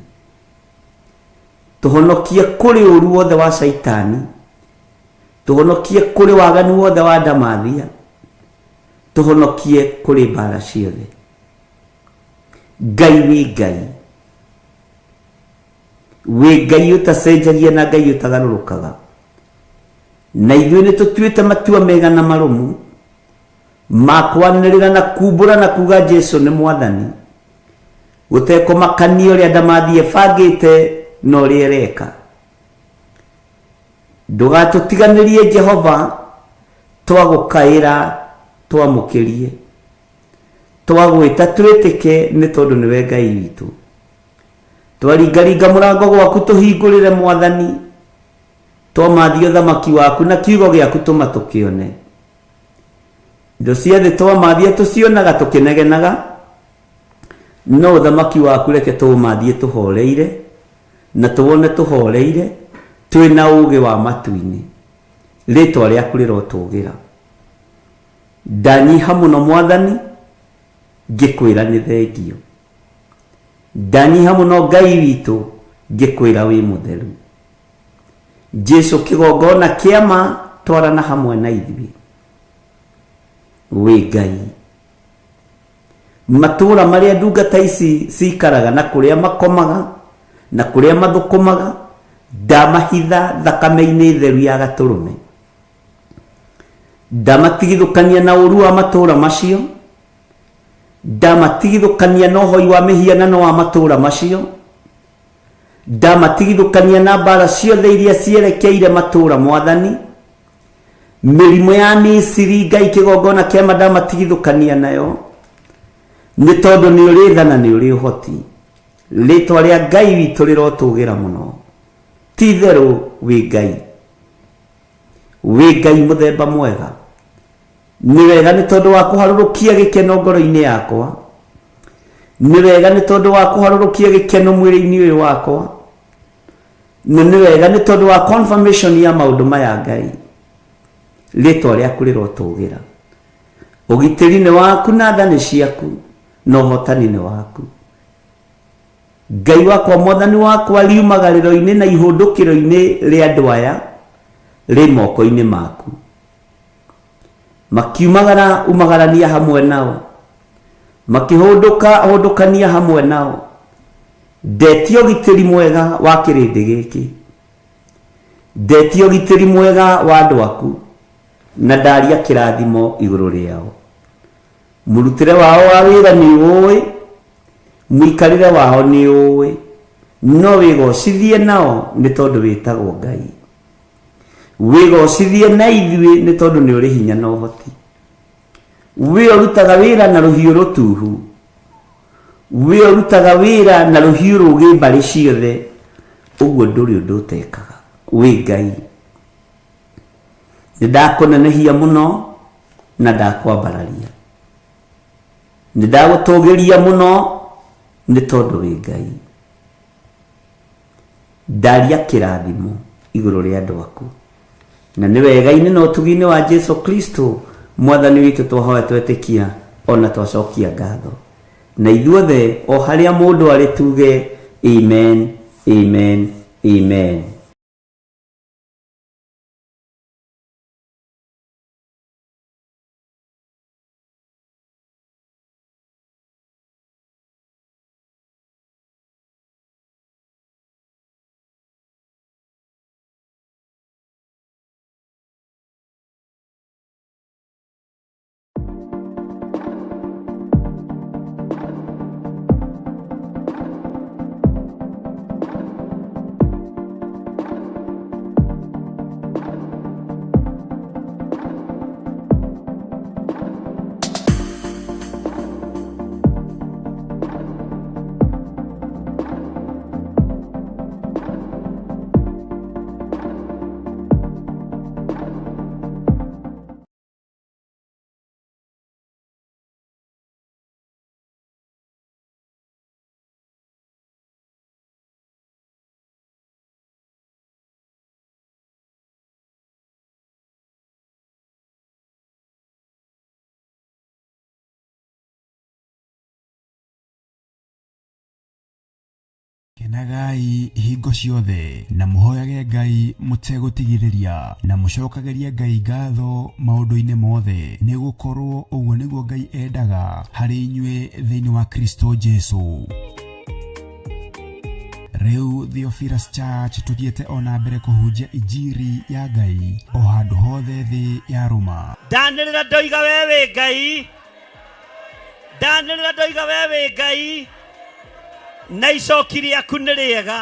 tũhonokie kũrĩ ũru wothe wa Caitani, tũhonokie kũrĩ waganu wothe wa ndamathia, tũhonokie kũrĩ mbara ciothe. Ngai wĩ Ngai, wĩ Ngai ũtacenjagia na Ngai ũtagarũrũkaga, na ithuĩ nĩ tũtuĩte matua mega na marũmu ma kwanĩrĩra na kumbũra na kuga Jesu nĩ mwathani, gũtekũmakania ũrĩa ndamathia ĩbangĩte na ũrĩa ĩreka. Ndũgatũtiganĩrie Jehova, twagũkaĩra twamũkĩrie, twagwĩta twĩtĩke nĩ tondũ nĩwe Ngai witũ. Twaringaringa mũrango gwaku tũhingũrĩre mwathani, twamathia ũthamaki waku na kiugo gĩaku tũma tũkĩone. Indo cia thĩ twamathia tũcionaga tũkĩnegenaga, no ũthamaki waku reke tũũmathie tũhoreire na tũwone tũhoreire twĩ na ũũgĩ wa matu-inĩ. Rĩtwa rĩaku rĩrotũgĩra. Ndanyiha mũno mwathani ngĩkwĩra nĩ thengio. Ndanyiha mũno Ngai witũ ngĩkwĩra wĩ mũtheru. Jesu kĩgongona kĩa ma twarana hamwe na ithuĩ. Wĩ Ngai. Matũũra marĩa ndungata ici cikaraga na kũrĩa makomaga na kũrĩa mathũkũmaga ndamahitha thakame-inĩ theru ya gatũrũme. Ndamatigithũkania na ũũru wa matũũra macio, ndamatigithũkania na ũhoi wa mĩhianano wa matũũra macio, ndamatigithũkania na mbara ciothe iria cierekeire matũũra mwathani, mĩrimũ ya Misiri Ngai kĩgongona kĩa ma ndamatigithũkania nayo, nĩ tondũ nĩ ũrĩ tha na nĩ ũrĩ ũhoti. Rĩtwa rĩa Ngai witũ rĩrotũgĩra mũno. Ti itherũ wĩ Ngai, wĩ Ngai mũthemba mwega. Nĩ wega nĩ tondũ wa kũharũrũkia gĩkeno ngoro-inĩ yakwa, nĩ wega nĩ tondũ wa kũharũrũkia gĩkeno mwĩrĩ-inĩ ũyũ wakwa, na nĩ wega nĩ tondũ wa confirmation ya maũndũ maya Ngai. Rĩtwa rĩaku rĩrotũgĩra. Ũgitĩri nĩ waku na tha nĩ ciaku na ũhotani nĩ waku. Ngai wakwa, Mwathani wakwa, riumagarĩro-inĩ na ihũndũkĩro-inĩ rĩa andũ aya rĩ moko-inĩ maku. Makiumagara umagarania hamwe nao, makĩhũndũka hũndũkania hamwe nao. Ndetia ũgitĩri mwega wa kĩrĩndĩ gĩkĩ, ndetia ũgitĩri mwega wa andũ aku, na ndaria kĩrathimo igũrũ rĩao. Mũrutĩre wao wa wĩra nĩ ũĩ, mũikarĩre wao nĩ ũĩ, no wĩgocithie nao nĩ tondũ wĩtagwo Ngai. Wĩgocithie na ithuĩ nĩ tondũ nĩ ũrĩ hinya na ũhoti. We ũrutaga wĩra na rũhiũ rũtuhu, we ũrutaga wĩra na rũhiũ rũgĩ mbarĩ ciothe, ũguo ndũrĩ ũndũ ũtekaga. Wĩ Ngai. Nĩ ndakũnenehia mũno na ndakwambararia. Nĩ ndagũtũgĩria mũno nĩ tondũ wĩ Ngai. Ndaria kĩrathimo igũrũ rĩa andũ aku. Na nĩ wega-inĩ na ũtugi-inĩ wa Jesu Kristo Mwathani witũ twahoya twetĩkia ona twacokia ngatho. Na ithuothe o harĩa mũndũ arĩ tuge amen, amen, amen. Kenagai hingo ciothe na mũhoyage Ngai mũtegũtigithĩria na mũcokagĩrie Ngai ngatho maũndũ-inĩ mothe, nĩ gũkorwo ũguo nĩguo Ngai endaga harĩ inyuĩ thĩinĩ wa Kristo Jesu. Rĩu Theophilus Church tũthiĩte o na mbere kũhunjia injiri ya Ngai o handũ hothe thĩ ya rũma. Ndanĩrĩra ndoiga we wĩ Ngai, ndanĩrĩra ndoiga we wĩ Ngai, na icoki rĩaku nĩ rĩega.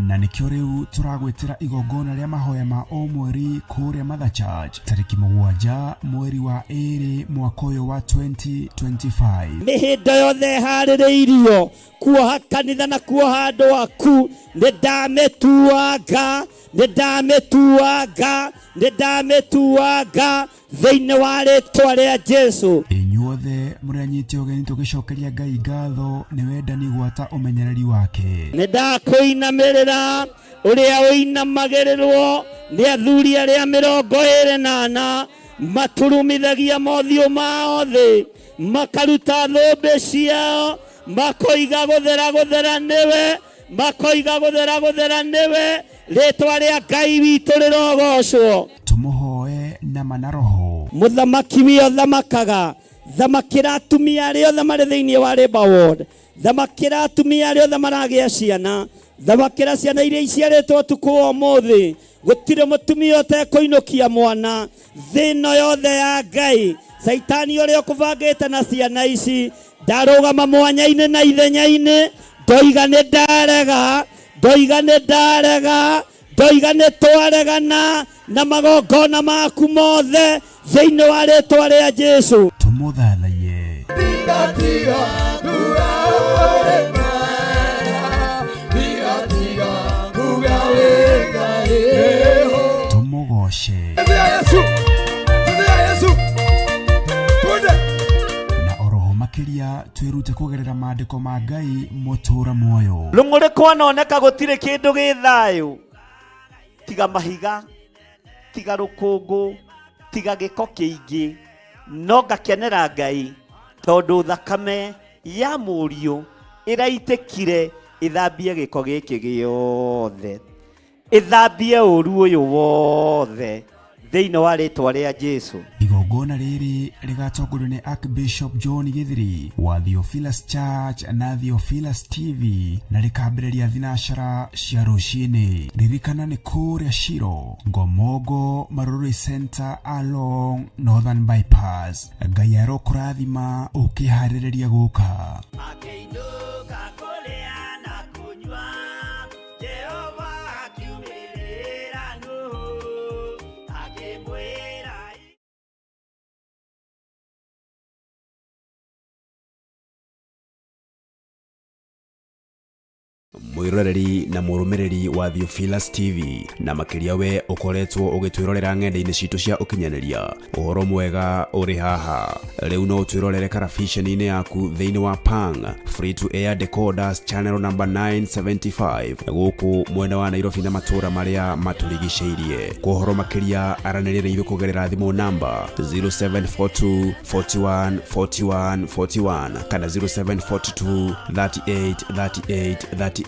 Na nĩkĩo rĩu tũragwĩtĩra igongona rĩa mahoya ma o mweri kũrĩa Mother Church tarĩki 7 mweri wa 2 mwaka ũyũ wa 2025. Mĩhĩndo yothe ĩharĩrĩirio kuoha kanitha na kuoha andũ aku, nĩ ndamĩtuanga, nĩ ndamĩtuanga, nĩ ndamĩtuanga thĩinĩ wa rĩtwa rĩa Jesu. Inyuothe mũrĩ anyite ũgeni tũgĩcokeria Ngai ngatho nĩ wendani gwata ũmenyereri wake. Nĩ ndakũinamĩrĩra ũrĩa ũinamagĩrĩrwo nĩ athuri arĩa 24 maturumithagia mothiũ mao thĩ, makaruta thũmbĩ ciao, makoiga gũthera gũthera nĩwe, makoiga gũthera gũthera nĩwe, rĩtwa rĩa Ngai witũ rĩrogocwo. Tũmũhoe na ma na roho. Mũthamaki wĩ ũthamakaga, thamakĩra atumia arĩa othe marĩ thĩinĩ wa Labour Ward, thamakĩra atumia arĩa othe maragĩa ciana, thamakĩra ciana iria iciarĩtwo ũtukũ wa ũmũthĩ. Gũtirĩ mũtumia ũtekũinũkia mwana thĩ ĩno yothe ya Ngai. Caitani ũrĩa ũkũbangĩte na ciana ici, ndarũgama mwanya-inĩ na ithenya-inĩ, ndoiga nĩ ndarega, ndoiga nĩ ndarega, ndoiga nĩ twaregana na magongona maku mothe thĩinĩ wa rĩtwa rĩa Jesu. Tũmũthathaiye. Tũmũgoce. Na oroho makĩria twĩrute kũgerera maandĩko ma Ngai mũtũra muoyo. Rũng'ũrĩ kwanoneka gũtirĩ kĩndũ gĩ thayũ tiga mahiga, tiga rũkũngũ, tiga gĩko kĩingĩ. No ngakenera Ngai tondũ thakame ya mũriũ ĩraitĩkire ĩthambie gĩko gĩkĩ gĩothe, ĩthambie ũru ũyũ wothe thĩinĩ wa rĩtwa rĩa Jesu. Igongona rĩrĩ rĩgatongorio nĩ Archbishop John Githiri wa Theophilus Church na Theophilus TV na rĩkambĩrĩria thinacara cia rũcinĩ. Ririkana nĩ kũrĩa Shiro, Ngomongo, Marurui Center along Northern Bypass. Ngai arokũrathima ũkĩharĩrĩria gũka. Akĩinũka kũrĩa na kũnyua, Jehova akiumĩrĩra Nuhu, akĩmwĩra. Mwiroreri na mũrũmĩrĩri wa Theophilus TV, na makĩria we ũkoretwo ũgĩtwĩrorera ng'enda-inĩ citũ cia ũkinyanĩria, ũhoro mwega ũrĩ haha. Rĩu no ũtwĩrorere karabiceni-inĩ yaku thĩinĩ wa Pang Free to Air Decoders channel number 975 gũkũ mwena wa Nairobi na matũũra marĩa matũrigicĩirie. Kwa ũhoro makĩria aranĩria na ithuĩ kũgerera thimũ namba 0742 41 41 41 kana 0742 38 38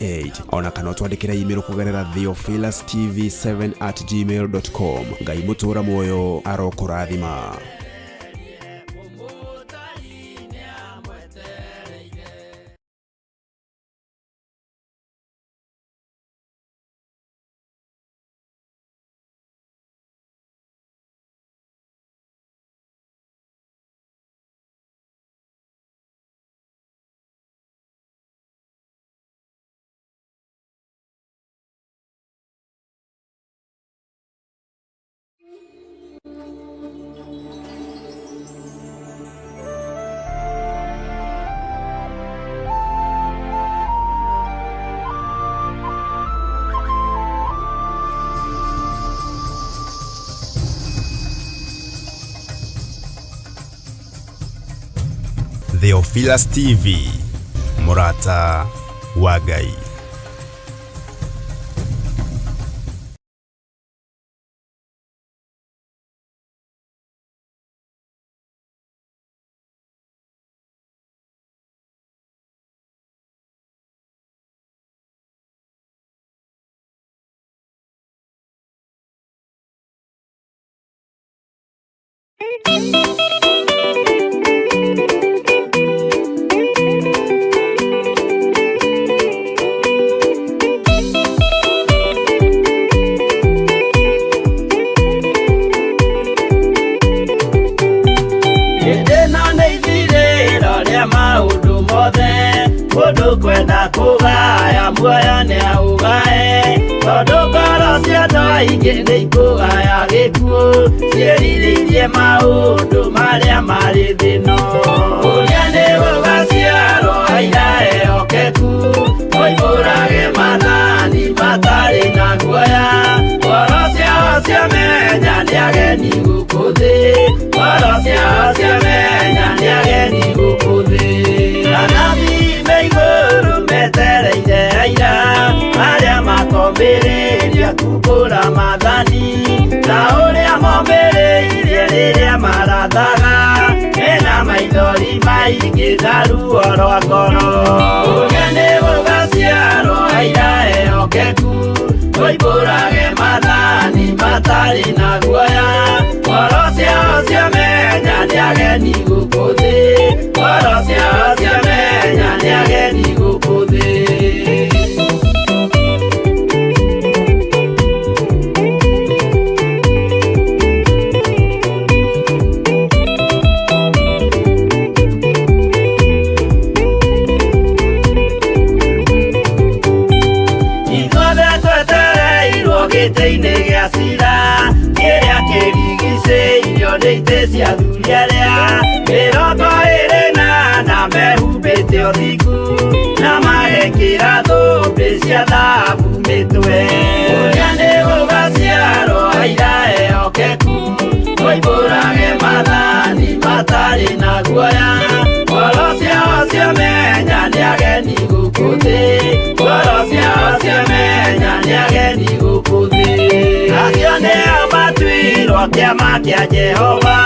38, ona kana ũtwandĩkĩre email kũgerera theophilustv7@gmail.com. Ngai mũtũũra muoyo arokũrathima. Theophilus TV, mũrata wa Ngai. Hĩndĩ ĩno nĩ ithirĩro rĩa maũndũ mothe, mũndũ kwenda kũgaya muoyo nĩ aũgae, tondũ ngoro cia andũ aingĩ nĩ ikũgaya gĩkuũ, ciĩrirĩirie maũndũ marĩa marĩ thĩ ĩno. Ũrĩa nĩ gũgaciarwo aira ehokeku, moimbũrage maathani matarĩ na guoya, ngoro ciao ciamenya nĩ ageni gũkũ thĩ, ngoro ciao ciamenya nĩ ageni gũkũ thĩ. Anabii me igũrũ metereire aira, arĩa makomĩrĩria kumbũra maathani, ta ũrĩa momĩrĩirie rĩrĩa marathaga, mena maithori maingĩ na ruo rwa ngoro. Ũrĩa nĩ gũgaciarwo aira ehokeku, moimbũrage maathani matarĩ na guoya, ngoro ciao ciamenya nĩ ageni gũkũ thĩ, ngoro ciao ciamenya nĩ ageni gũkũ thĩ. Ithuothe twetereirwo gĩtĩ-inĩ gĩa cira, kĩrĩa kĩrigicĩirio nĩ itĩ cia athuri arĩa 24 mehumbĩte ũthingu, na magekĩra thũmbĩ cia thahabu mĩtwe. Ũrĩa nĩ gũgaciarwo aira ehokeku, moimbũrage maathani matarĩ na guoya, ngoro ciao ciamenya nĩ ageni gũkũ thĩ, ngoro ciao ciamenya nĩ ageni gũkũ thĩ. Acio nĩo matuirwo kĩama kĩa Jehova,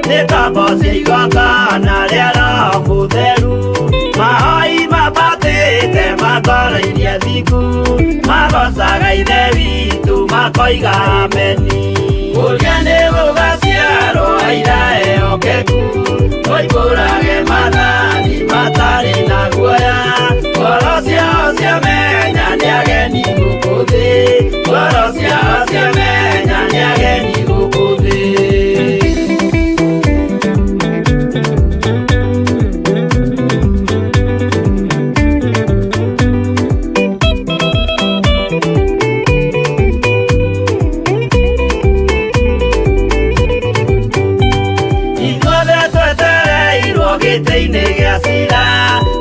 nĩ ngombo cia igongona rĩa Roho Mũtheru. Mahoi mabatĩte makoroirie thingu, magocaga Ithe witũ makoiga ameni. Kũrĩa nĩ gũgaciarwo aira ehokeku, moimbũrage maathani matarĩ na guoya. Ngoro ciao ciamenya nĩ ageni gũkũ thĩ, ngoro ciao ciamenya nĩ ageni gũkũ thĩ. Ithuothe twetereirwo gĩtĩ-inĩ gĩa cira,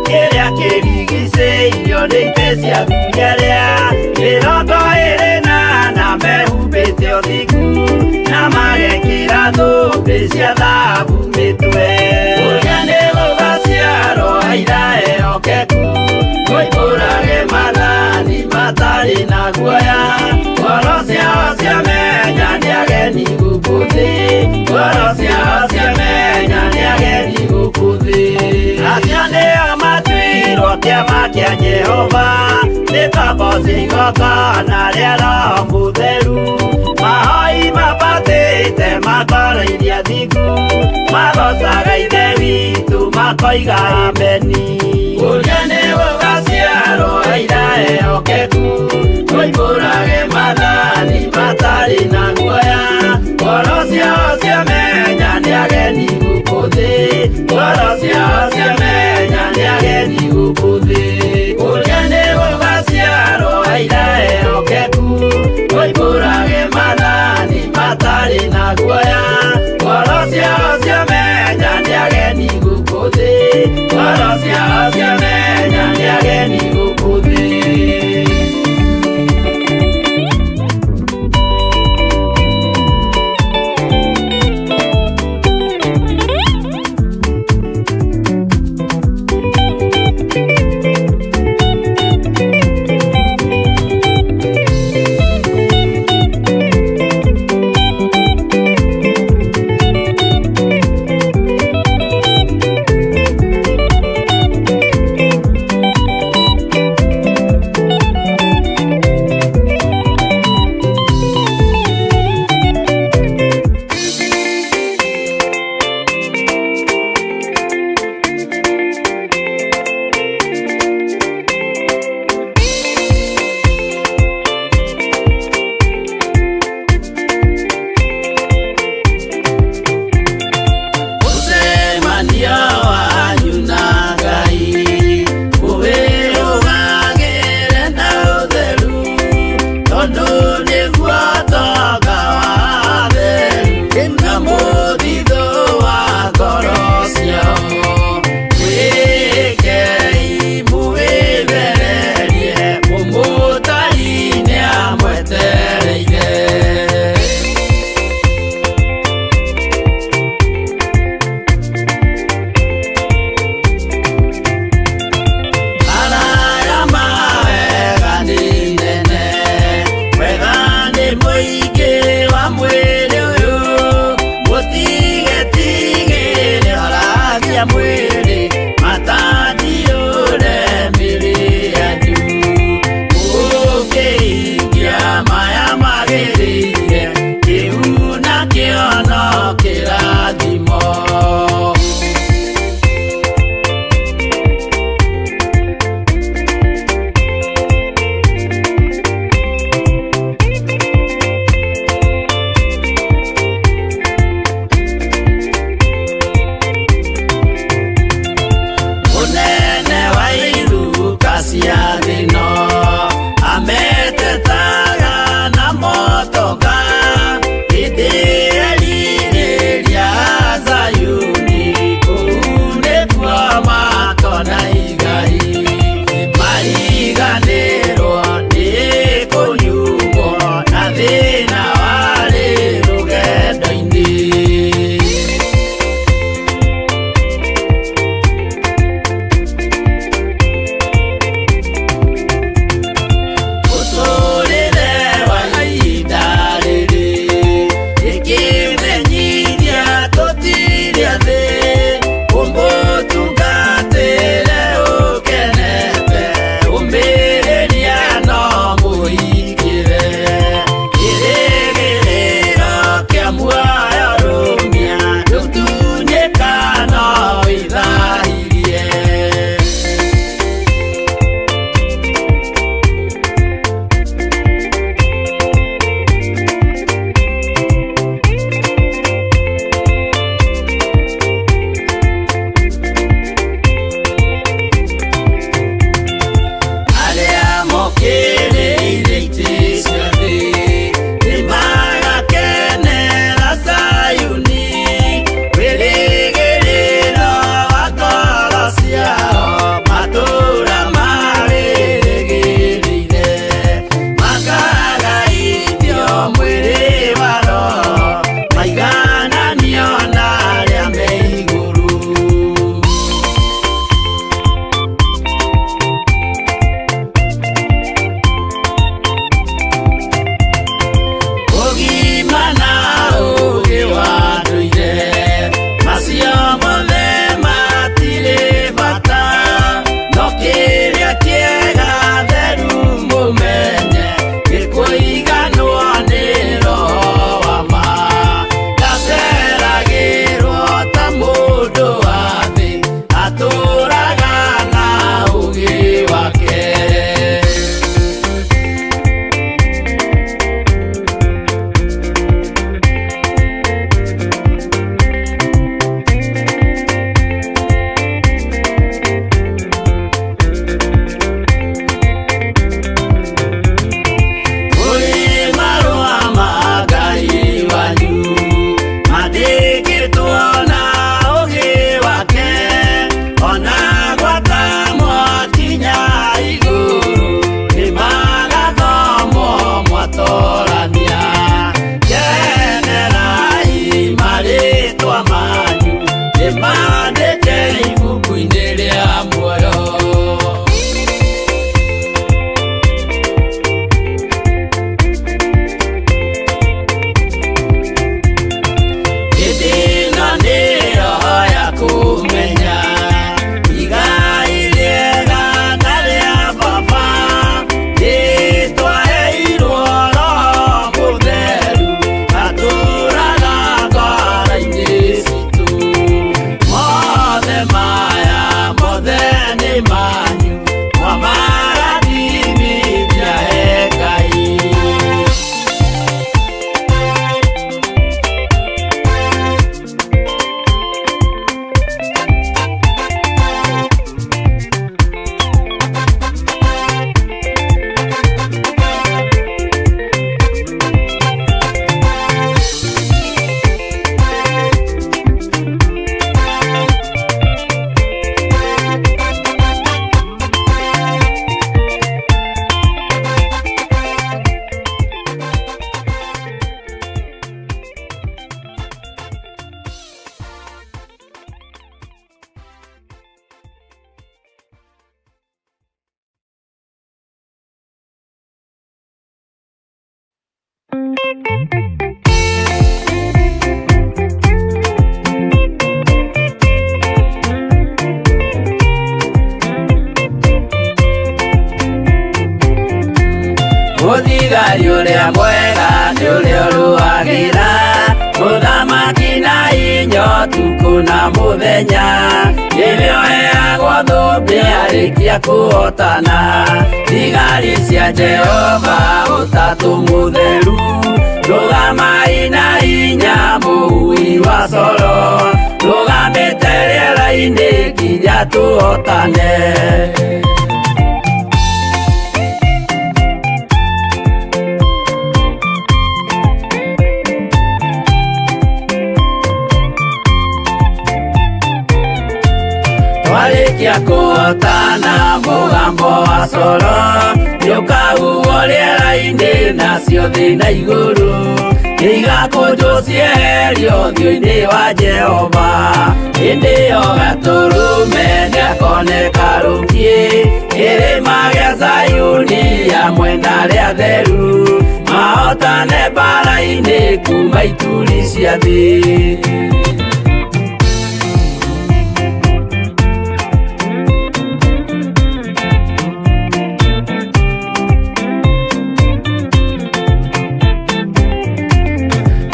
kĩrĩa kĩrigicĩirio nĩ itĩ cia athuri arĩa 24 mehumbĩte ũthingu, na magekĩra thũmbĩ cia thahabu mĩtwe. Kũrĩa nĩ gũgaciarwo aira ehokeku, moimbũrage maathani matarĩ na guoya. Ngoro ciao ciamenya nĩ ageni gũkũ thĩ, ngoro ciao ciamenya nĩ ageni gũkũ thĩ. Acio nĩo matuirwo kĩama kĩa Jehova, nĩ ngombo cia igongona rĩa Roho Mũtheru. Mahoi mabatĩte makoroirie thingu, magocaga Ithe witũ makoiga ameni. Kũrĩa nĩ gũgaciarwo aira ehokeku, moimbũrage maathani matarĩ na guoya. Ngoro ciao ciamenya nĩ ageni gũkũ thĩ, ngoro ciao ciamenya nĩ ageni gũkũ thĩ. Kũrĩa nĩ gũgaciarwo aira ehokeku, moimbũrage maathani matarĩ na guoya. Ngoro ciao ciamenya nĩ ageni gũkũ thĩ, ngoro ciao ciamenya Mũthigari ũrĩa mwega nĩ ũrĩa ũrũagĩra mũthamaki na inya ũtukũ na mũthenya nĩwe ũheagwo thũmbĩ arĩkia kũhotana thigari cia Jehova ũtatũ mũtheru rũgamai na inya mũhui wa coro rũgamĩte rĩera-inĩ nginya tũhotane. Twarĩkia kũhotana mũgambo wa coro nĩũkahuhwo rĩera-inĩ nacio thĩ na igũrũ nĩigakũnjwo cieherio ũthiũ-inĩ wa Jehova hĩndĩ ĩyo Gatũrũme nĩakoneka rũkiĩ kĩrĩma gĩa Zayuni hamwe na arĩa atheru mahotane mbaara-inĩ kuma ituri cia thĩ.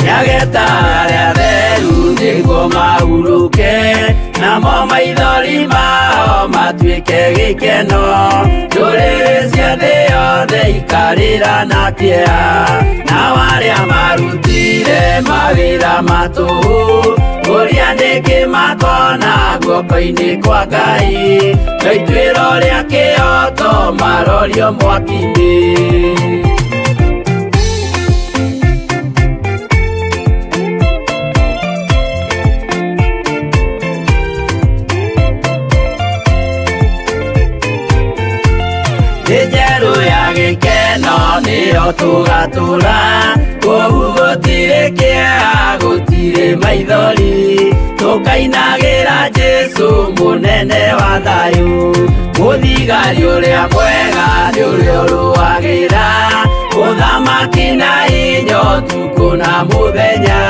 Nĩageta arĩa atheru nĩguo mahurũke namo maithori mao matuĩke gĩkeno ndũrĩrĩ cia thĩ yothe ikarĩra na kĩeha nao arĩa marutire mawĩra ma tũhũ ũrĩa nĩkĩ makona guoko-inĩ kwa Ngai no ituĩro rĩa kĩhooto marorio mwaki-inĩ. Thĩ njerũ ya gĩkeno nĩyo tũgatũra kũu gũtirĩ kĩeha gũtirĩ maithori tũkainagĩra Jesũ mũnene wa thayũ mũthigari ũrĩa mwega nĩ ũrĩa ũrũagĩra mũthamaki na inya ũtukũ na mũthenya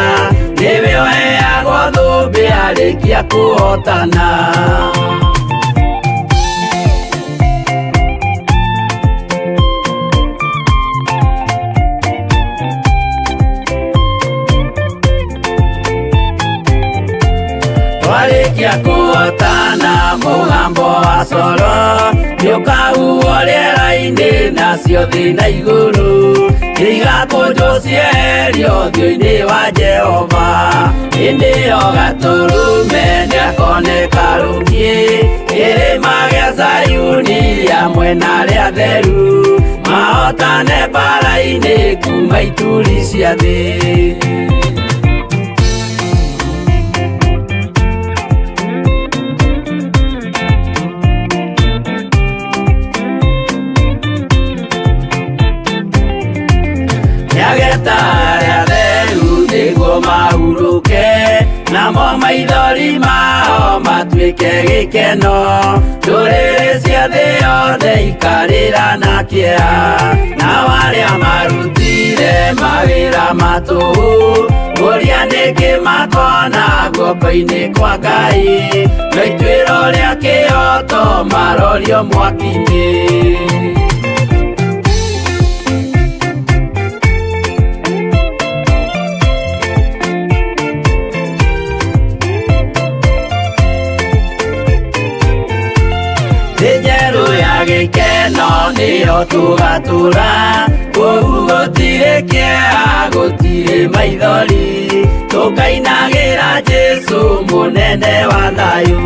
nĩwe ũheagwo thũmbĩ arĩkia kũhotana. Twarĩkia kũhotana mũgambo wa coro nĩũkahuhwo rĩera-inĩ nacio thĩ na igũrũ nĩigakũnjwo cieherio ũthiũ-inĩ wa Jehova hĩndĩ ĩyo Gatũrũme nĩakoneka rũkiĩ kĩrĩma gĩa Zayuni hamwe na arĩa atheru mahotane mbaara-inĩ kuma ituri cia thĩ. Nĩageta arĩa atheru nĩguo mahurũke namo maithori mao matuĩke gĩkeno ndũrĩrĩ cia thĩ yothe ikarĩra na kĩeha nao arĩa marutire mawĩra ma tũhũ ũrĩa nĩkĩ makona guoko-inĩ kwa Ngai no ituĩro rĩa kĩhooto marorio mwaki-inĩ. Thĩ njerũ ya gĩkeno nĩyo tũgatũra kũu gũtirĩ kĩeha gũtirĩ maithori tũkainagĩra Jesũ mũnene wa thayũ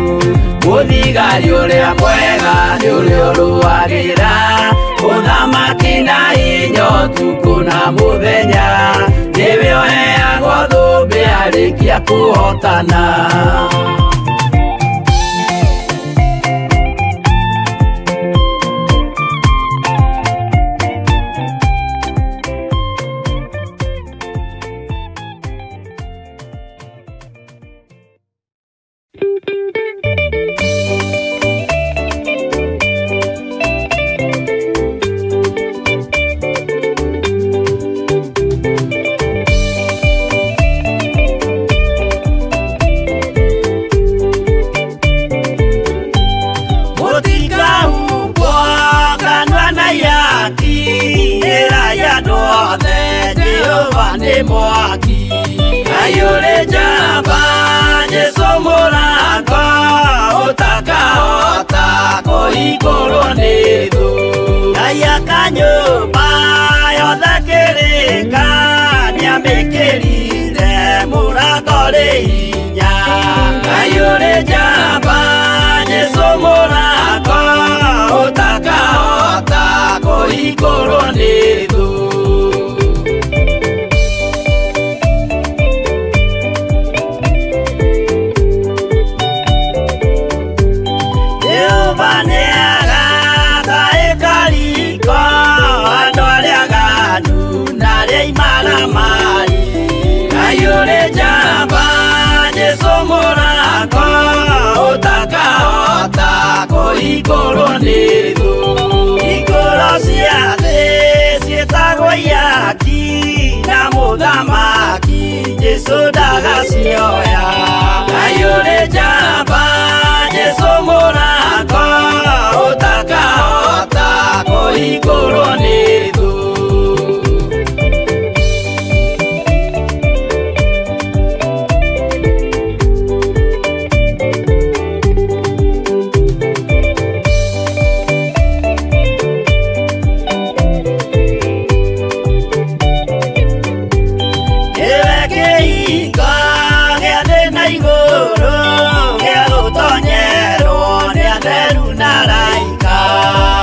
mũthigari ũrĩa mwega nĩ ũrĩa ũrũagĩra mũthamaki na inya ũtukũ na mũthenya nĩwe ũheagwo thũmbĩ arĩkia kũhotana. Mũrango ũtakahota kũhingũrwo nĩ thũ. Ngai aka nyũmba yothe kĩrĩka nĩamĩkĩrire mũrango rĩ hinya. Ngai ũrĩ njamba Jesũ mũrango ũtakahota kũhingũrwo nĩ thũ. Jehova nĩagaka ĩkariko andũ arĩa aganu na arĩa imaramari. Ngai ũrĩ njamba Jesũ mũrango ũtakahota kũhingũrwo nĩ thũ. Hingũro cia thĩ ciĩtagwo ihaki na mũthamaki Jesũ ndagacioya. Ngai ũrĩ njamba Jesũ mũrango ũtakahota kũhingũrwo nĩ thũ. Nĩwe kĩhingo gĩa thĩ na igũrũ gĩa gũtonyerwo nĩ atheru na araika.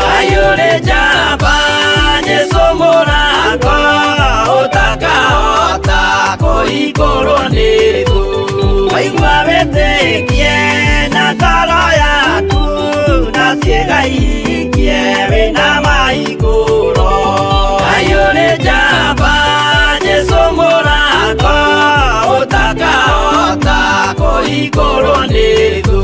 Ngai ũrĩ njamba Jesũ mũrango ũtakahota kũhingũrwo nĩ thũ. Waigua wĩtĩkie na ngoro yaku na ciĩga ihingie wĩna mahingũro. Ngai ũrĩ njamba Jesũ mũrango ũtakahota kũhingũrwo nĩ thũ.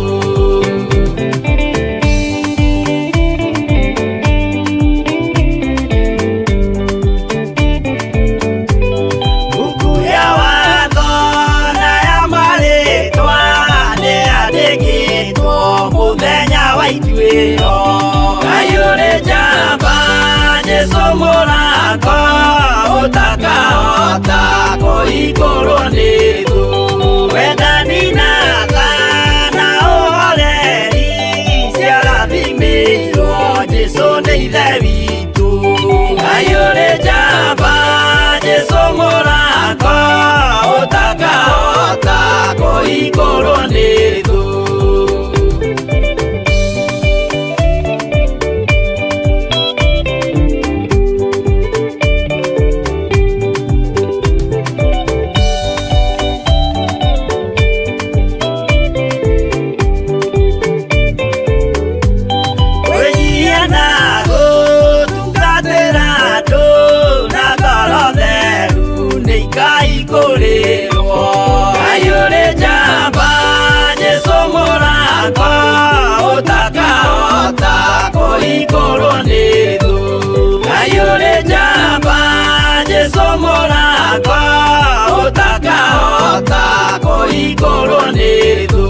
Mungu ya watho na ya marĩtwa nĩyandĩkĩtwo mũthenya wa ituĩro. Ngai ũrĩ njamba Jesũ mũrango ũtakahota kũhingũrwo nĩ thũ. Wendani na tha na ũhoreri ciarathimĩirwo Jesũ nĩ Ithe witũ. Ngai ũrĩ njamba Jesũ mũrango ũtakahota kũhingũrwo nĩ thũ. Kwĩnyihia na gũtungatĩra andũ na ngoro theru nĩ ikaihingũrĩrwo. Ngai ũrĩ njamba Jesũ mũrango ũtakahota kũhingũrwo nĩ thũ. Ngai ũrĩ njamba Jesũ mũrango ũtakahota kũhingũrwo nĩ thũ.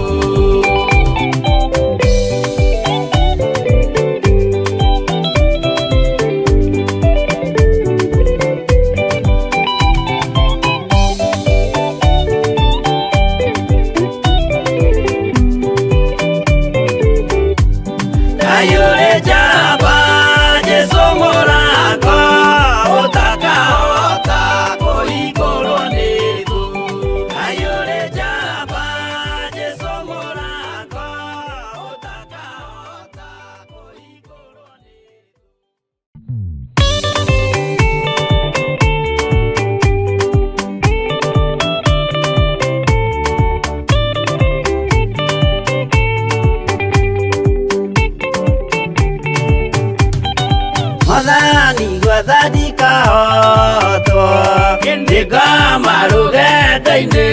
Ngai ũrĩ njamba Jesũ mũrango ũtakahota kũhingũrwo nĩ thũ. Ngai ũrĩ njamba Jesũ mũrango ũtakahota kũhingũrwo nĩ thũ. Mwathani gwetha ndikahotwo nĩngoma rũgendo-inĩ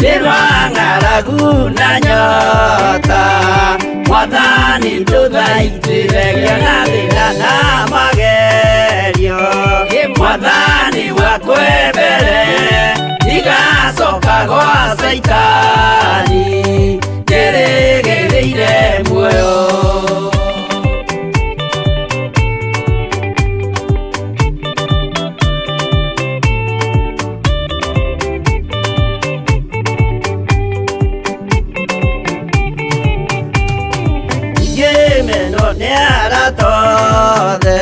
nĩ rwa ng'aragu na nyota. Mwathani ndũthaitĩre ngĩona thĩna na magerio. Mwathani wakwe mbere ndigacoka gwa Caitani ndĩrĩgĩrĩire muoyo. othe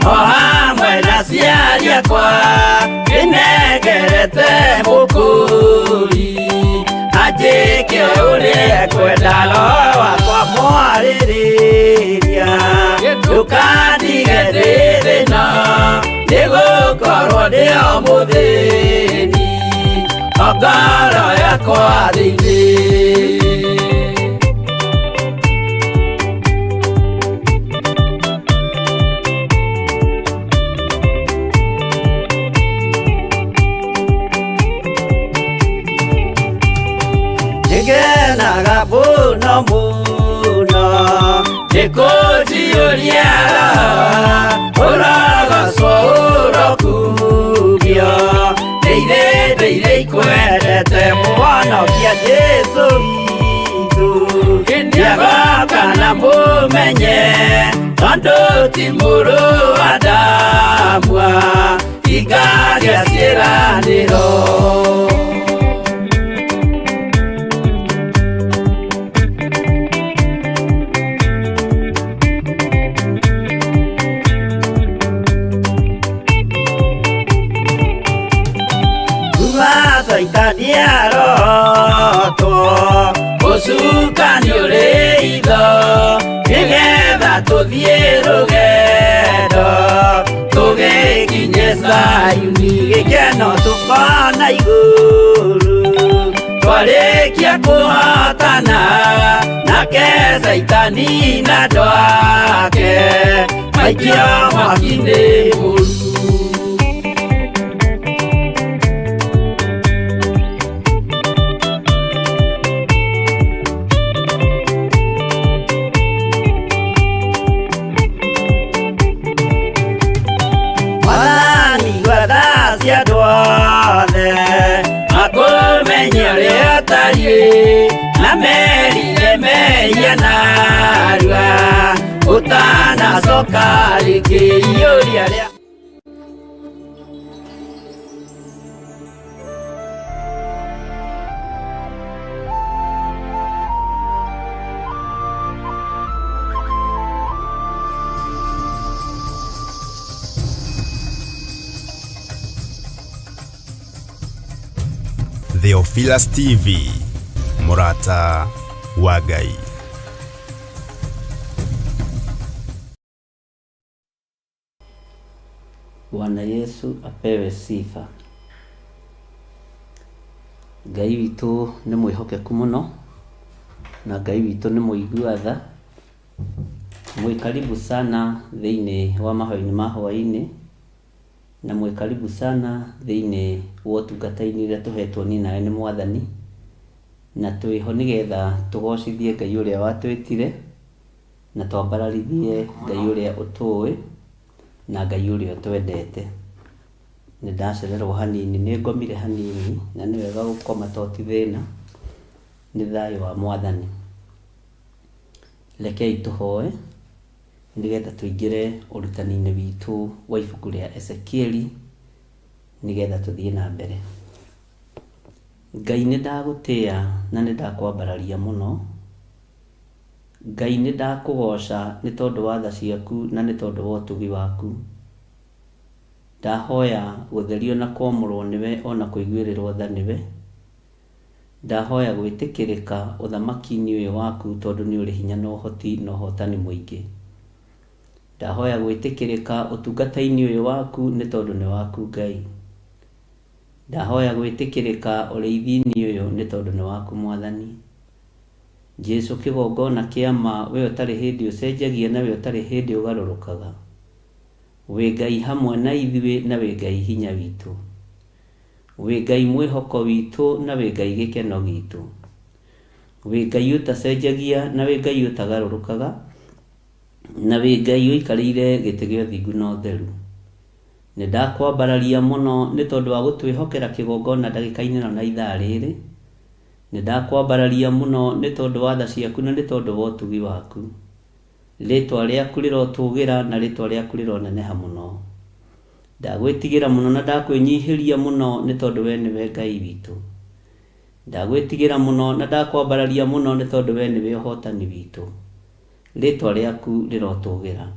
o hamwe na aciari akwa ndĩnengerete mũkũri anjĩke ũrĩa ekwenda roho wakwa mwarĩrĩria ndũkandige ndĩ thĩna nĩgũkorwo ndĩ o mũthĩni o ngoro yakwa thĩinĩ. Nĩngenaga mũno mũno nĩkũnjiyũria ũrogocwo ũrokumio ndĩire ndĩire ikwendete mũhonokia Jesũ witũ nĩagoka na mũmenye tondũ ti mũrũ wa Adamu ingagĩa ciĩranĩro. Saitani arotwo ũcukani ũrĩ itho nĩgetha tũthiĩ rũgendo tũgĩkinye Zayuni gĩkeno tũkona igũrũ twarĩkia kũhotana nake Saitani na andũ ake maikio mwaki-inĩ mũru. Makũmenye ũrĩa ũtariĩ na merire mehia narua ũtanacoka rĩngĩ iyũria rĩa. Theophilus TV, mũrata wa Ngai. Bwana Yesu apewe sifa. Ngai witũ nĩ mwĩhokeku mũno na Ngai witũ nĩ mũigua tha. Mwĩ karibu sana thĩinĩ wa mahoya-inĩ ma hwaĩ-inĩ na mwĩ karibu sana thĩinĩ wa ũtungata-inĩ ũrĩa tũhetwo ni nawe nĩ Mwathani, na twĩho nĩgetha tũgocithie Ngai ũrĩa watwĩtire na twambararithie Ngai ũrĩa ũtũĩ na Ngai ũrĩa ũtwendete. Nĩ ndacererwo hanini, nĩ ngomire hanini, na nĩ wega gũkoma to ti thĩna, nĩ thayũ wa Mwathani. Rekei tũhoe nĩgetha tũingĩre ũrutani-inĩ witũ wa ibuku rĩa Ezekieli nĩgetha tũthiĩ na mbere. Ngai nĩ ndagũtĩa na nĩ ndakwambararia mũno. Ngai nĩ ndakũgoca nĩ tondũ wa tha ciaku na nĩ tondũ wa ũtugi waku. Ndahoya gũtherio na kwamũrwo nĩwe ona kũiguĩrĩrwo tha nĩwe. Ndahoya gwĩtĩkĩrĩka ũthamaki-inĩ ũyũ waku tondũ nĩ ũrĩ hinya na ũhoti na ũhotani mũingĩ. Ndahoya gwĩtĩkĩrĩka ũtungata-inĩ ũyũ waku nĩ tondũ nĩ waku Ngai. Ndahoya gwĩtĩkĩrĩka ũrĩithi-inĩ ũyũ nĩ tondũ nĩ waku Mwathani. Jesu kĩgongona kĩa ma we ũtarĩ hĩndĩ ũcenjagia na we ũtarĩ hĩndĩ ũgarũrũkaga. Wĩ Ngai hamwe na ithuĩ na wĩ Ngai hinya witũ. Wĩ Ngai mwĩhoko witũ na wĩ Ngai gĩkeno gitũ. Wĩ Ngai ũtacenjagia na wĩ Ngai ũtagarũrũkaga na wĩ Ngai ũikarĩire gĩtĩ gĩa ũthingu na ũtheru. Nĩ ndakwambararia mũno nĩ tondũ wa gũtwĩhokera kĩgongona ndagĩka-inĩ ĩno na ithaa rĩrĩ. Nĩ ndakwambararia mũno nĩ tondũ wa tha ciaku na nĩ tondũ wa ũtugi waku. Rĩtwa rĩaku rĩrotũgĩra na rĩtwa rĩaku rĩroneneha mũno. Ndagwĩtigĩra mũno na ndakwĩnyihĩria mũno nĩ tondũ we nĩwe Ngai witũ. Ndagwĩtigĩra mũno na ndakwambararia mũno nĩ tondũ we nĩwe ũhotani witũ. Rĩtwa rĩaku rĩrotũgĩra.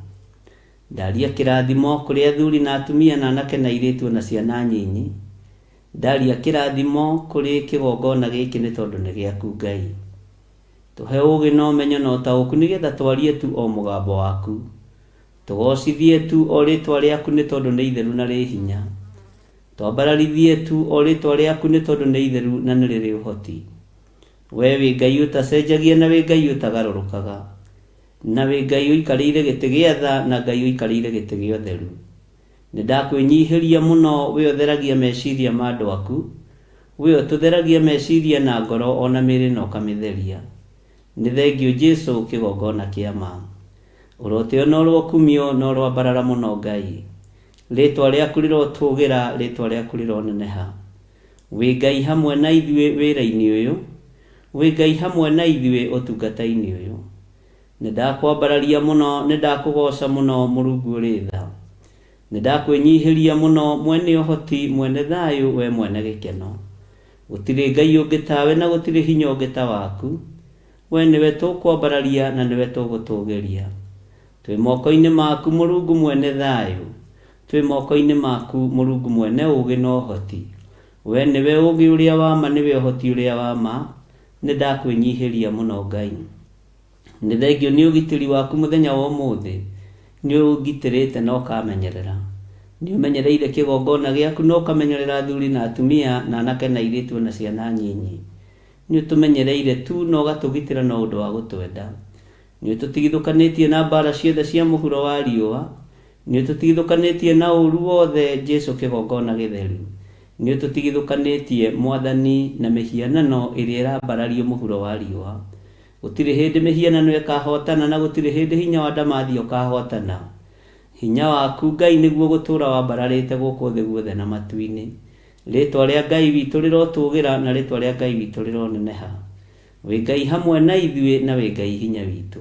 Ndaria kĩrathimo kũrĩ athuri na atumia na anake na airĩtu na ciana nyinyi. Ndaria kĩrathimo kũrĩ kĩgongona gĩkĩ nĩ tondũ nĩ gĩaku Ngai. Tũhe ũũgĩ na ũmenyo na ũtaũku nĩgetha twarie tu o mũgambo waku. Tũgocithie tu o rĩtwa rĩaku nĩ tondũ nĩ itheru na rĩ hinya. Twambararithie tu o rĩtwa rĩaku nĩ tondũ nĩ itheru na nĩ rĩrĩ ũhoti. We wĩ Ngai ũtacenjagia na wĩ Ngai ũtagarũrũkaga. Na wĩ Ngai ũikarĩire gĩtĩ gĩa tha na Ngai ũikarĩire gĩtĩ gĩa ũtheru. Nĩ ndakwĩnyihĩria mũno we ũtheragia meciria ma andũ aku, we ũtũtheragia meciria na ngoro o na mĩĩrĩ na ũkamĩtheria. Nĩ thengiũ Jesu kĩgongona kĩa ma. Ũrotĩo na ũrokumio na ũroambarara mũno Ngai. Rĩtwa rĩaku rĩrotũgĩra, rĩtwa rĩaku rĩroneneha. Wĩ Ngai hamwe na ithuĩ wĩra-inĩ ũyũ, wĩ Ngai hamwe na ithuĩ ũtungata-inĩ ũyũ. Nĩ ndakwambararia mũno, nĩ ndakũgoca mũno Mũrungu ũrĩ tha. Nĩ ndakwĩnyihĩria mũno mwene ũhoti, mwene thayũ, we mwene gĩkeno. Gũtirĩ Ngai ũngĩ tawe na gũtirĩ hinya ũngĩ ta waku. We nĩwe tũkwambararia na nĩwe tũgũtũgĩria. Twĩ moko-inĩ maku Mũrungu mwene thayũ. Twĩ moko-inĩ maku Mũrungu mwene ũũgĩ na ũhoti. We nĩwe ũũgĩ ũrĩa wa ma nĩwe ũhoti ũrĩa wa ma. Nĩ ndakwĩnyihĩria mũno Ngai. Nĩ thengiũ nĩ ũgitĩri waku mũthenya wa ũmũthĩ. Nĩ ũngitĩrĩte na ũkamenyerera. Nĩ ũmenyereire kĩgongona gĩaku na ũkamenyerera athuri na atumia na anake na airĩtu ona ciana nyinyi. Nĩ ũtũmenyereire tu na ũgatũgitĩra na ũndũ wa gũtwenda. Nĩ ũtũtigithũkanĩtie na mbara ciothe cia mũhuro wa riũa. Nĩ ũtũtigithũkanĩtie na ũũru wothe Jesu kĩgongona gĩtheru. Nĩ ũtũtigithũkanĩtie Mwathani na mĩhianano ĩrĩa ĩrambarario mũhuro wa riũa. Gũtirĩ hĩndĩ mĩhianano ĩkahotana na gũtirĩ hĩndĩ hinya wa ndamathia ũkahotana. Hinya waku Ngai nĩguo gũtũũra wambararĩte gũkũ thĩ guothe na matu-inĩ. Rĩtwa rĩa Ngai witũ rĩrotũgĩra na rĩtwa rĩa Ngai witũ rĩroneneha. Wĩ Ngai hamwe na ithuĩ na wĩ Ngai hinya witũ.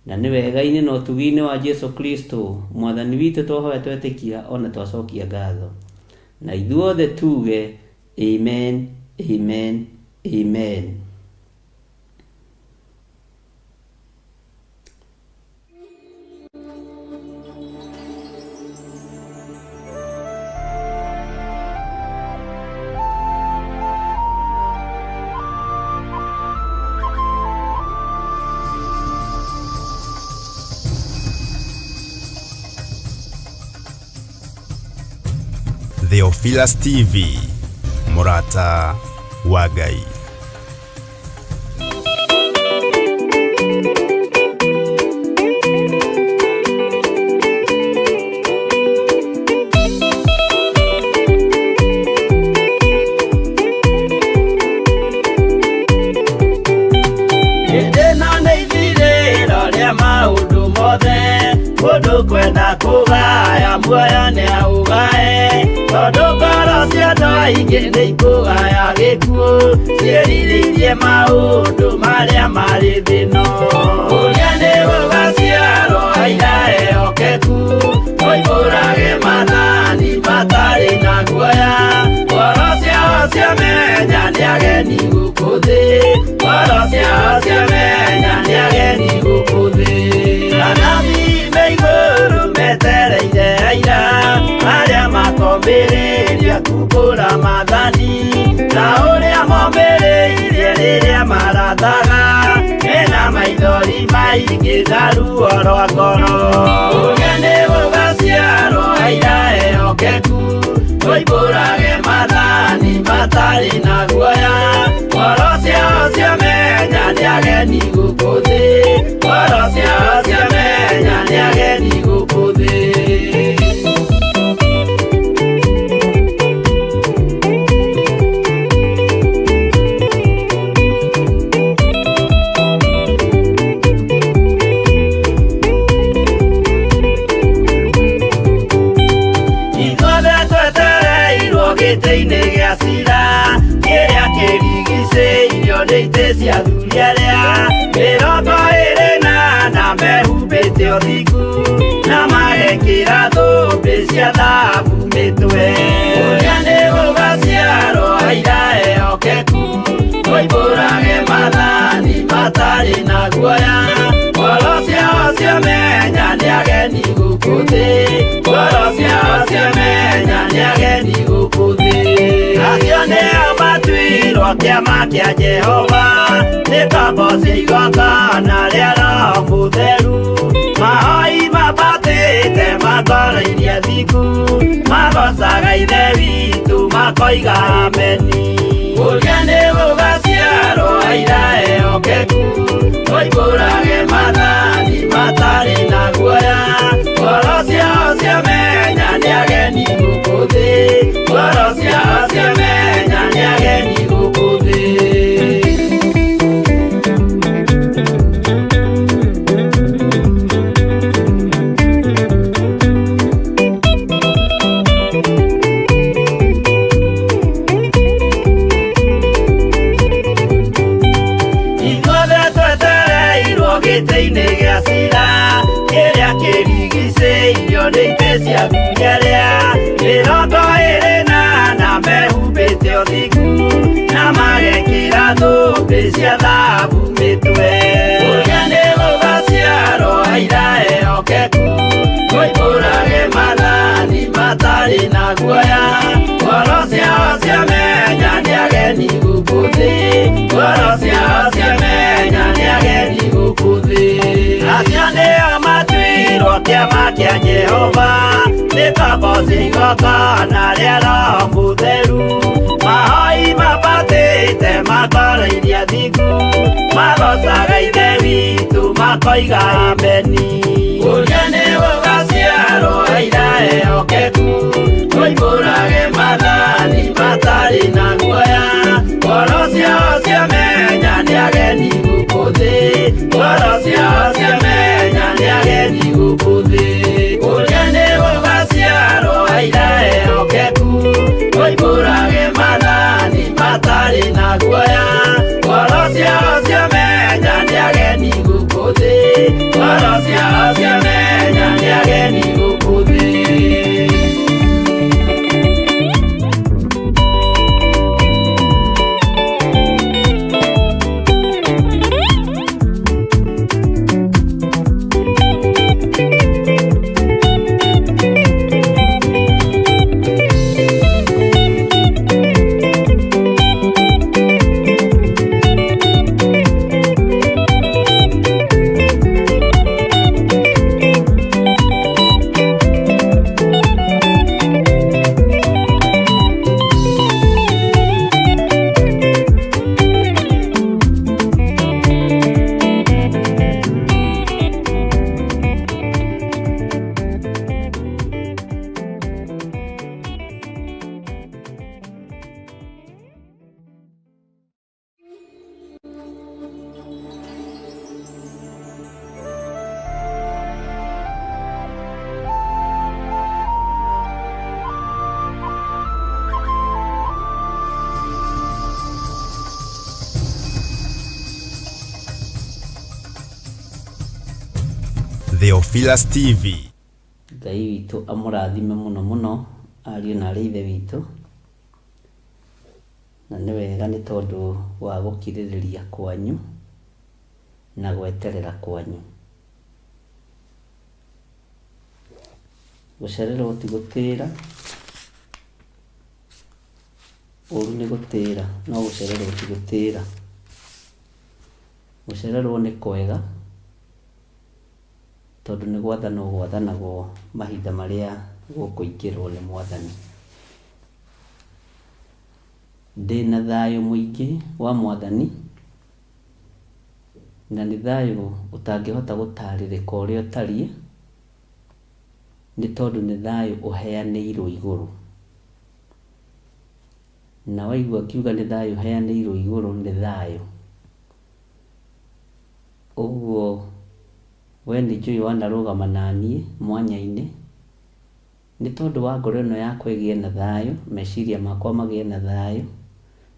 Na nĩ wega-inĩ na ũtugi-inĩ wa Jesu Kristo Mwathani witũ twahoya twetĩkia ona twacokia ngatho. Na ithuothe tuge Amen, Amen, Amen. Theophilus TV, mũrata wa Ngai. Hĩndĩ ĩno nĩ ithirĩro rĩa maũndũ mothe mũndũ kwenda kũgaya muoyo nĩ aũgae tondũ ngoro cia andũ aingĩ nĩ ikũgaya gĩkuũ ciĩrirĩirie maũndũ marĩa marĩ thĩno ũrĩa nĩ gũgaciarwo aira ehokeku moimbũrage maathani matarĩ na guoya ngoro ciao ciamenya nĩ ageni gũkũ thĩ ngoro ciao ciamenya nĩ ageni gũkũ thĩ anabii me igũrũ metereire aira arĩa makombĩrĩria kumbũra maathani ta ũrĩa mombĩrĩirie rĩrĩa marathaga mena maithori maingĩ na ruo rwa ngoro ũrĩa nĩ gũgaciarwo aira ehokeku moimbũrage maathani matarĩ na guoya ngoro ciao ciamenya nĩ ageni gũkũ thĩ ngoro ciao ciamenya nĩ ageni gũkũ thĩ. Ithuothe twetereirwo gĩtĩ-inĩ gĩa cira kĩrĩa kĩrigicĩirio nĩ itĩ cia athuri arĩa 24 mehumbĩte ũthingu na magekĩra thũmbĩ cia thahabu mĩtwe. Ũrĩa nĩ gũgaciarwo aira ehokeku moimbũrage maathani matarĩ na guoya ngoro ciao ciamenya nĩ ageni ageni gũkũ thĩ, ngoro ciao ciamenya nĩ ageni gũkũ thĩ. Acio nĩo matuirwo kĩama kĩa Jehova, nĩ ngombo cia igongona rĩa Roho Mũtheru. Mahoi mabatĩte makoro iria thingu, magocaga Ithe witũ makoiga ameni. Kũrĩa nĩ gũgaciarwo aira ehokeku, moimbũrage maathani matarĩ na guoya. Ngoro ciao ciamenya nĩ ageni gũkũ thĩ, ngoro ciao ciamenya nĩ ageni gũkũ thĩ. Ithuothe twetereirwo gĩtĩ-inĩ gĩa cira, kĩrĩa kĩrigicĩirio nĩ itĩ cia athuri arĩa 24 na mehumbĩte ũthingu, na magekĩra thũmbĩ cia thahabu mĩtwe. Kũrĩa nĩ gũgaciarwo aira ehokeku, moimbũrage maathani matarĩ na guoya. Ngoro ciao ciamenya nĩ ageni gũkũ thĩ, ngoro ciao ciamenya nĩ ageni gũkũ thĩ. Acio nĩo matuirwo kĩama kĩa Jehova, nĩ ngombo cia igongona rĩa Roho Mũtheru. Mahoi mabatĩte makoro iria thingu, magocaga Ithe witũ makoiga ameni. Kũrĩa nĩ gũgaciarwo aira ehokeku, moimbũrage maathani matarĩ na guoya. Ngoro ciao ciamenya nĩ ageni gũkũ thĩ, ngoro ciao ciamenya nĩ ageni gũkũ thĩ. Kũrĩa nĩ gũgaciarwo aira ehokeku, moimbũrage maathani matarĩ na guoya. Ngoro ciao ciamenya nĩ ageni gũkũ thĩ, ngoro ciao ciamenya nĩ ageni gũkũ thĩ. Theophilus TV. Ngai witũ amũrathime mũno mũno ariũ na arĩ ithe witũ, na nĩ wega nĩ tondũ wa gũkirĩrĩria kwanyu na gweterera kwanyu. Gũcererwo ti gũtĩra, ũru nĩ gũtĩra, no gũcererwo ti gũtĩra. Gũcererwo nĩ kwega tondũ nĩ gwathanwo gwathanagwo mahinda marĩa gũkũingĩrwo nĩ mwathani. Ndĩna thayũ mũingĩ wa mwathani, na nĩ thayũ ũtangĩhota gũtarĩrĩka ũrĩa ũtariĩ, nĩ tondũ nĩ thayũ ũheanĩirwo igũrũ. Na waigua ngiuga nĩ thayũ ũheanĩirwo igũrũ, nĩ thayũ. Ũguo we nĩ njũĩ wanarũgama naniĩ mwanya-inĩ, nĩ tondũ wa ngoro ĩno yakwa ĩgĩe na thayũ, meciria makwa magĩe na thayũ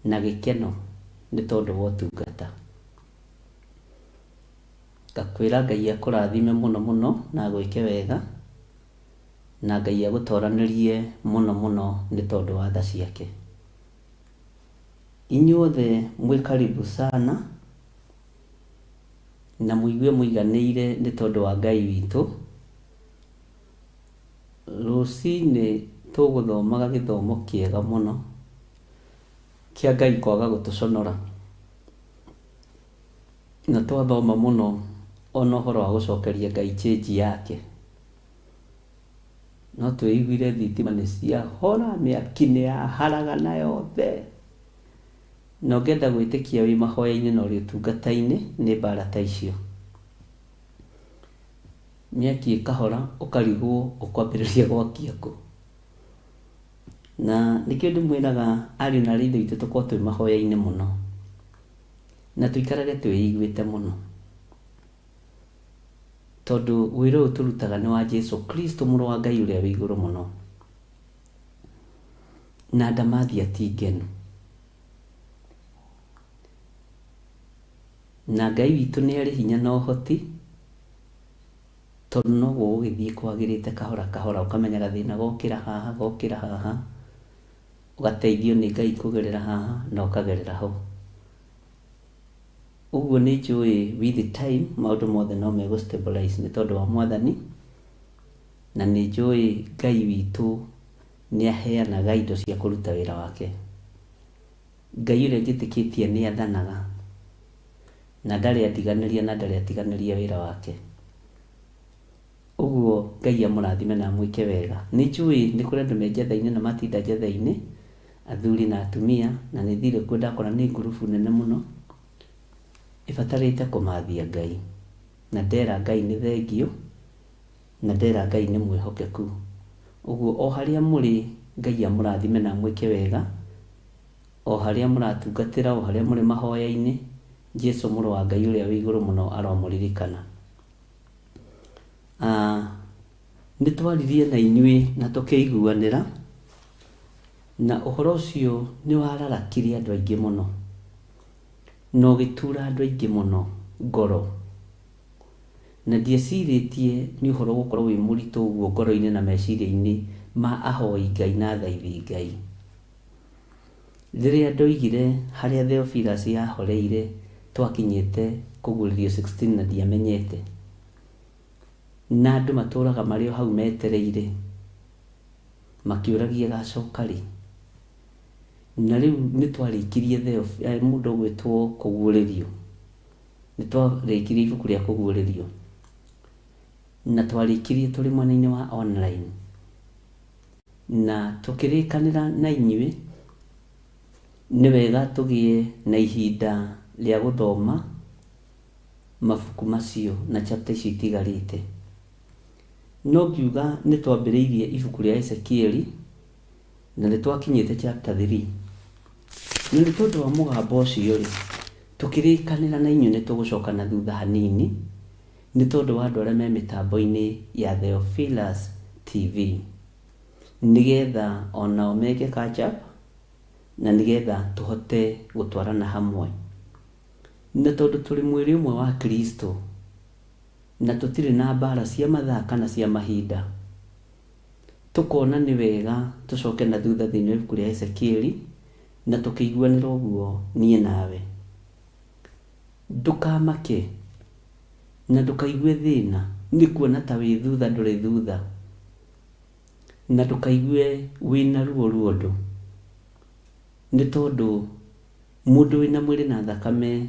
na gĩkeno nĩ tondũ wa ũtungata. Ngakwĩra Ngai akũrathime mũno mũno na agwĩke wega, na Ngai agũtoranĩrie mũno mũno nĩ tondũ wa tha ciake. Inyuothe mwĩ karibu sana na mũigue mũiganĩire nĩ tondũ wa Ngai witũ. Rũcinĩ tũgũthomaga gĩthomo kĩega mũno kĩa Ngai kwaga gũtũconora. Na twathoma mũno ona ũhoro wa gũcokeria Ngai change yake. No twĩiguire thitima nĩ ciahora, mĩaki nĩ yaharagana yothe. Na ũngĩenda gwĩtĩkia wĩ mahoya-inĩ na ũrĩ ũtungata-inĩ nĩ mbara ta icio. Mĩaki ĩkahora ũkarigwo ũkwambĩrĩria gwakia kũ. Na nĩkĩo ndĩmwĩraga ariũ na aarĩ a Ithe witũ tũkorwo twĩ mahoya-inĩ mũno. Na tũikarage twĩiguĩte mũno. Tondũ wĩra ũyũ tũrutaga nĩ wa Jesu Kristo mũrũ wa Ngai ũrĩa wĩ igũrũ mũno. Na ndamathia ti ngenu. Na Ngai witũ nĩ arĩ hinya na ũhoti, tondũ no gũgũgĩthiĩ kwagĩrĩte kahora kahora, ũkamenya gathĩna gokĩra haha, gokĩra haha, ũgateithio nĩ Ngai kũgerera haha na ũkagerera hau. Ũguo nĩ njũĩ with time maũndũ mothe no megũ stabilize nĩ tondũ wa Mwathani, na nĩ njũĩ Ngai witũ nĩ aheanaga indo cia kũruta wĩra wake. Ngai ũrĩa njĩtĩkĩtie nĩ athanaga, na ndarĩ andiganĩria na ndarĩ atiganĩria wĩra wake. Ũguo Ngai amũrathime na amwĩke wega. Nĩ njũĩ nĩ kũrĩ andũ me njetha-inĩ na matinda njetha-inĩ, athuri na atumia, na nĩ thire kuo ndakora nĩ ngurubu nene mũno, ĩbatarĩte kũmathia Ngai. Na ndera Ngai nĩ thengiũ, na ndera Ngai nĩ mwĩhokeku. Ũguo o harĩa mũrĩ, Ngai amũrathime na amwĩke wega, o harĩa mũratungatĩra, o harĩa mũrĩ mahoya-inĩ, Jesu mũrũ wa Ngai ũrĩa wĩ igũrũ mũno aromũririkana. Ah, nĩ twaririe na inyuĩ na tũkĩiguanĩra, na ũhoro ũcio nĩ wararakirie andũ aingĩ mũno, na ũgĩtura andũ aingĩ mũno ngoro. Na ndiecirĩtie nĩ ũhoro ũgũkorwo wĩ mũritũ ũguo ngoro-inĩ na meciria-inĩ ma ahoi Ngai na athaithi Ngai. Rĩrĩa ndoigire harĩa Theophilus yahoreire twakinyĩte kũguũrĩrio 16 na ndiamenyete. Na andũ matũraga marĩ o hau metereire makĩũragia ĩgacoka rĩ. Na rĩu nĩ twarĩkirie mũndũ ũgwĩtwo kũguũrĩrio. Nĩ twarĩkirie ibuku rĩa kũguũrĩrio. Na twarĩkirie tũrĩ mwena-inĩ wa online. Na tũkĩrĩkanĩra na inyuĩ, nĩ wega tũgĩe na ihinda rĩa gũthoma mabuku macio na chapter icio itigarĩte. No ngiuga nĩ twambĩrĩirie ibuku rĩa Ezekieli na nĩ twakinyĩte chapter 3. Na nĩ tondũ wa mũgambo ũcio rĩ, tũkĩrĩkanĩra na inyuĩ nĩ tũgũcoka na thutha hanini nĩ tondũ wa andũ arĩa me mĩtambo-inĩ ya Theophilus TV. Nĩgetha onao meke catch up na nĩgetha tũhote gũtwarana hamwe. Na tondũ tũrĩ mwĩrĩ ũmwe wa Kristo na tũtirĩ na mbara cia mathaa kana cia mahinda, tũkona nĩ wega tũcoke na thutha thĩinĩ wa ibuku rĩa Ezekieli na tũkĩiguanĩra ũguo niĩ nawe. Ndũkamake na ndũkaigue thĩna nĩ kuona ta wĩ thutha ndũrĩ thutha. Na ndũkaigue wĩna ruo ruondũ, nĩ tondũ mũndũ wĩna mwĩrĩ na thakame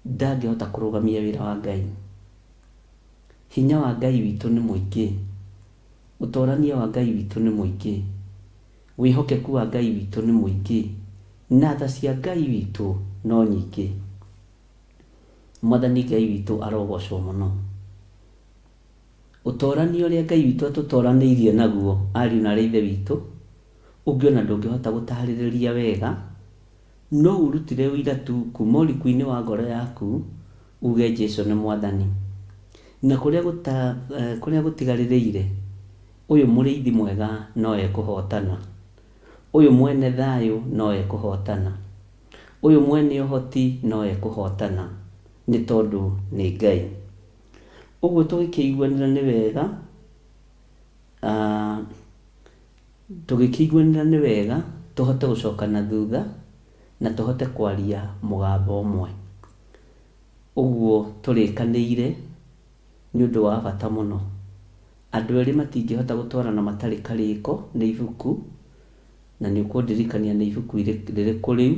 ndangĩhota kũrũgamia wĩra wa Ngai. Hinya wa Ngai witũ nĩ mũingĩ, ũtorania wa Ngai witũ nĩ mũingĩ, wĩhokeku wa Ngai witũ nĩ mũingĩ, na tha cia Ngai witũ no nyingĩ. Mwathani Ngai witũ arogocwo mũno. Ũtorania ũrĩa Ngai witũ atũtoranĩirie naguo, ariũ na aarĩ a Ithe witũ, ũngĩ o na ndũngĩhota gũtaarĩrĩria wega, no ũrutire ũira tu kuuma ũriku-inĩ wa ngoro yaku, uuge Jesu nĩ Mwathani. Na kũrĩa gũta, kũrĩa gũtigarĩrĩire, ũyũ mũrĩithi mwega no ekũhotana. Ũyũ mwene thayũ no ekũhotana. Ũyũ mwene ũhoti no ekũhotana, nĩ tondũ nĩ Ngai. Ũguo tũgĩkĩiguanĩra nĩ wega, tũgĩkĩiguanĩra nĩ wega tũhote gũcoka na thutha na tũhote kwaria mũgambo ũmwe. Ũguo tũrĩkanĩire nĩ ũndũ wa bata mũno. Andũ erĩ matingĩhota gũtwarana matarĩ karĩko nĩ ibuku, na nĩ ũkũndirikania nĩ ibuku rĩrĩkũ rĩu,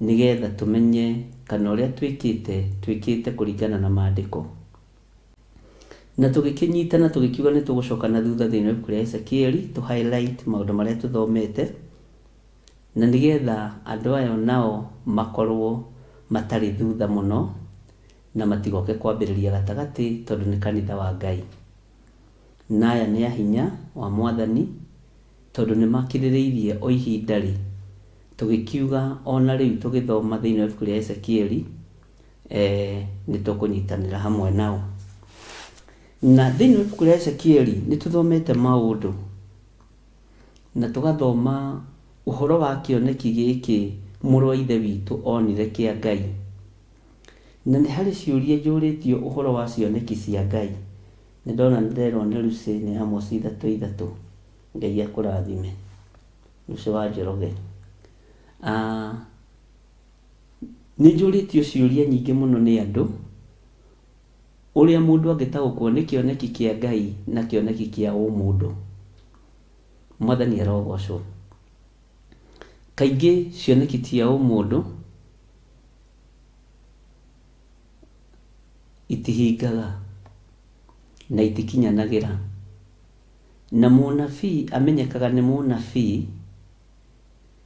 nĩgetha tũmenye kana ũrĩa twĩkĩte, twĩkĩte kũringana na maandĩko. Na tũgĩkĩnyitana tũgĩkiuga nĩ tũgũcoka na thutha thĩinĩ wa ibuku rĩa Ezekieli tũ highlight maũndũ marĩa tũthomete, na nĩgetha andũ aya nao makorwo matarĩ thutha mũno na matigoke kwambĩrĩria gatagatĩ tondũ nĩ kanitha wa Ngai. Na aya nĩ ahinya wa Mwathani tondũ nĩ makirĩrĩirie o ihinda rĩ, tũgĩkiuga ona rĩu tũgĩthoma thĩinĩ wa ibuku rĩa Ezekieli nĩ tũkũnyitanĩra hamwe nao. Na thĩinĩ wa ibuku rĩa Ezekieli nĩ tũthomete maũndũ na tũgathoma ũhoro wa kĩoneki gĩkĩ mũrũ wa ithe witũ onire kĩa Ngai. Na nĩ harĩ ciũria njũrĩtio ũhoro wa cioneki cia Ngai. Nĩ ndona nĩ nderwo nĩ Lucy nĩ Amos ithatũ ithatũ. Ngai akũrathime. Lucy wa Njoroge. Nĩ njũrĩtio ciũria nyingĩ mũno nĩ andũ, ũrĩa mũndũ angĩtaũkwo nĩ kĩoneki kĩa Ngai na kĩoneki kĩa ũmũndũ. Mwathani arogocwo. Kaingĩ cioneki cia ũmũndũ itihingaga na itikinyanagĩra. Na mũnabii amenyekaga nĩ mũnabii,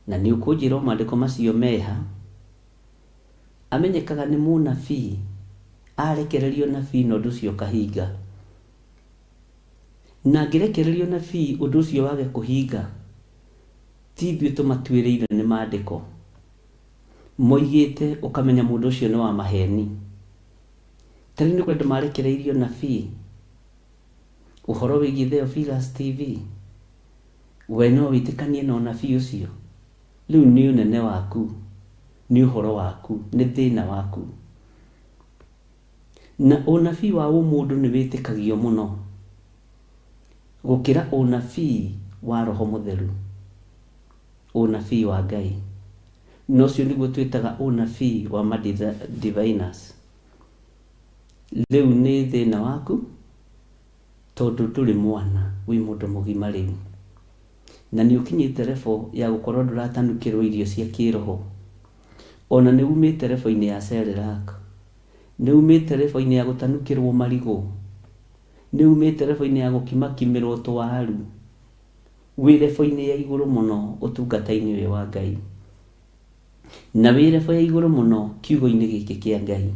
na nĩ ũkũnjĩra o maandĩko macio meha, amenyekaga nĩ mũnabii, arekererio nabii na ũndũ ũcio ũkahinga. Na angĩrekererio nabii ũndũ ũcio wage kũhinga, ti ithuĩ tũmatuĩrĩire nĩ maandĩko. Moigĩte ũkamenya mũndũ ũcio nĩ wa maheni. Ta rĩu nĩ kũrĩ andũ marekereirio nabii ũhoro wĩgiĩ Theophilus TV. We no wĩtĩkanie na ũnabii ũcio? Rĩu nĩ ũnene waku, nĩ ũhoro waku, nĩ thĩna waku. Na ũnabii wa ũmũndũ nĩ wĩtĩkagio mũno gũkĩra ũnabii wa Roho Mũtheru, ũnabii wa Ngai. Na ũcio nĩguo twĩtaga ũnabii wa ma diviners. Rĩu nĩ thĩna waku tondũ ndũrĩ mwana, wĩ mũndũ mũgima rĩu. Na nĩ ũkinyĩte level ya gũkorwo ndũratanukĩrwo irio cia kĩroho. Ona nĩ umĩte level -inĩ ya Cerelac. Nĩ umĩte level -inĩ ya gũtanukĩrwo marigũ. Nĩ umĩte level -inĩ ya gũkimakimĩrwo tũwaru. Wĩ level -inĩ ya igũrũ mũno ũtungata-inĩ ũyũ wa Ngai. Na wĩ level ya igũrũ mũno kiugo-inĩ gĩkĩ kĩa Ngai.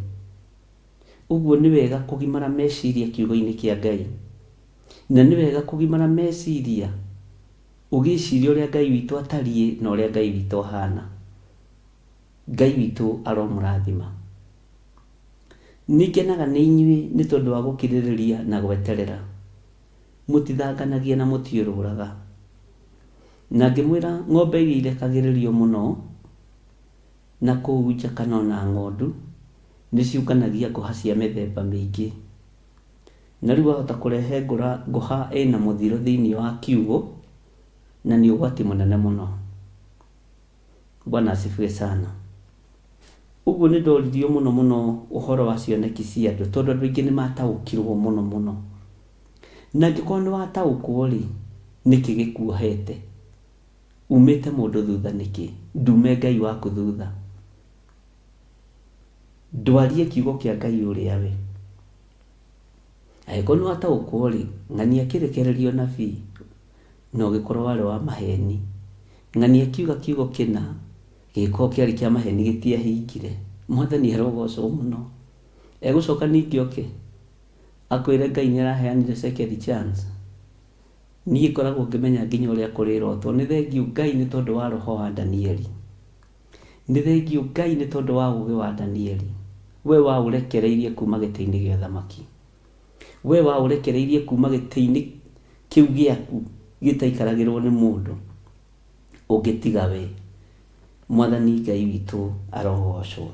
Ũguo nĩ wega kũgimara meciria kiugo-inĩ kĩa Ngai. Na nĩ wega kũgimara meciria ũgĩciria ũrĩa Ngai witũ atariĩ na ũrĩa Ngai witũ ahana. Ngai witũ aromũrathima. Nĩ ngenaga nĩ inyuĩ nĩ tondũ wa gũkirĩrĩria na gweterera. Mũtithanganagia na mũtiũrũraga. Na ngĩmwĩra ng'ombe iria irekagĩrĩrio mũno na kũu nja kana ona ng'ondu, nĩ ciũnganagia ngũha cia mĩthemba mĩingĩ. Na rĩu wahota kũrehe ngũha ĩna mũthiro thĩinĩ wa kiugũ, na nĩ ũgwati mũnene mũno. Bwana asifiwe sana. Ũguo nĩ ndoririo mũno mũno ũhoro wa cioneki cia andũ tondũ andũ aingĩ nĩ mataũkirwo mũno mũno. Na angĩkorwo nĩ wataũkwo rĩ, nĩkĩ gĩkuohete? Umĩte mũndũ thutha nĩkĩ? Ndume Ngai waku thutha. Ndwarie kiugo kĩa Ngai ũrĩa we. Angĩkorwo nĩ wataũkwo rĩ, ng'ania akĩrekererio nabii na ũgĩkorwo warĩ wa maheni. Ng'ania akiuga kiugo kĩna gĩgĩkorwo kĩarĩ kĩa maheni gĩtiahingire. Mwathani arogocwo mũno. Egũcoka ningĩ oke akwĩre Ngai nĩ araheanire second chance. Niĩ ngoragwo ngĩmenya nginya ũrĩa kũrĩrotwo. Nĩ thengiũ Ngai nĩ tondũ wa roho wa Danieli. Nĩ thengiũ Ngai nĩ tondũ wa ũũgĩ wa Danieli. We waũrekereirie kuma gĩtĩ-inĩ gĩa ũthamaki. We waũrekereirie kuma gĩtĩ-inĩ kĩu gĩaku gĩtaikaragĩrwo nĩ mũndũ ũngĩ tiga we. Mwathani Ngai witũ arogocwo.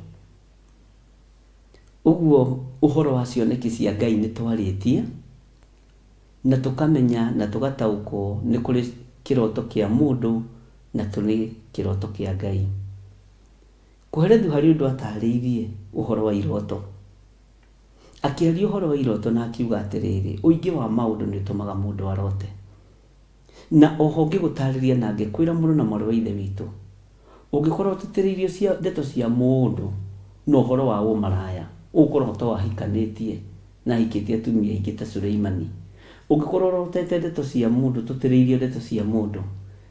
Ũguo ũhoro wa cioneki cia Ngai nĩ twarĩtie na tũkamenya na tũgataũkwo nĩ kũrĩ kĩroto kĩa mũndũ na kũrĩ kĩroto kĩa Ngai. Kohelethu harĩ ũndũ atarĩirie ũhoro wa iroto. Akĩaria ũhoro wa iroto na akiuga atĩrĩrĩ, ũingĩ wa maũndũ nĩ ũtũmaga mũndũ arote. Na oho ngĩgũtarĩria na ngĩkwĩra mũrũ na mwarĩ wa Ithe witũ, ũngĩkorwo ũtĩtĩrĩirio cia ndeto cia mũndũ na ũhoro wa ũmaraya, ũkũrota o ahikanĩtie na ahikĩtie atumia aingĩ ta Suleimani. Ũngĩkorwo ũrotete ndeto cia mũndũ, ũtũtĩrĩirio ndeto cia mũndũ,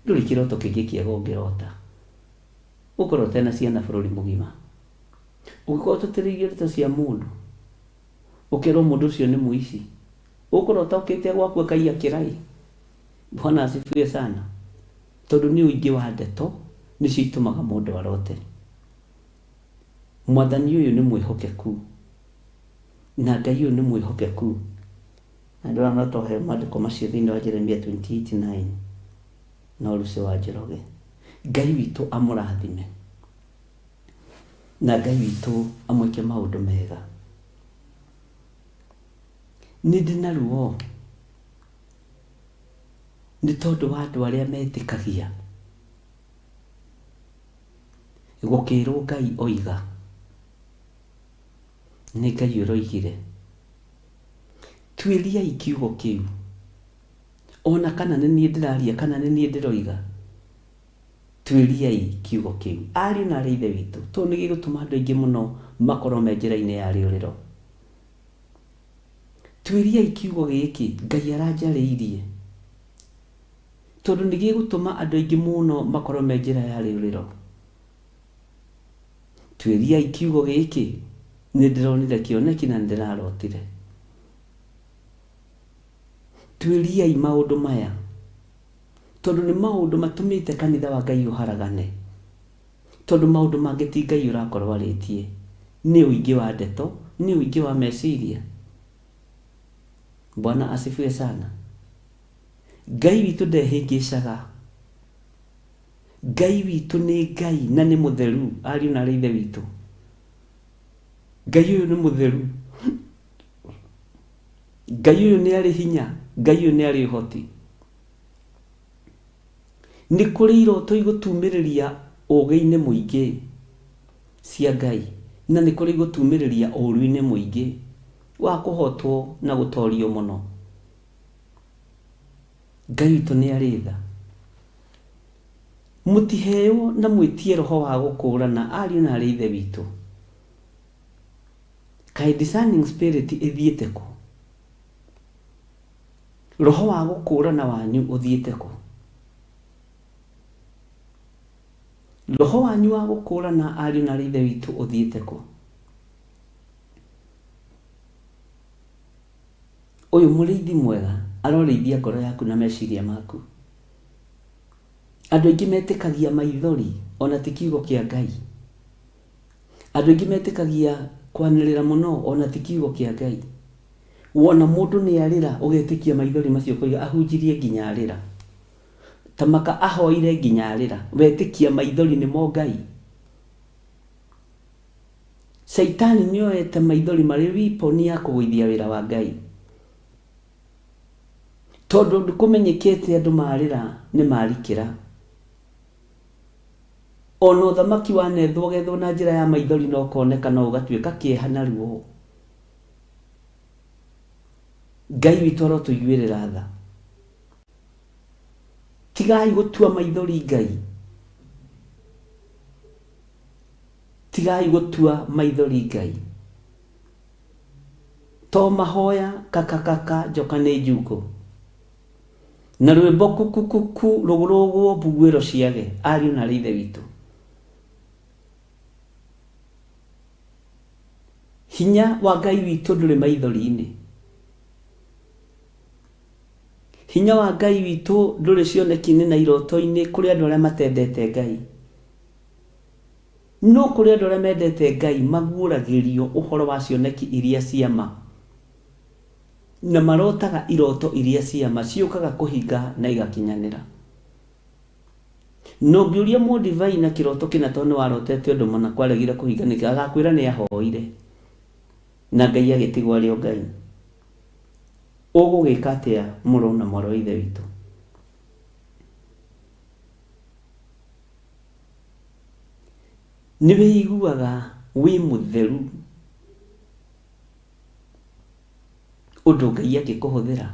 ndũrĩ kĩroto kĩngĩ kĩega ũngĩrota. Ũkorwo ũtena ciana bũrũri mũgima. Ũngĩkorwo ũtũtĩrĩirio ndeto cia mũndũ, ũkerwo mũndũ ũcio nĩ mũici, ũkũrota okĩte gwaku akaiya kĩraĩ. Bwana asifiwe sana. Tondũ nĩ ũingĩ wa ndeto nĩcio itũmaga mũndũ arote. Mwathani ũyũ nĩ mwĩhokeku na Ngai ũyũ nĩ mwĩhokeku. Na ndĩrona no tũhe maandĩko macio thĩinĩ wa Jeremia 28:9 na Lucy wa Njoroge. Ngai witũ amũrathime na Ngai witũ amwĩke maũndũ mega. Nĩ ndĩ na ruo nĩ tondũ wa andũ arĩa metĩkagia gũkĩrwo Ngai oiga, nĩ Ngai ũroigire. Tuĩriai kiugo kĩu, ona kana nĩ niĩ ndĩraria kana nĩ niĩ ndĩroiga, tuĩriai kiugo kĩu. Ariũ na aarĩ a Ithe witũ, tondũ nĩ gĩgũtũma andũ aingĩ mũno makorwo me njĩra-inĩ ya rĩũrĩro. Tuĩriai kiugo gĩkĩ Ngai aranjarĩirie, tondũ nĩ gĩgũtũma andũ aingĩ mũno makorwo me njĩra ya rĩũrĩro. Tuĩriai kiugo gĩkĩ, nĩ ndĩronire kĩoneki na nĩ ndĩrarotire. Tuĩriai maũndũ maya, tondũ nĩ maũndũ matũmĩte kanitha wa Ngai ũharagane. Tondũ maũndũ mangĩ ti Ngai ũrakorwo arĩtie, nĩ ũingĩ wa ndeto, nĩ ũingĩ wa meciria. Bwana asifiwe sana. Ngai witũ ndehĩngĩcaga. Ngai witũ nĩ Ngai na nĩ mũtheru, ariũ na aarĩ a Ithe witũ. Ngai ũyũ nĩ mũtheru. Ngai ũyũ nĩ arĩ hinya, Ngai ũyũ nĩ arĩ ũhoti. Nĩ kũrĩ iroto igũtumĩrĩria ũũgĩ-inĩ mũingĩ cia Ngai, na nĩ kũrĩ igũtumĩrĩria ũũru-inĩ mũingĩ wa kũhotwo na gũtorio mũno. Ngai witũ nĩ arĩ tha. Mũtiheywo na mwĩtie roho wa gũkũũrana ariũ na aarĩ a Ithe witũ. Kaĩ discerning spirit ĩthiĩte kũ? Roho wa gũkũũrana wanyu ũthiĩte kũ? Roho wanyu wa gũkũũrana ariũ na aarĩ a Ithe witũ ũthiĩte kũ? Ũyũ mũrĩithi mwega arorĩithia ngoro yaku na meciria maku. Andũ aingĩ metĩkagia maithori ona ti kiugo kĩa Ngai. Andũ aingĩ metĩkagia kwanĩrĩra mũno ona ti kiugo kĩa Ngai. Wona mũndũ nĩ arĩra ũgetĩkia maithori macio ũkoiga ahunjirie nginya arĩra. Tamaka ahoire nginya arĩra. Wetĩkia maithori nĩmo Ngai. Caitani nĩ oete maithori marĩ weapon ya kũgũithia wĩra wa Ngai. Tondũ nĩkũmenyekete andũ marĩra nĩ marikĩra. Ona ũthamaki wanethwo gethwo na njĩra ya maithori na ũkoneka no ũgatuĩka kĩeha na ruo. Ngai witũ arotũiguĩrĩra tha. Tigai gũtua maithori Ngai. Tigai gũtua maithori Ngai. To mahoya kakakaka njoka nĩ njukũ. Na rwĩmbo kukukuku rũgũrũgwo mbuguĩro ciage ariũ na aarĩ a Ithe witũ. Hinya wa Ngai witũ ndũrĩ maithori-inĩ. Hinya wa Ngai witũ ndũrĩ cioneki-inĩ na iroto-inĩ kũrĩ andũ arĩa matendete Ngai. No kũrĩ andũ arĩa mendete Ngai maguũragĩrio ũhoro wa cioneki iria cia ma na marotaga iroto iria cia ma ciũkaga kũhinga na igakinyanĩra. Na ũngĩũria mũndivai na kĩroto kĩna tondũ nĩ warotete ũndũ mũna kwaregire kũhinga nĩkĩ, agakwĩra nĩ ahoire na Ngai agĩtigwo arĩ o Ngai. Ũgũgĩka atĩa mũrũ na mwarĩ wa Ithe witũ? Nĩ wĩiguaga wĩ mũtheru Ũndũ Ngai angĩkũhũthĩra?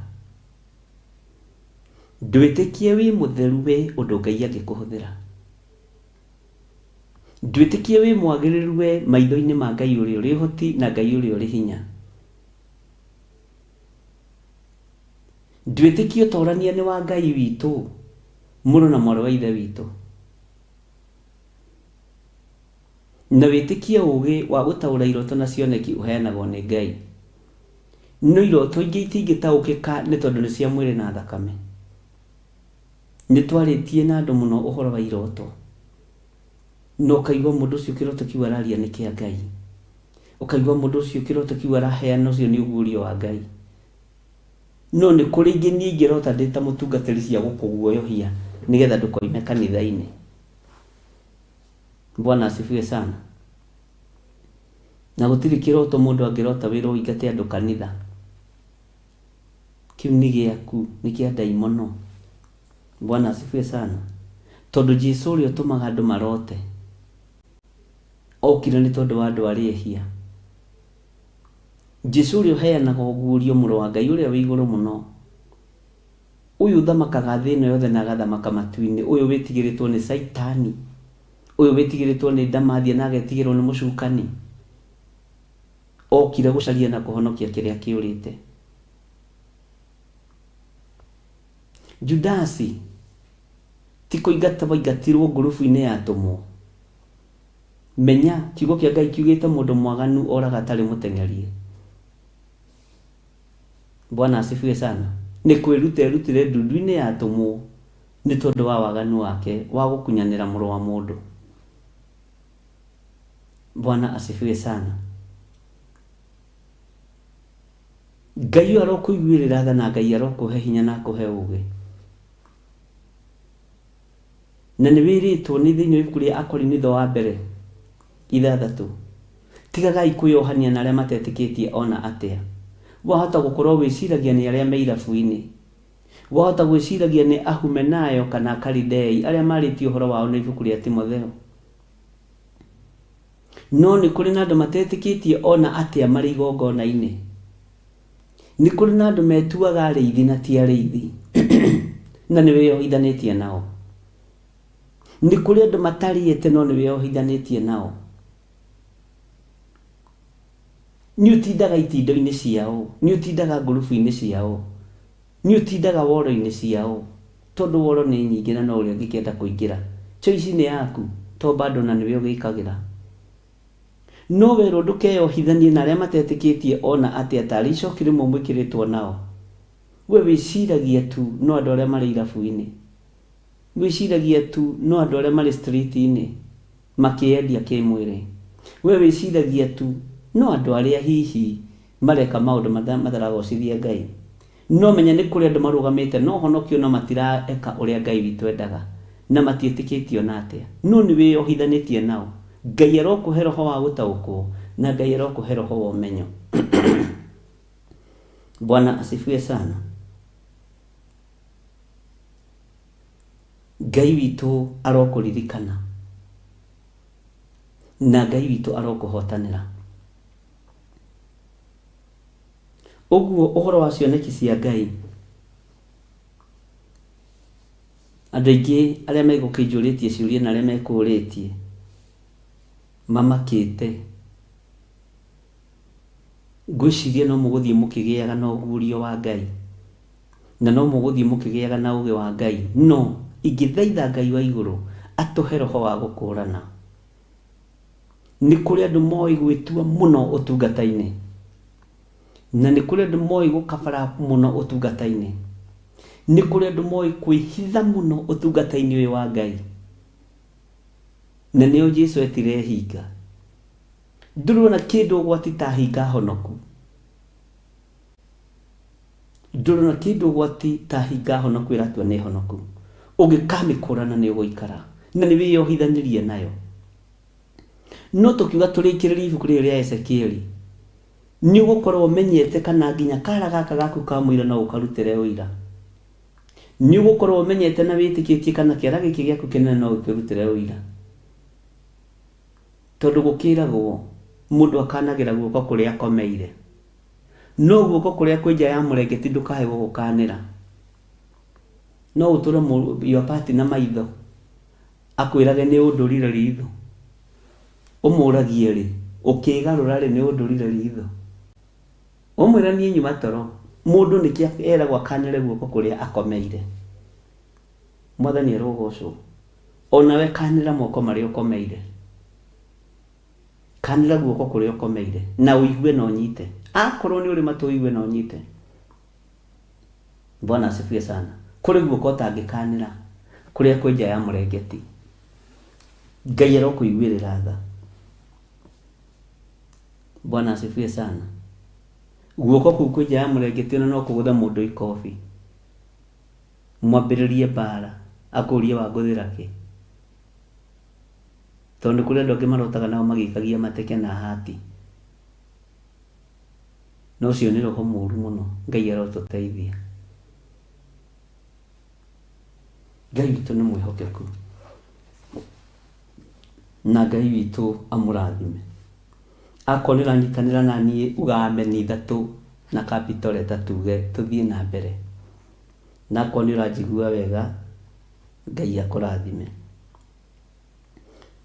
Ndwĩtĩkie wĩ mũtheru we ũndũ Ngai angĩkũhũthĩra? Ndwĩtĩkie wĩ mwagĩrĩru we maitho-inĩ ma Ngai ũrĩa ũrĩ ũhoti na Ngai ũrĩa ũrĩ hinya? Ndwĩtĩkie ũtorania nĩ wa Ngai witũ, mũrũ na mwarĩ wa Ithe witũ? Na wĩtĩkie ũũgĩ wa gũtaũra iroto na cioneki ũheanagwo nĩ Ngai. No iroto ingĩ itingĩtaũkĩka nĩ tondũ nĩ cia mwĩrĩ na thakame. Nĩ twarĩtie na andũ mũno ũhoro wa iroto. Na ũkaigua mũndũ ũcio kĩroto kĩu araria nĩ kĩa Ngai. Ũkaigua mũndũ ũcio kĩroto kĩu araheana ũcio nĩ ũguũrio wa Ngai. No nĩ kũrĩ ingĩ niĩ ingĩrota ndĩ ta mũtungatĩri cia gũkũguoyohia nĩgetha ndũkoime kanitha-inĩ. Bwana asifiwe sana. Na gũtirĩ kĩroto mũndũ angĩrota wĩrwo ũingate andũ kanitha. Kĩu nĩ gĩaku, nĩ kĩa ndaimono. Bwana asifiwe sana. Tondũ Jesu ũrĩa ũtũmaga andũ marote, okire nĩ tondũ wa andũ arĩa ehia. Jesu ũrĩa ũheanaga ũguũrio, mũrũ wa Ngai ũrĩa wĩ igũrũ mũno, Ũyũ ũthamakaga thĩ ĩno yothe na agathamaka matu-inĩ, ũyũ wĩtigĩrĩtwo nĩ Caitani, ũyũ wĩtigĩrĩtwo nĩ ndamathia na agetigĩrwo nĩ mũcukani, okire gũcaria na kũhonokia kĩrĩa kĩũrĩte. Judasi ti kũingata waingatirwo ngurubu-inĩ ya atũmwo. Menya, kiugo kĩa Ngai kiugĩte mũndũ mwaganu oraga atarĩ mũteng'erie. Bwana asifiwe sana. Nĩ kwĩruta erutire ndundu-inĩ ya atũmwo nĩ tondũ wa waganu wake wa gũkunyanĩra mũrũ wa mũndũ. Bwana asifiwe sana. Ngai ũyũ arokũiguĩrĩra tha na Ngai arokũhe hinya na akũhe ũũgĩ. Na nĩ wĩrĩtwo nĩ thĩinĩ wa ibuku rĩa Akorinitho wa mbere ithathatũ, tigagai kwĩyohania na arĩa matetĩkĩtie o na atĩa. Wahota gũkorwo wĩciragia nĩ arĩa me irabu-inĩ. Wahota gwĩciragia nĩ Ahumenayo kana Akalidei arĩa marĩtio ũhoro wao nĩ ibuku rĩa Timotheo. No nĩ kũrĩ na andũ matetĩkĩtie o na atĩa marĩ igongona-inĩ. Nĩ kũrĩ na andũ metuaga arĩithi na ti arĩithi, na nĩ wĩyohithanĩtie nao. Nĩ kũrĩ andũ matarĩte no nĩ wĩyohithanĩtie nao. Nĩ ũtindaga itindo-inĩ ciao, nĩ ũtindaga ngurubu-inĩ ciao, nĩ ũtindaga woro-inĩ ciao, tondũ woro nĩ nyingĩ na no ũrĩa ũngĩkĩenda kũingĩra. Choice nĩ yaku, to bado na nĩwe ũgĩkagĩra. No werwo ndũkeyohithanie na arĩa matetĩkĩtie o na atĩa tarĩ icoki rĩmwe mwĩkĩrĩtwo nao. We wĩciragia tu no andũ arĩa marĩ irabu-inĩ. Wĩciragia tu no andũ arĩa marĩ street-inĩ makĩyendia kĩmwĩrĩ. We wĩciragia tu no andũ arĩa hihi mareka maũndũ mataragocithia Ngai. No menya nĩ kũrĩ andũ marũgamĩte no honokio no matiraeka ũrĩa Ngai witũ endaga na matiĩtĩkĩtie ona atĩa. No nĩ wĩyohithanĩtie nao. Ngai arokũhe roho wa gũtaũkwo na Ngai arokũhe roho wa ũmenyo. Bwana asifiwe sana. Ngai witũ arokũririkana na Ngai witũ arokũhotanĩra. Ũguo ũhoro wa cioneki cia Ngai, andũ aingĩ arĩa megũkĩnjũrĩtie ciũria na arĩa mekũrĩtie, mamakĩte. Ngwĩciria no mũgũthiĩ mũkĩgĩaga na ũguũrio wa Ngai, na no mũgũthiĩ mũkĩgĩaga na ũũgĩ wa Ngai, no ingĩthaitha Ngai wa igũrũ atũhe roho wa gũkũrana. Nĩ kũrĩ andũ moĩ gwĩtua mũno ũtungata-inĩ, na nĩ kũrĩ andũ moĩ gũkabara mũno ũtungata-inĩ. Nĩ kũrĩ andũ moĩ kwĩhitha mũno ũtungata-inĩ ũyũ wa Ngai, na nĩo Jesu etire hinga. Ndũrona kĩndũ ũgwati ta hinga honoku. Ndũrona kĩndũ ũgwati ta hinga honoku ĩratua nĩ honoku. Ũngĩkamĩkũrana nĩ ũgũikara na nĩ wĩyohithanirie nayo. No tũkiuga tũrĩkĩrĩrie ibuku rĩrĩ rĩa Ezekieli, nĩ ũgũkorwo ũmenyete kana nginya kara gaka gaku ka mũira no ũkarutĩre ũira. Nĩ ũgũkorwo ũmenyete na wĩtĩkĩtie kana kĩara gĩkĩ gĩaku kĩnene no gĩkĩrutĩre ũira. Tondũ gũkĩragwo mũndũ akanagĩra guoko kũrĩa akomeire. No guoko kũrĩa kwĩ nja ya mũrengeti ndũkae gũgũkanĩra. No ũtũre your partner maitho akwĩrage nĩ ũndũrire ritho. Ũmũragie rĩ, ũkĩgarũra rĩ nĩ ũndũrire ritho. Ũmwĩra niĩ nyuma toro. Mũndũ nĩkĩ eragwo akanĩre guoko kũrĩa akomeire. Mwathani arogocwo. Onawe kanĩra moko marĩa ũkomeire. Kanĩra guoko kũrĩa ũkomeire na ũigue na ũnyite. Akorwo nĩ ũrĩ matũ ũigue na ũnyite. Bwana asifiwe sana. Kũrĩ guoko ũtangĩkanĩra kũrĩa kwĩ nja ya mũrengeti. Ngai arokũiguĩrĩra tha. Bwana asifiwe sana. Guoko kũu kwĩ nja ya mũrengeti ona no kũgũthe mũndũ ikobi. Mwambĩrĩrie mbara akũrie wangũthĩra kĩ. Tondũ nĩ kũrĩ andũ angĩ marotaga nao magĩikagia mateke na hati. Na ũcio nĩ roho mũru mũno. Ngai arotũteithia. Ngai witũ nĩ mwĩhokeku. Na Ngai witũ amũrathime. Akorwo nĩ ũranyitanĩra na niĩ uga ameni ithatũ na capital letter tuge tũthiĩ na mbere. Na akorwo nĩ ũranjigua wega, Ngai akũrathime.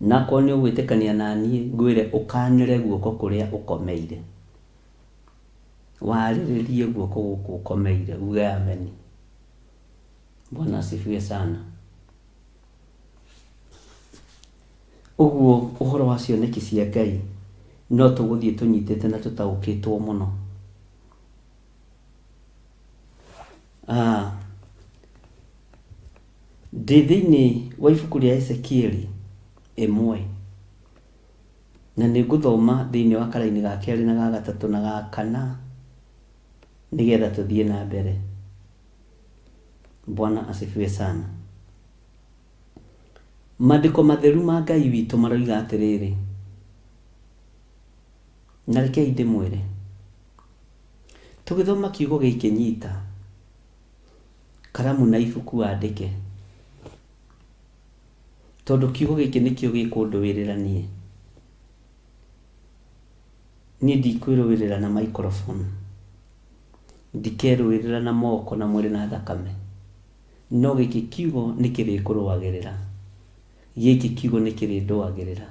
Na akorwo nĩ ũgwĩtĩkania na niĩ ngwĩre ũkanĩre guoko kũrĩa ũkomeire. Warĩrĩrie guoko gũkũ ũkomeire uge ameni. Bwana asifiwe sana. Ũguo ũhoro wa cioneki cia Ngai no tũgũthiĩ tũnyitĩte na tũtaũkĩtwo mũno. Ah, ndĩ thĩinĩ wa ibuku rĩa Ezekieli ĩmwe na nĩ ngũthoma thĩinĩ wa karaini ga kerĩ na ga gatatũ na ga kana nĩgetha tũthiĩ na mbere. Bwana asifiwe sana. Maandĩko matheru ma Ngai witũ maroiga atĩrĩrĩ, na rekei ndĩmwĩre, tũgĩthoma kiugo gĩkĩ nyita karamu na ibuku wandĩke, tondũ kiugo gĩkĩ nĩkĩo gĩkũndũĩrĩra niĩ. Niĩ ndikwĩrũĩrĩra na microphone, ndikerũĩrĩra na moko na mwĩrĩ na thakame, no gĩkĩ kiugo nĩ kĩrĩkũrũagĩrĩra, gĩkĩ kiugo nĩ kĩrĩndũagĩrĩra,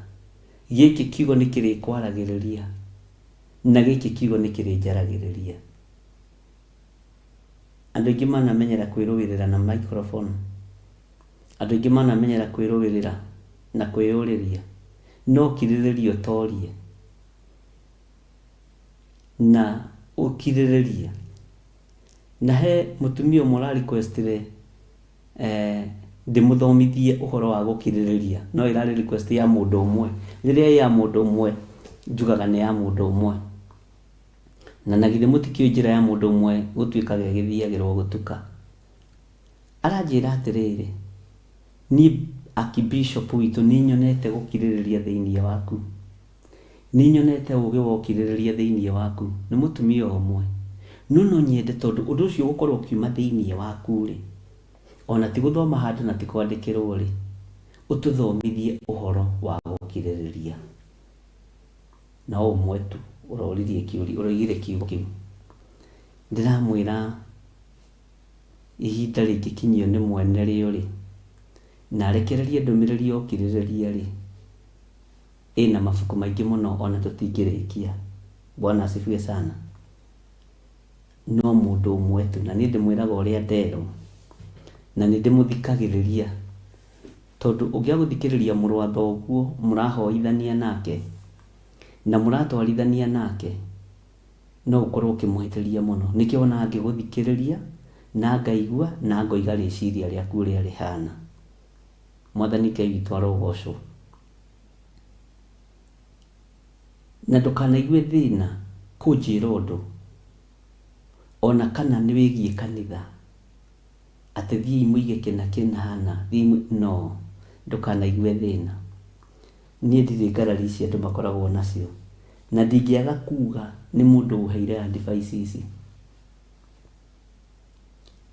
gĩkĩ kiugo nĩ kĩrĩkwaragĩrĩria, na gĩkĩ kiugo nĩ kĩrĩnjaragĩrĩria. Andũ aingĩ manamenyera kwĩrũĩrĩra na microphone, andũ aingĩ manamenyera kwĩrũĩrĩra na kwĩyũrĩria, no kirĩrĩria ũtorie na ũkirĩrĩrie. Na he mũtumia ũmwe ũra requestire eh, ndĩmũthomithie ũhoro wa gũkirĩrĩria, no ĩrarĩ request ya mũndũ ũmwe. Rĩrĩa ĩ ya mũndũ ũmwe njugaga nĩ ya mũndũ ũmwe. Na na githĩ mũtikĩũĩ njĩra ya mũndũ ũmwe gũtuĩkaga ĩgĩthiagĩrwo gũtuka. Aranjĩra atĩrĩrĩ, niĩ Archbishop witũ nĩ nyonete gũkirĩrĩria thĩinĩ waku. Nĩ nyonete ũũgĩ wa ũkirĩrĩria thĩinĩ waku. Nĩ mũtumia ũmwe. No no nyende tondũ ũndũ ũcio ũgũkorwo ũkiuma thĩinĩ waku-rĩ, o na ti gũthoma handũ na ti kwandĩkĩrwo-rĩ, ũtũthomithie ũhoro wa gũkirĩrĩria. No ũmwe tu ũroririe kĩũria, ũroigire kiugo kĩu. Ndĩramwĩra ihinda rĩngĩkinyio nĩ mwene rĩo-rĩ, na arekererie ndũmĩrĩri ya ũkirĩrĩria-rĩ, ĩna mabuku maingĩ mũno ona tũtingĩrĩkia. Bwana asifiwe sana. No mũndũ ũmwe tu, na niĩ ndĩmwĩraga ũrĩa nderwo, na nĩ ndĩmũthikagĩrĩria, tondũ ũngĩaga gũthikĩrĩria mũrũ wa thoguo mũrahoithania nake, na mũratwarithania nake, no ũkorwo ũkĩmũhĩtĩria mũno. Nĩkĩo wonaga ngĩgũthikĩrĩria, na ngaigua, na ngoiga rĩciria rĩaku ũrĩa rĩhana. Mwathani Ngai witũ arogocwo. Na ndũkanaigue thĩna kũnjĩra ũndũ, ona kana nĩ wĩgiĩ kanitha, atĩ thiĩi mũige kĩna kĩna hana, thiĩi no, ndũkanaigue thĩna. Niĩ ndirĩ ngarari ici andũ makoragwo nacio, na ndingĩaga kuga nĩ mũndũ ũheire advice ici.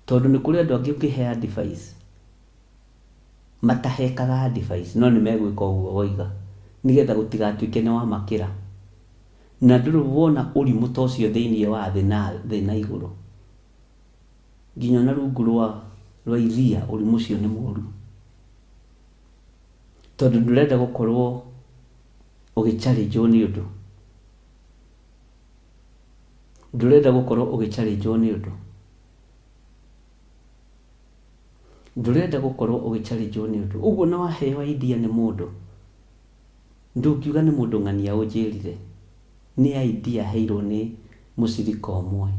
Tondũ nĩ kũrĩ andũ angĩ ũngĩhe advice, matahekaga advice no nĩ megwĩka ũguo woiga nĩgetha gũtigatuĩke nĩ wamakĩra. Na ndũrĩ wona ũrimũ ta ũcio thĩinĩ wa thĩ na thĩ na igũrũ. Nginya ona rungu rwa rwa iria ũrimũ ũcio nĩ mũru. Tondũ ndũrenda gũkorwo ũgĩ challenge nĩ ũndũ. Ndũrenda gũkorwo ũgĩ challenge nĩ ũndũ. Ndũrenda gũkorwo ũgĩ challenge nĩ ũndũ. Ũguo na waheo idea nĩ mũndũ, ndũngiuga nĩ mũndũ ng'ania ũnjĩrire. Nĩ idea heirwo nĩ mũcirika ũmwe,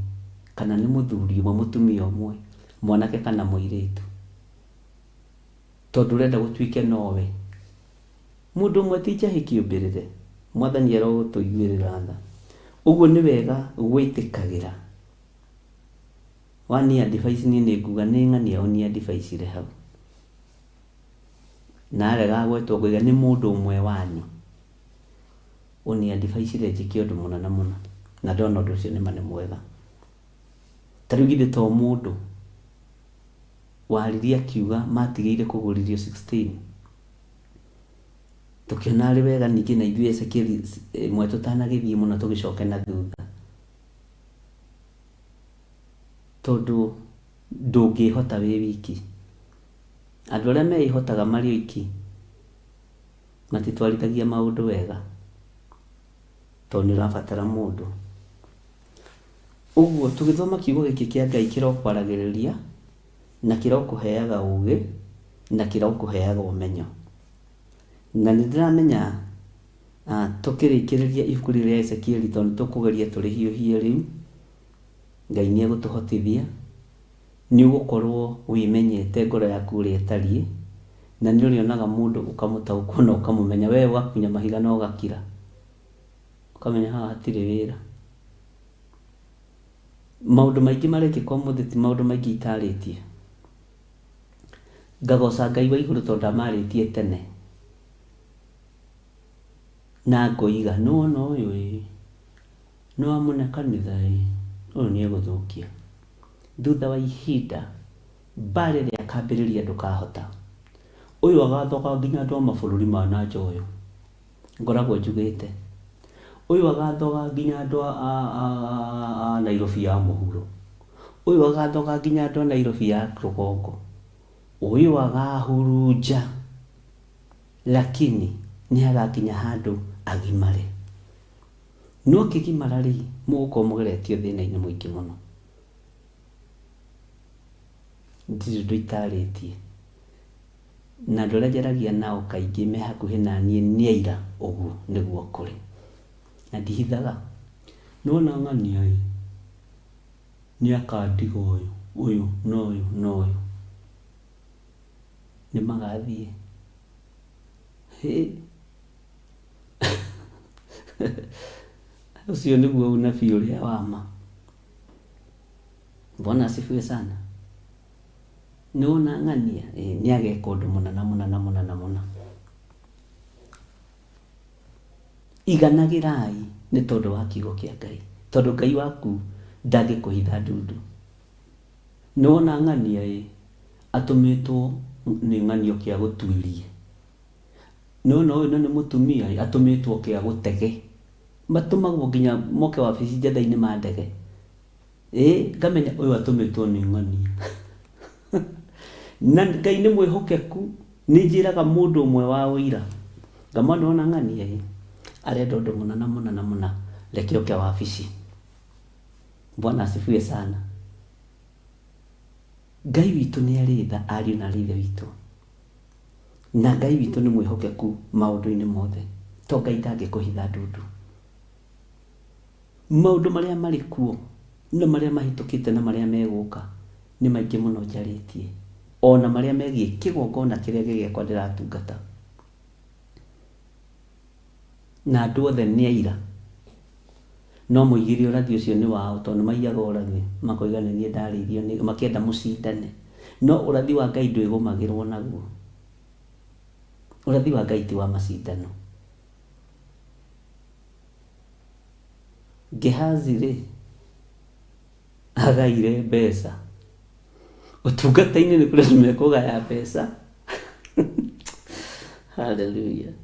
kana nĩ mũthuri ũmwe, mũtumia ũmwe, mwanake kana mũirĩtu. Tondũ ũrenda gũtuĩke nowe. Mũndũ ũmwe ti njahĩ kĩũmbĩrĩre. Mwathani arotũiguĩrĩra tha. Ũguo nĩ wega gwĩtĩkagĩra. Wani advice niĩ nĩ nguga nĩ ng'ania ũni advice ire hau. Na arega gwetwo ngoiga nĩ mũndũ ũmwe wanyu ũni advice ire njĩke ũndũ mũna na mũna. Na ndona ũndũ ũcio nĩma nĩ mwega. Ta rĩu githĩ to mũndũ waririe akiuga matigĩire kũgũrithio 16. Tũkĩona arĩ wega ningĩ na ithuĩ Ezekieli ĩmwe tũtanagĩthiĩ mũno tũgĩcoke na thutha. Tondũ ndũngĩhota wĩ wiki. Andũ arĩa meĩhotaga marĩ oiki matitwarithagia maũndũ wega, tondũ nĩ ũrabatara mũndũ. Ũguo tũgĩthoma kiugo gĩkĩ kĩa Ngai kĩrokwaragĩrĩria na kĩrokũheaga ũgĩ na kĩrokũheaga ũmenyo. Na nĩ ndĩramenya tũkĩrĩkĩrĩria ibuku rĩrĩ rĩa Ezekieli tondũ nĩ tũkũgeria tũrĩhiũhie rĩu, Ngai nĩ egũtũhotithia, nĩ ũgũkorwo wĩmenyete ngoro yaku ũrĩa ĩtariĩ, na nĩ ũrĩonaga mũndũ ũkamũtaũkwo na ũkamũmenya. We ũgakunya mahiga na ũgakira, ũkamenya haha hatirĩ wĩra. Maũndũ maingĩ marekĩka ũmũthĩ ti maũndũ maingĩ itarĩtie. Ngagoca Ngai wa igũrũ tondũ ndamarĩtie tene. Na ngoiga, nĩwona ũyũ ĩ, nĩwamũne kanitha ĩ, ũyũ nĩegũthũkia. Thutha wa ihinda, mbara ĩrĩa akambĩrĩria ndũkahota. Ũyũ agathoga nginya andũ a mabũrũri ma na nja ũyũ. Ngoragwo njugĩte. Ũyũ agathoga nginya andũ a, a, a, a Nairobi ya mũhuro. Ũyũ agathoga nginya andũ a Nairobi ya rũgongo. Ũyũ agahurunja. Lakini nĩ hagakinya handũ agimare. No akĩgimara rĩ, mũgũkorwo mũgeretio thĩna-inĩ mũingĩ mũno. Ndirĩ ũndũ itarĩtie. Na andũ arĩa njaragia nao kaingĩ me hakuhĩ na niĩ nĩ aira ũguo nĩguo kũrĩ. Na ndihithaga. Nĩwona ng'ania ĩ, nĩ akandiga ũyũ, ũyũ na ũyũ na ũyũ. Nĩ magathiĩ. Hĩ! Ũcio nĩguo unabii ũrĩa wa ma. Bwana asifiwe sana. Nĩwona ng'ania? Ĩĩ, nĩageka ũndũ mũna na mũna na mũna na mũna. Iganagĩrai nĩ tondũ wa kiugo kĩa Ngai, tondũ Ngai waku ndangĩkũhitha ndundu. Nĩwona ng'ania ĩ, atũmĩtwo nĩ ng'ania oke agũtuĩrie. Nĩwona ũyũ na nĩ mũtumia ĩ, atũmĩtwo oke agũtege. Matũmagwo nginya moke wabici njetha-inĩ mandege. Ĩĩ, ngamenya ũyũ atũmĩtwo nĩ ng'ania. Na Ngai nĩ mwĩhokeku, nĩ njĩraga mũndũ ũmwe wa ũira, ngamwĩra nĩwona ng'ania ĩ, arenda ũndũ mũna na mũna na mũna, reke oke wabici. Bwana asifiwe sana. Ngai witũ nĩ arĩ tha ariũ na arĩ ithe witũ. Na Ngai witũ nĩ mwĩhokeku maũndũ-inĩ mothe. To Ngai ndangĩkũhitha ndundu. Maũndũ marĩa marĩ kuo na marĩa mahĩtũkĩte na marĩa megũka nĩ maingĩ mũno njarĩtie, o na marĩa megiĩ kĩgongona kĩrĩa gĩgekwa ndĩratungata. Na andũ othe nĩ aira. No moigire ũrathi ũcio nĩ wao tondũ nĩ maiyaga ũrathi, makoiga nĩ niĩ ndarĩirio nĩ, makĩenda mũcindane. No ũrathi wa Ngai ndwĩgũmagĩrwo naguo. Ũrathi wa Ngai ti wa macindano. Gehazi-rĩ, agaire mbeca. Ũtungata-inĩ nĩ kũrĩ andũ mekũgaya mbeca. Hallelujah.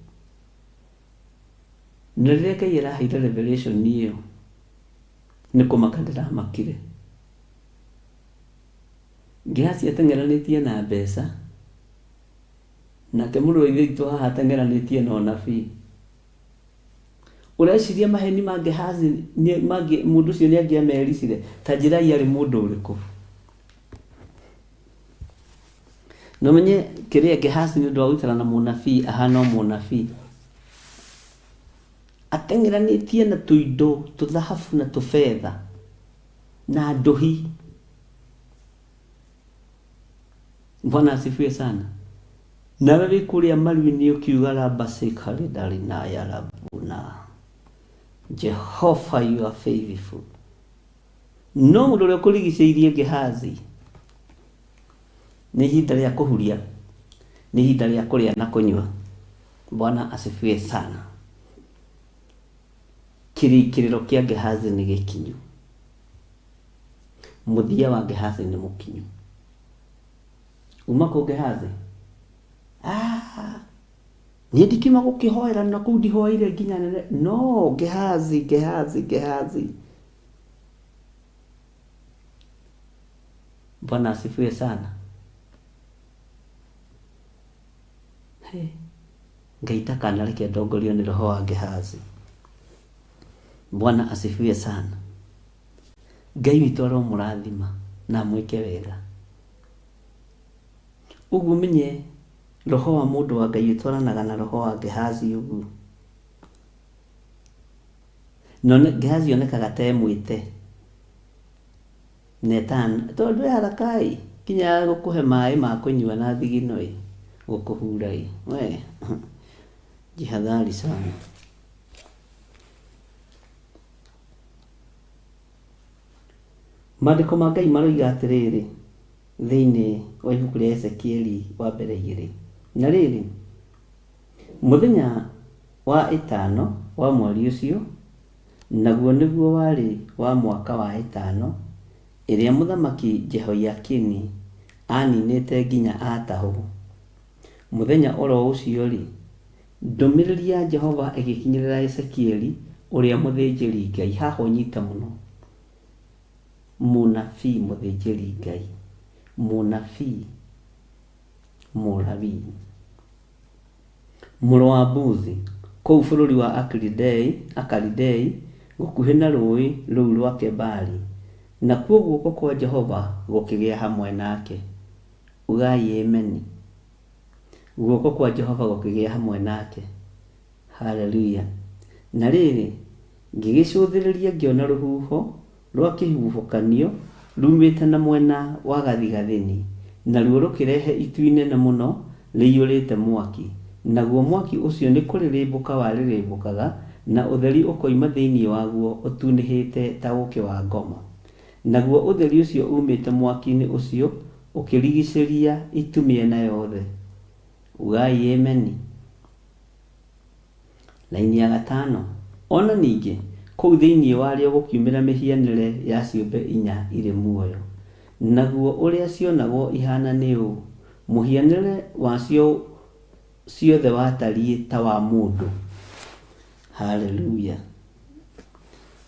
Na rĩrĩa Ngai araheire revelation ĩyo, nĩ kũmaka ndĩramakire. Gehazi ateng'eranĩtie na mbeca, nake mũrũ wa ithe witũ haha ateng'eranĩtie na ũnabii. Ũreciria maheni ma Gehazi mũndũ ũcio nĩ angĩamericire? Ta njĩrai arĩ mũndũ ũrĩkũ? Na ũmenye kĩrĩa Gehazi nĩ ũndũ wa gũikara na mũnabii ahana o mũnabii. Ateng'eranĩtie na tũindo tũthahabu na tũbetha na ndũhi. Bwana asifiwe sana. Nawe wĩ kũrĩa maru-inĩ ũkiuga raba sekaridari ya rabuna. Jehova you are faithful. No mũndũ ũrĩa ũkũrigicĩirie Gehazi nĩ ihinda rĩa kũhuria, nĩ ihinda rĩa kũrĩa na kũnyua. Bwana asifiwe sana. Kĩrĩkĩrĩro kĩa Gehazi nĩ gĩkinyu. Mũthia wa Gehazi nĩ mũkinyu. Uma kũ Gehazi? Ah, niĩ ndikiuma gũkĩhoera na kũu ndihoeire nginya nene. No, Gehazi, Gehazi, Gehazi. Bwana asifiwe sana. Hey. Ngai ndakanareke ndongorio nĩ roho wa Gehazi. Bwana asifiwe sana. Ngai witũ aromũrathima na amwĩke wega. Ũguo menye roho wa mũndũ wa Ngai ũtwaranaga na roho wa Gehazi ũguo. No Gehazi onekaga ta emwĩte. Netan, tondũ e haraka ĩ, nginya gũkũhe maĩ ma kũnyua na thigino ĩ, gũkũhura ĩ, we jihadhari sana. Maandĩko ma Ngai maroiga atĩrĩrĩ thĩinĩ wa ibuku rĩa Ezekieli wa mbere igĩrĩ. Na rĩrĩ, mũthenya wa ĩtano wa mweri ũcio, naguo nĩguo warĩ wa mwaka wa ĩtano ĩrĩa mũthamaki Jehoiakini aaninĩte nginya aatahwo, mũthenya o ro ũcio-rĩ, ndũmĩrĩri ya Jehova ĩgĩkinyĩrĩra Ezekieli ũrĩa mũthĩnjĩri-Ngai. Haha ũnyite mũno. Mũnabii mũthĩnjĩri-Ngai, mũnabii Mũlawii, mũrũ wa Buzi, kũu bũrũri wa Akalidei, gũkuhĩ na rũũĩ rũu rwa Kebari, nakuo guoko kwa Jehova gũkĩgĩa hamwe nake. Ugai Ameni. Guoko kwa Jehova gũkĩgĩa hamwe nake. Haleluya. Na rĩrĩ, ngĩgĩcũthĩrĩria ngĩona rũhuho rwa kĩhuhũkanio ruumĩte na mwena wa gathigathini, naruo rũkĩrehe itu inene mũno rĩiyũrĩte mwaki, naguo mwaki ũcio nĩ kũrĩrĩmbũka warĩrĩmbũkaga, na ũtheri ũkoima thĩinĩ waguo ũtunĩhĩte ta ũũkĩ wa ngoma. Naguo ũtheri ũcio uumĩte mwaki-inĩ ũcio ũkĩrigicĩria itu mĩena yothe. Ugai Ameni. Raini ya gatano. O na ningĩ, kũu thĩinĩ warĩo gũkiumĩra mĩhianĩre ya ciũmbe inya irĩ muoyo, naguo ũrĩa cionagwo ihaana nĩ ũũ, mũhianĩre wacio ciothe watariĩ ta wa mũndũ. Haleluya!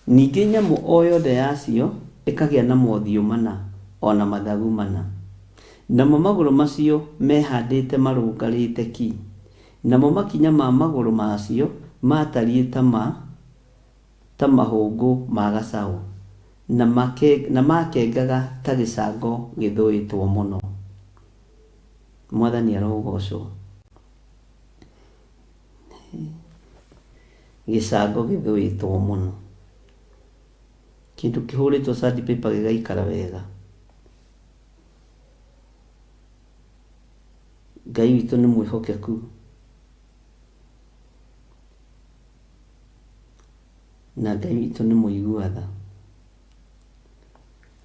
Ningĩ nyamũ o yothe yacio ĩkagĩa na mothiũ mana, o na mathagu mana. Namo magũrũ macio mehandĩte marũngarĩte ki, namo makinya ma magũrũ macio maatariĩ ta ma ta mahũngũ ma gacaũ, na na maakengaga ta gĩcango gĩthũĩtwo mũno. Mwathani arogocwo. Gĩcango gĩthũĩtwo mũno. Kĩndũ kĩhũrĩtwo sandpaper gĩgaikara wega. Ngai witũ nĩ mwĩhokeku. Na Ngai witũ nĩ mũigua tha.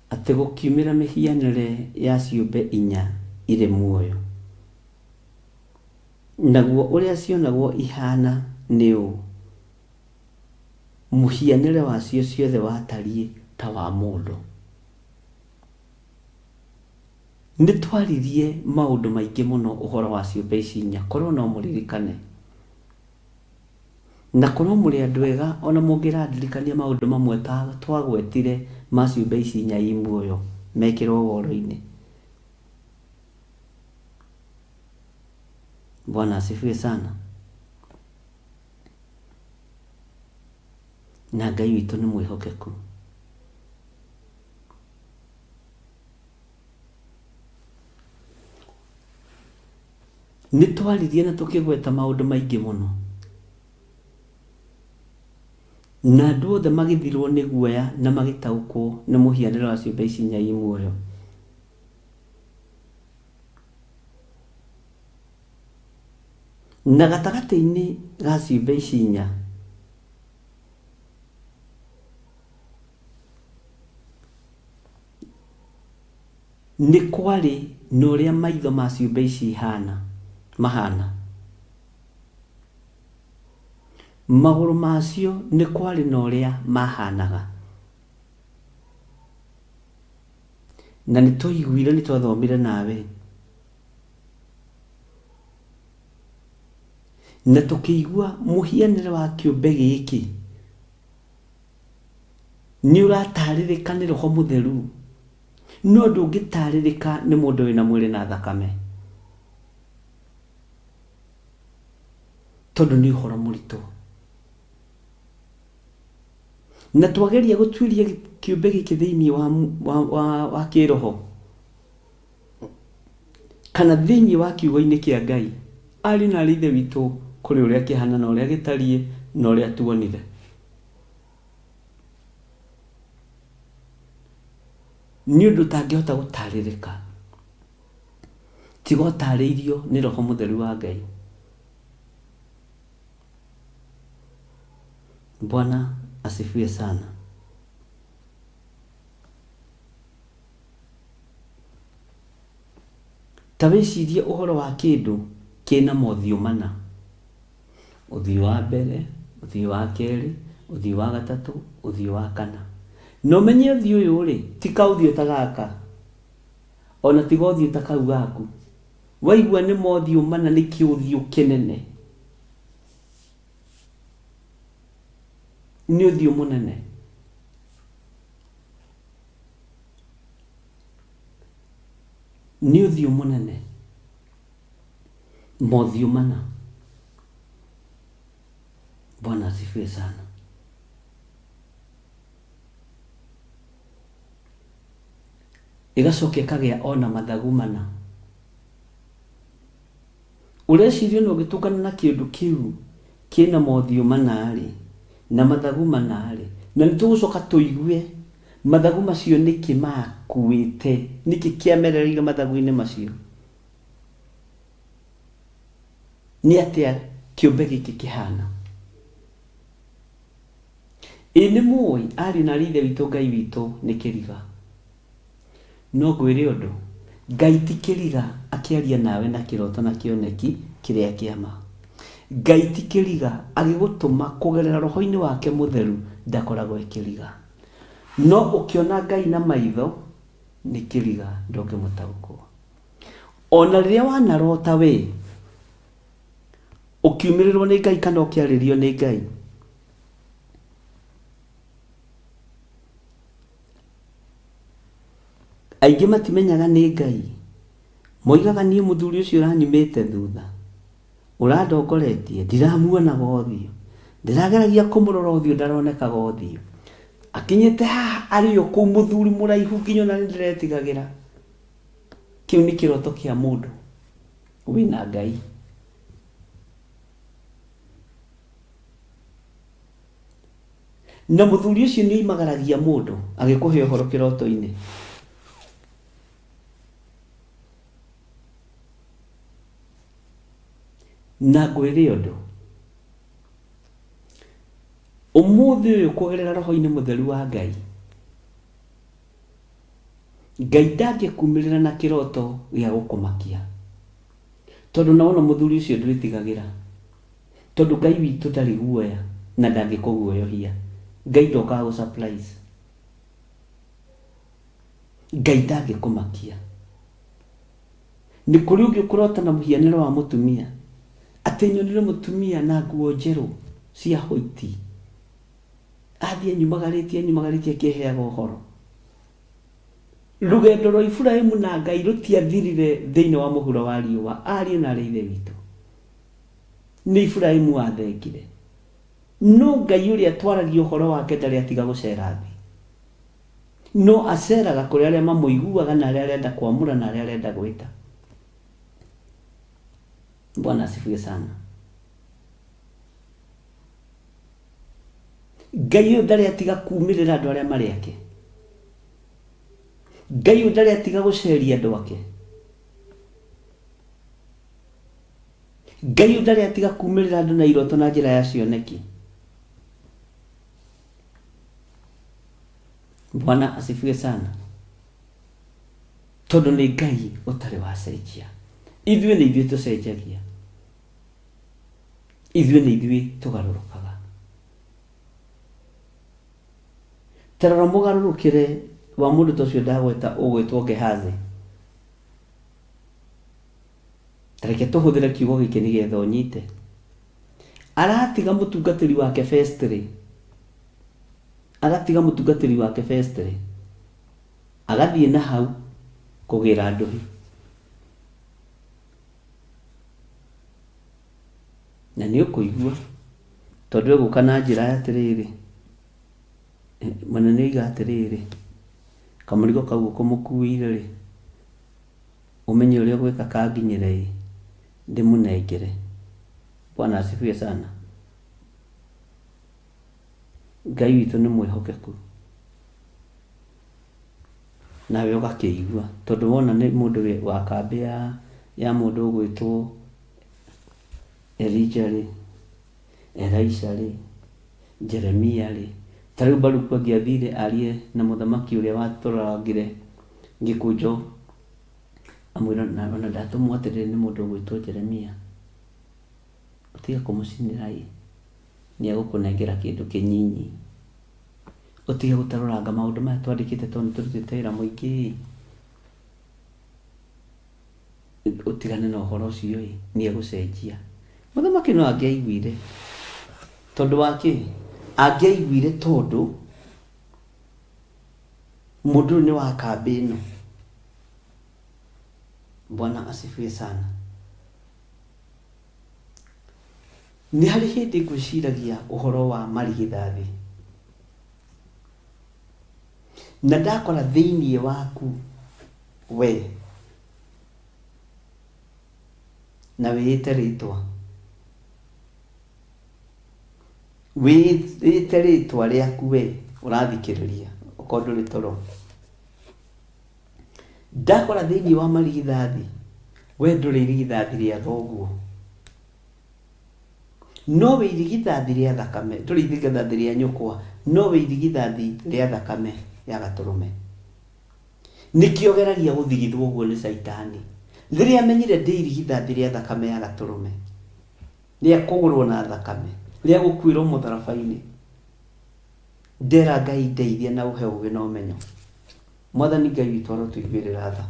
Atĩ gũkiumĩra mĩhianĩre ya ciũmbe inya irĩ muoyo. Naguo ũrĩa cionagwo ihaana nĩ ũũ, mũhianĩre wacio ciothe watariĩ ta wa mũndũ. Nĩ twaririe maũndũ maingĩ mũno ũhoro wa ciũmbe ici inya, korwo no mũririkane. Na korwo mũrĩ andũ ega ona mũngĩrandirikania maũndũ mamwe ta twagwetire ma ciũmbe ici inya i muoyo mekĩrwo woro-inĩ. Bwana asifiwe sana. Na Ngai witũ nĩ mwĩhokeku. Nĩ twaririe na tũkĩgweta maũndũ maingĩ mũno. Na andũ othe magĩthirwo nĩ guoya na magĩtaũkwo nĩ mũhianĩre wa ciũmbe ici inya i muoyo. Na gatagatĩ-inĩ ga ciũmbe ici inya, Nĩ kwarĩ na ũrĩa maitho ma ciũmbe ici ihana, mahana. Magũrũ macio nĩ kwarĩ na ũrĩa mahanaga. Na nĩ twaiguire nĩ twathomire nawe. Na tũkĩigua mũhianĩre wa kĩũmbe gĩkĩ nĩ ũratarĩrĩka nĩ Roho Mũtheru. No ndũngĩtarĩrĩka nĩ mũndũ wĩna mwĩrĩ na thakame. Tondũ nĩ ũhoro mũritũ. Na twageria gũtuĩria kĩũmbe gĩkĩ thĩinĩ wa, wa, wa, wa kĩroho kana thĩinĩ wa kiugo-inĩ kĩa Ngai, arĩ na arĩ ithe witũ kũrĩ ũrĩa kĩhana na ũrĩa gĩtariĩ na ũrĩa tuonire. Nĩ ũndũ ũtangĩhota gũtarĩrĩka tiga ũtarĩirio nĩ Roho Mũtheru wa Ngai. Bwana asifiwe sana. Ta wĩcirie ũhoro wa kĩndũ kĩna mothiũ mana. Ũthiũ wa mbere, ũthiũ wa kerĩ, ũthiũ wa gatatũ, ũthiũ wa kana. Na ũmenye ũthiũ ũyũ rĩ, ti kaũthiũ ta gaka, ona ti gothiũ ta kau gaku. Waigua nĩ mothiũ mana nĩ kĩũthiũ kĩnene. Nĩ ũthiũ mũnene. Nĩ ũthiũ mũnene. Mothiũ mana. Bwana asifiwe sana. Ĩgacoka ĩkagĩa ona mathagu mana. Ũreciria ona ũgĩtũngana na kĩndũ kĩu kĩna mothiũ mana-rĩ, na mathagu mana-rĩ, na nĩtũgũcoka tũigue mathagu macio nĩkĩ makuĩte, nĩkĩ kĩamerereire mathagu-inĩ macio. Nĩ atĩa kĩũmbe gĩkĩ kĩhana? Ĩ nĩ mũĩ, ariũ na aarĩ a Ithe witũ, Ngai witũ nĩ kĩriga. No ngwĩre ũndũ, Ngai ti kĩriga akĩaria nawe na kĩroto na kĩoneki kĩrĩa kĩa ma. Ngai ti kĩriga agĩgũtũma kũgerera roho-inĩ wake mũtheru ndakoragwo e kĩriga. No ũkĩona Ngai na maitho nĩ kĩriga ndũngĩmũtaũkwo. Ona rĩrĩa wanarota we ũkiumĩrĩrwo nĩ Ngai kana ũkĩarĩrio nĩ Ngai, Aingĩ matimenyaga nĩ Ngai. Moigaga niĩ mũthuri ũcio ũranyumĩte thutha, ũrandongoretie, ndiramuonaga ũthiũ. Ndĩrageragia kũmũrora ũthiũ ndaronekaga ũthiũ. Akinyĩte haha arĩ o kũu mũthuri mũraihu nginya ona nĩ ndĩretigagĩra. Kĩu nĩ kĩroto kĩa mũndũ wĩna Ngai. Na mũthuri ũcio nĩ oimagaragia mũndũ agĩkũhe ũhoro kĩroto-inĩ. Na ngwĩre ũndũ, ũmũthĩ ũyũ kũgerera roho-inĩ mũtheru wa Ngai, Ngai ndangĩkumĩrĩra na kĩroto gĩa gũkũmakia. Tondũ na wona mũthuri ũcio ndwĩtigagĩra. Tondũ Ngai witũ ndarĩ guoya na ndangĩkũguoyohia. Ngai ndokaga gũ surprise. Ngai ndangĩkũmakia. Nĩ kũrĩ ũngĩ ũkũrota na mũhianĩre wa mũtumia. Atĩ nyonire mũtumia na nguo njerũ. cia hoiti athiĩ anyumagarĩtie anyumagarĩtie akĩheaga ũhoro rũgendo rwa Iburahĩmu na Ngai rũtiathirire thĩinĩ wa mũhuro wa riũa ariũ na arĩ ithe witũ nĩ Iburahĩmu wathengire no Ngai ũrĩa twaragia ũhoro wake ndarĩ atiga gũcera thĩ no aceraga kũrĩ arĩa mamũiguaga na arĩa arenda kwamũra na arĩa arenda gwĩta. Bwana asifiwe sana. Ngai ũyũ ndarĩ atiga kumĩrĩra andũ arĩa marĩ ake. Ngai ũyũ ndarĩ atiga gũceria andũ ake. Ngai ũyũ ndarĩ atiga kumĩrĩra andũ na iroto na njĩra ya cioneki. Bwana asifiwe sana. Tondũ nĩ Ngai ũtarĩ wacenjia. Ithuĩ nĩ ithuĩ tũcenjagia. Ithuĩ nĩ ithuĩ tũgarũrũkaga. Ta rora mũgarũrũkĩre wa mũndũ ta ũcio ndagweta ũgwĩtwo Gehazi. Ta reke tũhũthĩre kiugo gĩkĩ nĩgetha ũnyite. Aratiga mũtungatĩri wake Festri. Agatiga mũtungatĩri wake Festri. Agathiĩ na hau kũgĩra ndũhi. Na nĩ ũkũigua tondũ egũka na njĩra ya atĩrĩrĩ, mũnene oiga atĩrĩrĩ, kamũrigo kau ũkũmũkuĩire rĩ, ũmenye ũrĩa ũgwĩka kanginyĩre ĩ, ndĩmũnengere. Bwana asifiwe sana. Ngai witũ nĩ mwĩhokeku. Nawe ũgakĩigua tondũ wona nĩ mũndũ wa kambĩ ya, ya mũndũ ũgwĩtwo Elija rĩ, Elisha rĩ, Jeremia rĩ, ta rĩu Baruku angĩathire arie na mũthamaki ũrĩa watũrangire gĩkũnjo amwĩre ona ndatũmwo atĩrĩrĩ nĩ mũndũ ũgwĩtwo Jeremia, ũtige kũmũcinĩra ĩ, nĩ egũkũnengera kĩndũ kĩnyinyi. Ũtige gũtarũranga maũndũ maya twandĩkĩte tondũ nĩ tũrutĩte wĩra mũingĩ ĩ, ũtigane na ũhoro ũcio ĩ, nĩ egũcenjia. Mũthamaki no angĩaiguire tondũ wa kĩ? Angĩaiguire tondũ mũndũ ũyũ nĩ wa kambĩ ĩno. Bwana asifiwe sana. Nĩ harĩ hĩndĩ ngwĩciragia ũhoro wa marigithathi na ndakora thĩinĩ waku we na wĩĩte rĩtwa wĩĩte rĩtwa rĩaku we ũrathikĩrĩria okorwo ndũrĩ toro ndakora thĩinĩ wa marigithathi we ndũrĩ irigithathi rĩa thoguo no wĩ irigithathi rĩa thakame ndũrĩ irigithathi rĩa nyũkwa no wĩ irigithathi rĩa thakame ya gatũrũme nĩkĩo geragia gũthigithwo ũguo nĩ caitani rĩrĩa amenyire ndĩ irigithathi rĩa thakame ya gatũrũme rĩa kũgũrwo na thakame rĩa gũkuĩrwo mũtharaba-inĩ ndera Ngai ndeithia na ũhe ũgĩ na ũmenyo mwathani Ngai witũ arotũiguĩrĩra tha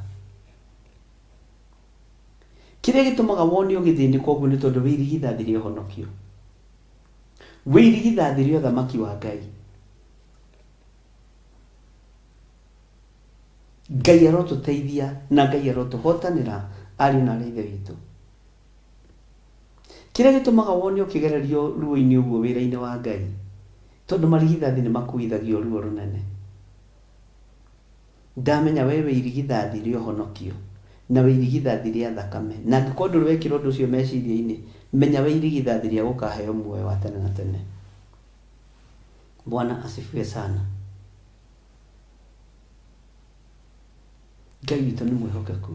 kĩrĩa gĩtũmaga wone ũgĩthĩnĩka ũguo nĩ tondũ wĩ irigithathi rĩa ũhonokio wĩ irigithathi rĩa ũthamaki wa Ngai Ngai arotũteithia na Ngai arotũhotanĩra ariũ na arĩ ithe witũ kĩrĩa gĩtũmaga wone ũkĩgererio ruo-inĩ ũguo wĩra-inĩ wa Ngai tondũ marigithathi nĩ makuithagio ruo rũnene ndamenya we wĩ irigithathi rĩa ũhonokio na wĩ irigithathi rĩa thakame na angĩkorwo ndũrĩ wekĩra ũndũ ũcio meciria-inĩ menya wĩ irigithathi rĩa gũkaheo muoyo wa tene na tene. Bwana asifiwe sana. Ngai witũ nĩ mwĩhokeku.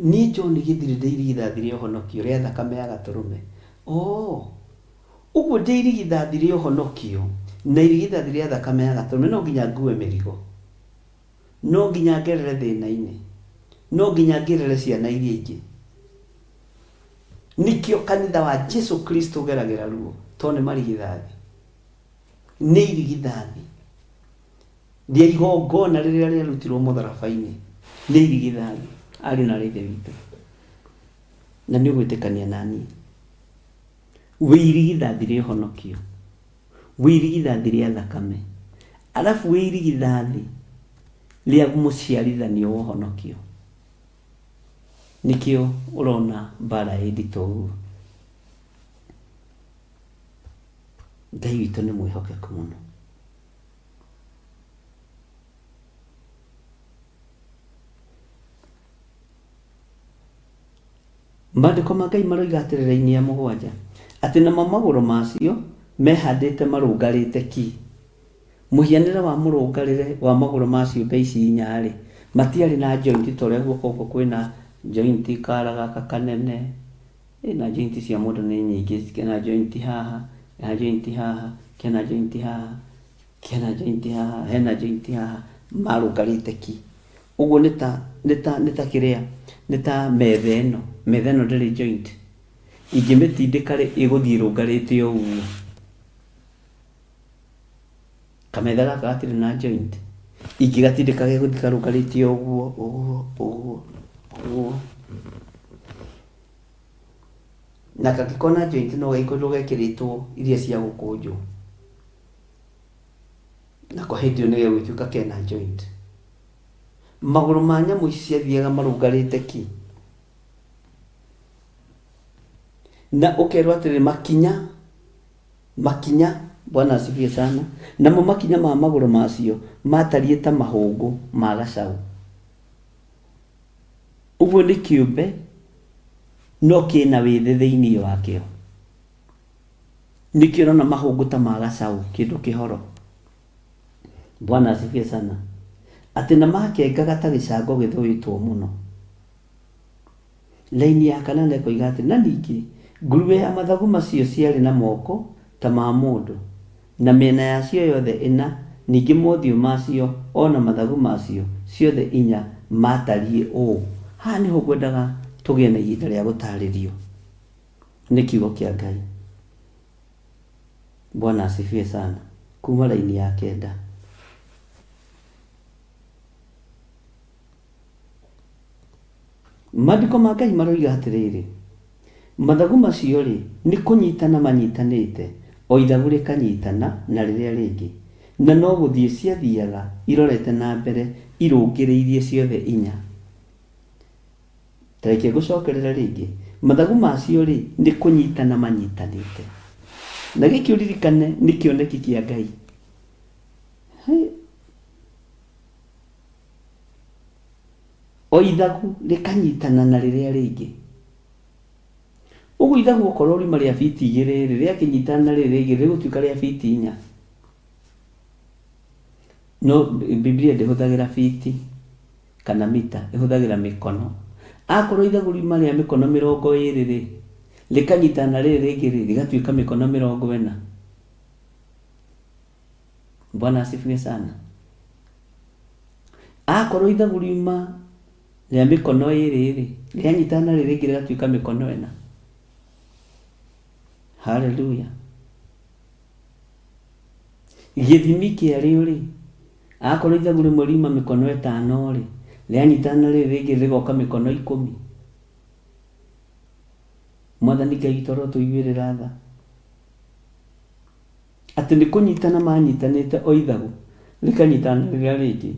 Niĩ John Gĩthiri ndĩ irigithathi rĩa ũhonokio rĩa thakame ya gatũrũme. Oh, ũguo ndĩ irigithathi rĩa ũhonokio na irigithathi rĩa thakame ya gatũrũme no nginya ngue mĩrigo. No nginya ngerere thĩna-inĩ. No nginya ngĩrere ciana iria ingĩ. Nĩkĩo kanitha wa Jesu Kristo ũgeragĩra ruo tondũ nĩ marigithathi. Nĩ irigithathi rĩa igongona rĩrĩa rĩarutirwo mũtharaba-inĩ. Nĩ irigithathi ariũ na arĩ ithe witũ. Na nĩ ũgwĩtĩkania na niĩ. Wĩ irigithathi rĩa ũhonokio, wĩ irigithathi rĩa thakame, arabu wĩ irigithathi rĩa mũciarithanio wa ũhonokio. Nĩkĩo ũrona mbara ĩ nditũ ũguo. Ngai witũ nĩ mwĩhokeku mũno. Maandĩko ma Ngai maroiga atĩrĩ raini ya mũgwanja, atĩ namo magũrũ macio mehandĩte marũngarĩte ki. Mũhianĩre wa mũrũngarĩre wa magũrũ ma ciũmbe ici inya-rĩ, matiarĩ na joint ta ũrĩa guoko gũkũ kwĩna joint kara gaka kanene, ĩ na joint cia mũndũ nĩ nyingĩ, kena joint haha, kena joint haha, kena joint haha, kena joint haha, hena joint haha, marũngarĩte ki. Ũguo nĩ ta, nĩ ta, nĩ ta kĩrĩa, nĩ ta metha ĩno, metha ĩno ndĩrĩ joint. Ingĩmĩtindĩka rĩ, ĩgũthiĩ ĩrũngarĩte o ũguo. Kametha gaka gatirĩ na joint. Ingĩgatindĩka gegũthiĩ karũngarĩte o ũguo, ũguo, ũguo, ũguo. Na kangĩkorwo na joint no gagĩkorirwo gekĩrĩtwo iria cia gũkũnjwo. Nako hĩndĩ ĩyo nĩ gegũtuĩka kena joint. Magũrũ ma nyamũ ici ciathiaga marũngarĩte ki. Na ũkerwo atĩrĩrĩ makinya, makinya, Bwana asifiwe sana, namo makinya ma magũrũ macio matariĩ ta mahũngũ ma gacaũ. Ũguo nĩ kĩũmbe no kĩna wĩthĩ thĩinĩ wakĩo. Nĩkĩo ũrona mahũngũ ta ma gacaũ, kĩndũ kĩhoro. Bwana asifiwe sana. Atĩ na makengaga ta gĩcango gĩthũĩtwo mũno. Laini ya kanana ĩkoiga atĩ, na ningĩ nguruwe ya mathagu macio ciarĩ na moko ta ma mũndũ, na mĩena yacio yothe ĩna, ningĩ mothiũ macio o na mathagu macio ciothe inya maatariĩ ũũ. Haha nĩho ngwendaga tũgĩe na ihinda rĩa gũtaarĩrio nĩ kiugo kĩa Ngai. Bwana asifiwe sana. Kuma raini ya kenda. Maandĩko ma Ngai maroiga atĩrĩrĩ, mathagu macio-rĩ, nĩ kũnyitana manyitanĩte, o ithagu rĩkanyitana na rĩrĩa rĩngĩ, na no gũthiĩ ciathiaga irorete na mbere irũngĩrĩirie ciothe inya. Ta reke ngũcokerere rĩngĩ, mathagu macio-rĩ, nĩ kũnyitana manyitanĩte. Na gĩkĩ ũririkane nĩ kĩoneki kĩa Ngai. Hĩ! O ithagu rĩkanyitana na rĩrĩa rĩngĩ. Ũguo ithagu okorwo riuma rĩa biti igĩrĩ-rĩ, rĩakĩnyitana na rĩrĩ rĩngĩ rĩgũtuĩka rĩa biti inya. No Bibilia ndĩhũthagĩra biti kana mita, ĩhũthagĩra mĩkono. Akorwo ithagu riuma rĩa mĩkono mĩrongo ĩrĩ-rĩ, rĩkanyitana na rĩrĩ rĩngĩ-rĩ, rĩgatuĩka mĩkono mĩrongo ĩna. Bwana asifiwe sana. Akorwo ithagu riuma rĩa mĩkono ĩrĩ-rĩ, rĩanyitana na rĩrĩ rĩngĩ rĩgatuĩka mĩkono ĩna. Haleluya. Gĩthimi kĩarĩo-rĩ, akorwo ithagu rĩmwe riuma mĩkono ĩtano-rĩ, rĩanyitana na rĩrĩ rĩngĩ rĩgoka mĩkono ikũmi. Mwathani Ngai witũ arotũiguĩrĩra tha. Atĩ nĩ kũnyitana manyitanĩte o ithagu rĩkanyitana na rĩrĩa rĩngĩ.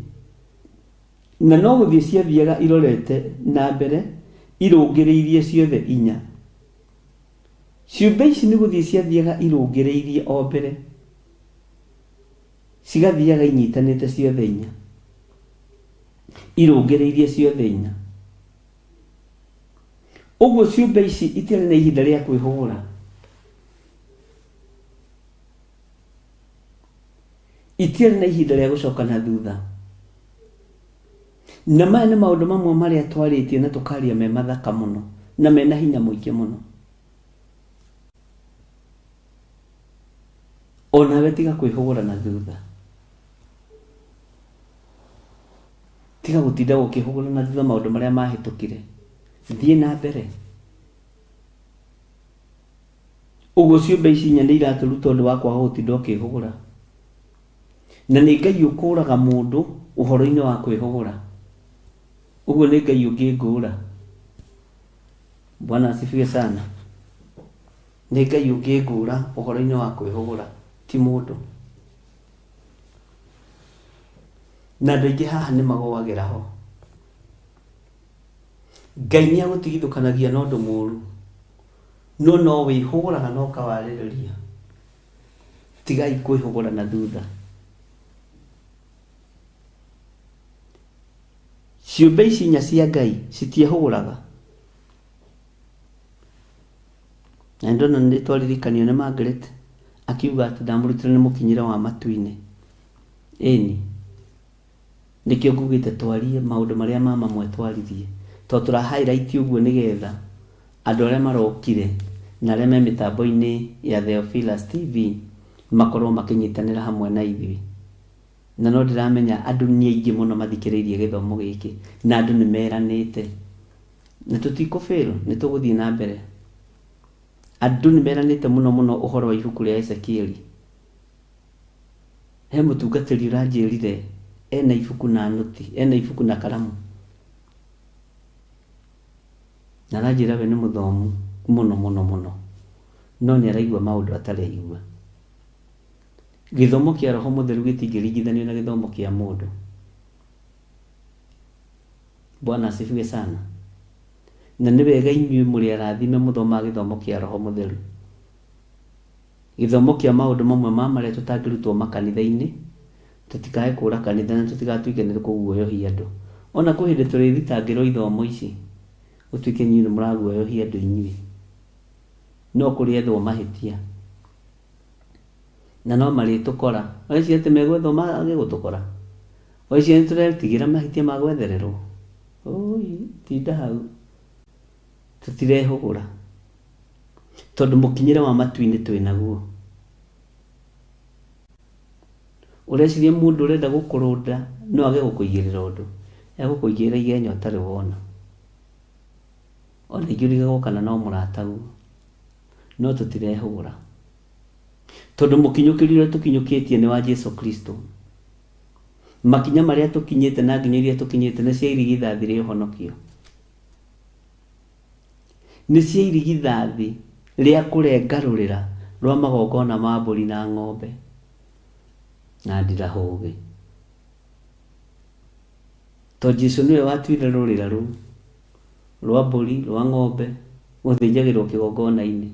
Na no gũthiĩ ciathiaga irorete na mbere irũngĩrĩirie ciothe inya. Ciũmbe ici nĩ gũthiĩ ciathiaga irũngĩrĩirie o mbere, cigathiaga inyitanĩte ciothe inya, irũngĩrĩirie ciothe inya. Ũguo ciũmbe ici itiarĩ na ihinda rĩa kwĩhũgũra. Itiarĩ na ihinda rĩa gũcoka na thutha. Na maya nĩ maũndũ mamwe marĩa twarĩtie na tũkaria me mathaka mũno na mena hinya mũingĩ mũno. Onawe tiga kwĩhũgũra na thutha. Tiga gũtinda ũkĩhũgũra na thutha maũndũ marĩa mahĩtũkire. Thiĩ na mbere. Ũguo ciũmbe ici inya nĩ iratũruta ũndũ wa kwaga gũtinda ũkĩhũgũra. Na nĩ Ngai ũkũraga mũndũ ũhoro-inĩ wa kwĩhũgũra. Ũguo nĩ Ngai ũngĩngũra. Bwana asifiwe sana. Nĩ Ngai ũngĩngũra ũhoro-inĩ wa kwĩhũgũra, ti mũndũ. Na andũ aingĩ haha nĩ magũagĩra ho. Ngai nĩ agũtigithũkanagia na ũndũ mũru, no no wĩhũgũraga na ũkawarĩrĩria. Tigai kwĩhũgũra na thutha. Ciũmbe ici inya cia Ngai citiehũgũraga. Na nĩndona nĩ twaririkanio nĩ Margaret akiuga atĩ ndamũrutire nĩ mũkinyĩre wa matu-inĩ. Ĩni, nĩkĩo ngugĩte twarie maũndũ marĩa ma mamwe twaririe. Tondũ tũra highlight ũguo nĩgetha andũ arĩa marokire na arĩa me mĩtambo-inĩ ya Theophilus TV makorwo makĩnyitanĩra hamwe na ithuĩ. Na no ndĩramenya andũ nĩ aingĩ mũno mathikĩrĩirie gĩthomo gĩkĩ na andũ nĩ meranĩte. Na tũtikũ fail, nĩ tũgũthiĩ na mbere. Andũ nĩ meranĩte mũno mũno ũhoro wa ibuku rĩa Ezekieli. He mũtungatĩri ũranjĩrire ena ibuku na nũti, ena ibuku na karamu. Na aranjĩra we nĩ mũthomu mũno mũno mũno, no nĩ araigua maũndũ atarĩ aigua. Gĩthomo kĩa Roho Mũtheru gĩtingĩringithanio na gĩthomo kĩa mũndũ. Bwana asifiwe sana. Na nĩ wega inyuĩ mũrĩ arathime mũthomaga gĩthomo kĩa Roho Mũtheru. Gĩthomo kĩa maũndũ mamwe ma marĩa tũtangĩrutwo makanitha-inĩ, tũtikae kũra kanitha na tũtigatuĩke nĩ kũguoyohia andũ. Ona kwĩ hĩndĩ tũrĩthitangĩrwo ithomo ici, gũtuĩke inyuĩ nĩ mũraguoyohia andũ inyuĩ. No kũrĩethwo mahĩtia. Na no marĩtũkora. Ũreciria atĩ megwethwo mage gũtũkora? Ũreciria nĩ tũretigĩra mahĩtia ma gwethererwo? Ũi, tinda hau. Tũtirehũgũra. Tondũ mũkinyĩre wa matu-inĩ twĩ naguo. Ũreciria mũndũ ũrenda gũkũrũnda no age gũkũigĩrĩra ũndũ? Egũkũigĩrĩra igenya ũtarĩ wona. Ona ingĩ ũrigagwo kana no mũrataguo. No tũtirehũgũra. Tondũ mũkinyũkĩrie ũrĩa tũkinyũkĩtie nĩ wa Jesu Kristo. Makinya marĩa tũkinyĩte na nginyo iria tũkinyĩte nĩ cia irigithathi rĩa ũhonokio. Nĩ cia irigithathi rĩa kũrenga rũrĩra rwa magongona ma mbũri na ng'ombe na ndirahũgĩ. Tondũ Jesu nĩwe watuire rũrĩra rũu rwa mbũri, rwa ng'ombe gũthĩnjagĩrwo kĩgongona-inĩ.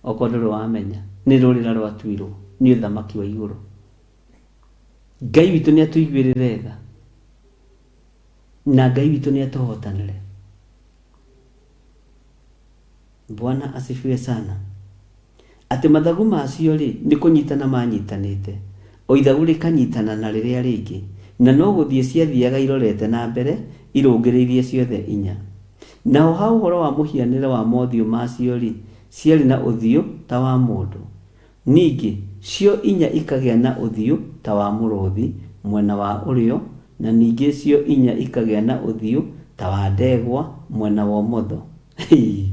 Okorwo ndũrĩ wamenya, nĩ rũrĩra rwatuirwo nĩ ũthamaki wa igũrũ. Ngai witũ nĩ atũiguĩrĩre tha na Ngai witũ nĩ atũhotanĩre. Bwana asifiwe sana. Atĩ mathagu macio-rĩ, nĩ kũnyitana manyitanĩte, o ithagu rĩkanyitana na rĩrĩa rĩngĩ, na no gũthiĩ ciathiaga irorete na mbere irũngĩrĩirie ciothe inya. Naho ha ũhoro wa mũhianĩre wa mothiũ macio-rĩ, ciarĩ na ũthiũ ta wa mũndũ. Ningĩ, cio inya ikagĩa na ũthiũ ta wa mũrũthi mwena wa ũrĩo, na ningĩ cio inya ikagĩa na ũthiũ ta wa ndegwa mwena wa ũmotho. Hii!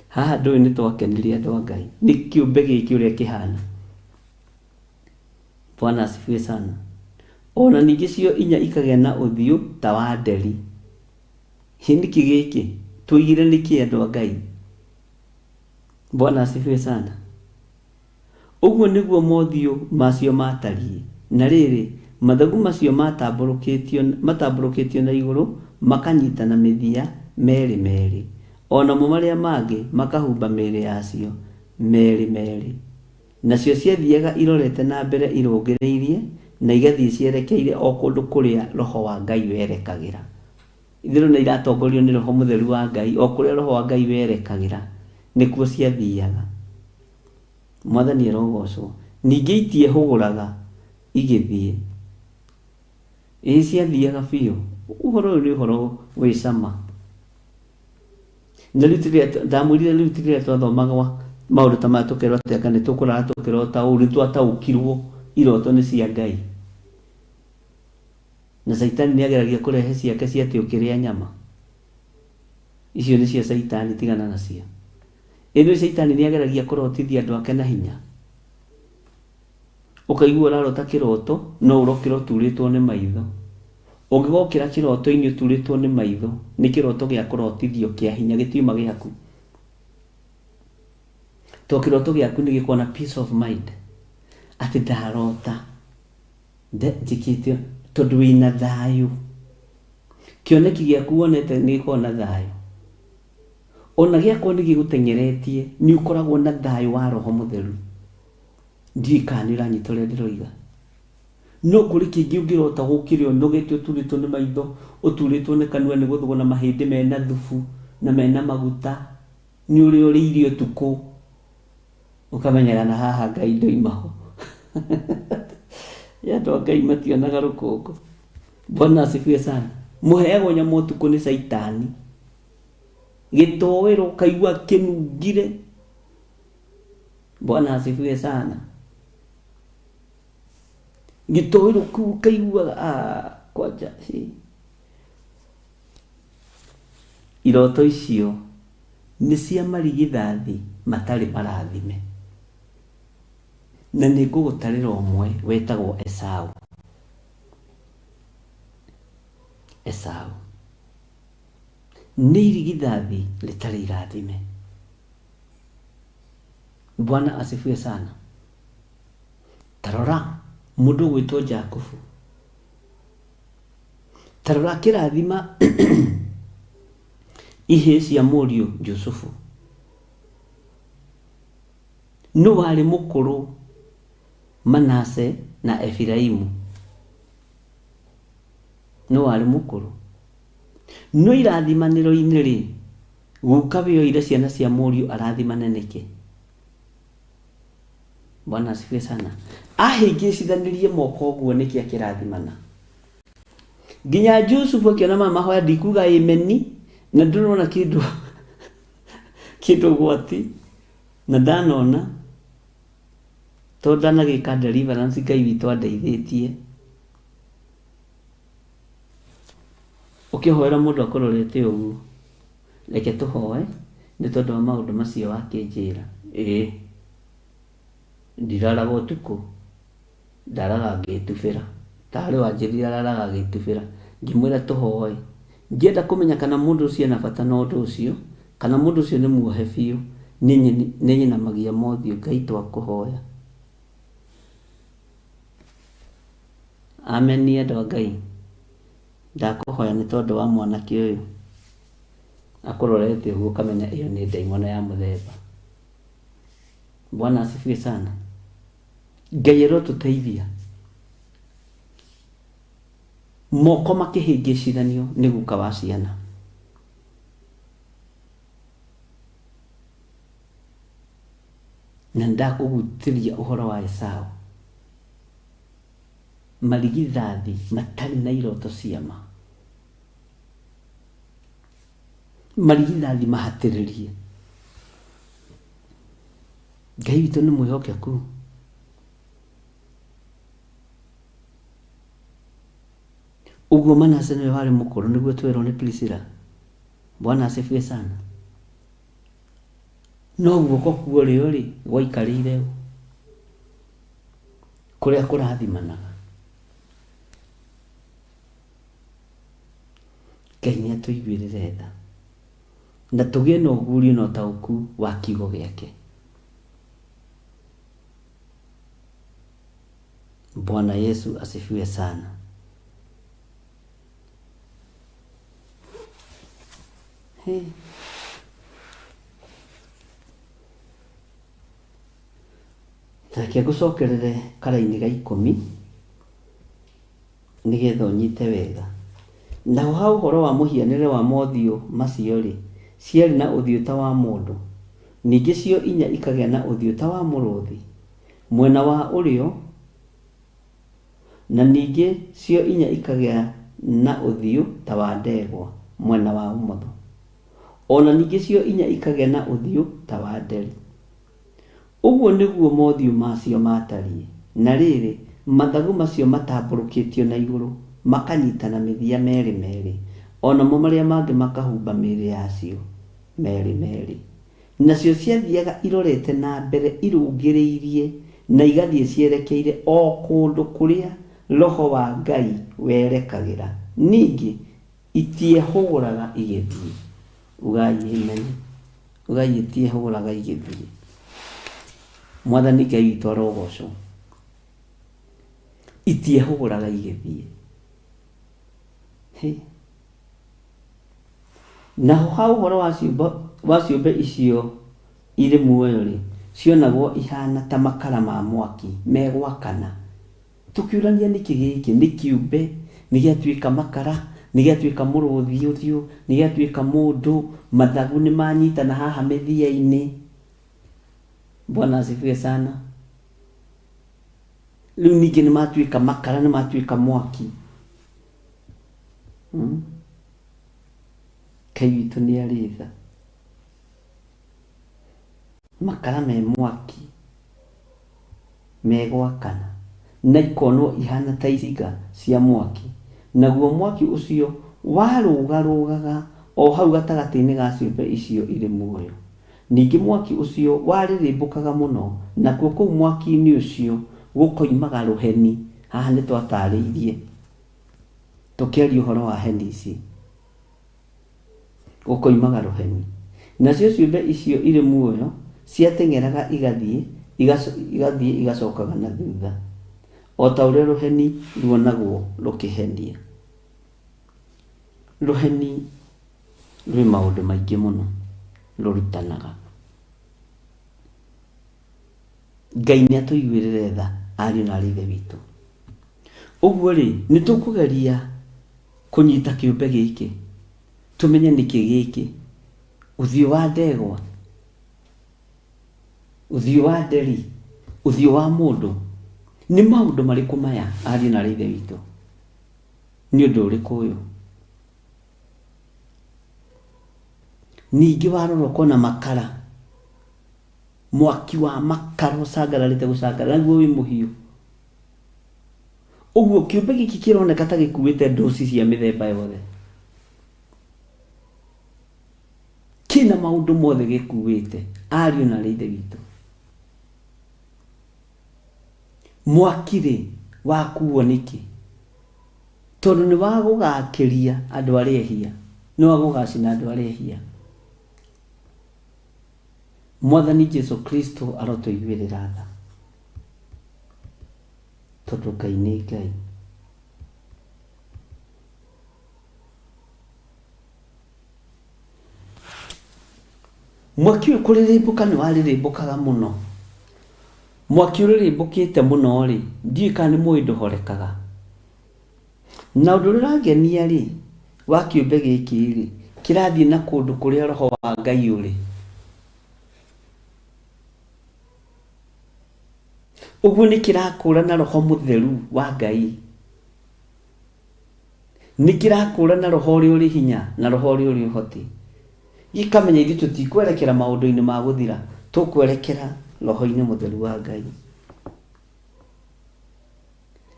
Haha ndũĩ nĩ twakenirie andũ a Ngai nĩ kĩũmbe gĩkĩ ũrĩa kĩhana. Bwana asifiwe sana. O na ningĩ cio inya ikagĩa na ũthiũ ta wa nderi. Hĩ nĩkĩ gĩkĩ? Twoigire nĩkĩ andũ a Ngai? Bwana asifiwe sana. Ũguo nĩguo mothiũ macio maatariĩ. Na rĩrĩ, mathagu macio maatambũrũkĩtio, matambũrũkĩtio na igũrũ makanyitana mĩthia merĩ merĩ, o namo marĩa mangĩ makahumba mĩĩrĩ yacio merĩ merĩ. Nacio ciathiaga irorete na mbere irũngĩrĩirie, na igathiĩ cierekeire o kũndũ kũrĩa Roho wa Ngai werekagĩra. Itherũ nĩ iratongorio nĩ Roho Mũtheru wa Ngai, o kũrĩa Roho wa Ngai werekagĩra, nĩkuo ciathiaga. Mwathani arogocwo. Ningĩ itiehũgũraga igĩthiĩ. Ĩĩ ciathiaga biũ. Ũhoro ũyũ nĩ ũhoro wĩ cama. Na rĩu ti rĩrĩa ndamwĩrire rĩu ti rĩrĩa twathomaga maũndũ ta maya tũkerwo atĩ anga nĩ tũkũrara tũkĩrota ũũ, nĩ twataũkirwo iroto nĩ cia Ngai. Na caitani nĩ ageragia kũrehe ciake cia atĩ ũkĩrĩa nyama. Icio nĩ cia caitani tigana nacio. Ĩ nĩũĩ caitani nĩ ageragia kũrotithia andũ ake na hinya? Ũkaigua ũrarota kĩroto no ũrokĩra ũturĩtwo nĩ maitho. Ũngĩgokĩra kĩroto-inĩ ũturĩtwo nĩ maitho, nĩ kĩroto gĩa kũrotithio kĩa hinya gĩtiuma gĩaku. To kĩroto gĩaku nĩ gĩkoragwo na peace of mind atĩ ndarota njĩkĩte tondũ wĩna thayũ. Kĩoneki gĩaku wonete nĩ gĩkoragwo na thayũ. Ona gĩakorwo nĩ gĩgũteng'eretie nĩ ũkoragwo na thayũ wa roho mũtheru. Ndiũĩ kana nĩ ũranyita ũrĩa ndĩroiga. No kũrĩ kĩngĩ ũngĩrota gũkĩre ũnogete ũturĩtwo nĩ maitho, ũturĩtwo nĩ kanua nĩ gũthũgwo na mahĩndĩ mena thubu na mena maguta nĩ ũrĩa ũrĩire ũtukũ ũkamenyaga na haha Ngai ndoima ho. Andũ a Ngai mationaga rũkũngũ. Bwana asifiwe sana. Mũheagwo nyama ũtukũ nĩ caitani. Gĩtoero ũkaigua kĩnungire. Bwana asifiwe sana. Gĩtoero kĩu ũkaiguaga ah, kwanja ci. Iroto icio nĩ cia marigithathi matarĩ marathime. Na nĩ ngũgũtarĩra ũmwe wetagwo Esau. Esau. Nĩ irigithathi rĩtarĩ irathime. Bwana asifiwe sana. Ta rora mũndũ ũgwĩtwo Jakubu. Ta rora akĩrathima ihĩĩ cia mũriũ Jusufu. Nũ warĩ mũkũrũ Manase na Efiraimu? Nũ warĩ mũkũrũ? No irathimanĩro-inĩ rĩ, guka we oire ciana cia mũriũ arathimane nĩkĩ? Bwana asifiwe sana. Ahĩngĩcithanirie moko ũguo nĩkĩ akĩrathimana? Nginya Jusufu akĩona maya mahoya ndikuga ameni na ndũrona kĩndũ kĩndũ ũgwati na ndanona tondũ ndanagĩka deliverance Ngai witũ andeithĩtie. Ũkĩhoera mũndũ akũrorete ũguo, reke tũhoe nĩ tondũ wa maũndũ macio wakĩnjĩra. Ĩĩ, ndiraraga ũtukũ, ndaraga ngĩtubĩra. Tarĩ wanjĩrire araraga agĩtubĩra. Ngĩmwĩra tũhoe. Ngĩenda kũmenya kana mũndũ ũcio ena bata na ũndũ ũcio, kana mũndũ ũcio nĩ muohe biũ, nĩ nyinamagia mothiũ, Ngai twakũhoya. Ameni andũ a Ngai. Ndakũhoya nĩ tondũ wa mwanake ũyũ. Akũrorete ũguo ũkamenya ĩyo nĩ ndaimono ya mũthemba. Bwana asifiwe sana. Ngai arotũteithia. Moko makĩhĩngĩcithanio nĩ guka wa ciana. Na nĩndakũgutĩria ũhoro wa Esau. Marigithathi matarĩ na iroto cia ma. Marigithathi mahatĩrĩrie. Ngai witũ nĩ mwĩhokeku. Ũguo Manase nĩwe warĩ mũkũrũ nĩguo twerwo nĩ Priscilla. Bwana asifiwe sana. No guoko kwa ũrĩo rĩ gwaikarĩire ũ? Kũrĩa kũrathimanaga. Ngai nĩ atũiguĩrĩre tha na tũgĩe na ũguũrio na ũtaũku wa kiugo gĩake. Bwana Yesu asifiwe sana. Hey. Reke ngũcokerere karaini ga ikũmi nĩgetha ũnyite wega. Naho ha ũhoro wa mũhianĩre wa mothiũ macio-rĩ, ciarĩ na ũthiũ ta wa mũndũ, ningĩ cio inya ikagĩa na ũthiũ ta wa mũrũthi, mwena wa ũrĩo, na ningĩ cio inya ikagĩa na ũthiũ ta wa ndegwa, mwena wa ũmotho, o na ningĩ cio inya ikagĩa na ũthiũ ta wa nderi. Ũguo nĩguo mothiũ macio maatariĩ. Na rĩrĩ, mathagu macio matambũrũkĩtio na igũrũ, makanyitana mĩthia merĩ merĩ, o namo marĩa mangĩ makahumba mĩĩrĩ yacio merĩ merĩ. Nacio ciathiaga irorete na mbere irũngĩrĩirie na igathiĩ cierekeire o kũndũ kũrĩa Roho wa Ngai werekagĩra, ningĩ itiehũgũraga igĩthiĩ. Ugai Amen. Ugai itiehũgũraga igĩthiĩ. Mwathani Ngai witũ arogocwo. Itiehũgũraga igĩthiĩ. Hĩ. Naho ha ũhoro wa ciũmbe, wa ciũmbe icio irĩ muoyo-rĩ, cionagwo ihaana ta makara ma mwaki megwakana. Tũkĩũrania nĩkĩ gĩkĩ nĩ kĩũmbe, nĩ gĩatuĩka makara, nĩ gĩatuĩka mũrũthi ũthiũ, nĩ gĩatuĩka mũndũ, mathagu nĩ manyitana haha mĩthia-inĩ. Bwana asifiwe sana. Rĩu ningĩ nĩ matuĩka makara, nĩ matuĩka mwaki. Ngai witũ nĩ arĩ tha. Makara me mwaki megwakana, na ikonwo ihana ta icinga cia mwaki, naguo mwaki ũcio warũgarũgaga o hau gatagatĩ-inĩ ga ciũmbe icio irĩ muoyo. Ningĩ mwaki ũcio warĩrĩmbũkaga mũno, nakuo kũu mwaki-inĩ ũcio gũkoimaga rũheni. Haha nĩ twatarĩirie tũkĩaria ũhoro wa heni ici. Gũkoimaga rũheni. Nacio ciũmbe icio irĩ muoyo ciateng'eraga igathiĩ, igathiĩ igacokaga na thutha, o ta ũrĩa rũheni ruonagwo rũkĩhenia. Rũheni rwĩ maũndũ maingĩ mũno rũrutanaga. Ngai nĩ atũiguĩrĩre tha ariũ na aarĩ a Ithe witũ. Ũguo rĩ, nĩ tũkũgeria kũnyita kĩũmbe gĩkĩ, tũmenye nĩkĩ gĩkĩ, ũthiũ wa ndegwa, ũthiũ wa nderi, ũthiũ wa mũndũ. Nĩ maũndũ marĩkũ maya ariũ na aarĩ a Ithe witũ? Nĩ ũndũ ũrĩkũ ũyũ? Ningĩ warora ũkona makara, mwaki wa makara ũcangararĩte gũcangarara, naguo wĩ mũhiũ. Ũguo kĩũmbe gĩkĩ kĩroneka ta gĩkuĩte ndoci cia mĩthemba yothe. Kĩna maũndũ mothe gĩkuĩte, ariũ na aarĩ a Ithe witũ. Mwaki-rĩ, wakuo nĩkĩ? Tondũ nĩ wa gũgakĩria andũ arĩa ehia, nĩ wa gũgacina andũ arĩa ehia. Mwathani Jesu Kristo arotũiguĩrĩra tha, tondũ Ngai nĩ Ngai. Mwaki ũyũ kũrĩrĩmbũka nĩ warĩrĩmbũkaga mũno. Mwaki ũrĩrĩmbũkĩte mũno-rĩ, ndiũĩ kana nĩ mũĩ ndũhorekaga. Na ũndũ ũrĩa ũrangenia-rĩ, wa kĩũmbe gĩkĩ-rĩ, kĩrathiĩ na kũndũ kũrĩa roho wa Ngai ũrĩ. Ũguo nĩ kĩrakũrana roho mũtheru wa Ngai. Nĩ kĩrakũrana roho ũrĩa ũrĩ hinya na roho ũrĩa ũrĩ ũhoti. Gĩkamenya ithuĩ tũtikwerekera maũndũ-inĩ ma gũthira, tũkwerekera roho-inĩ mũtheru wa Ngai.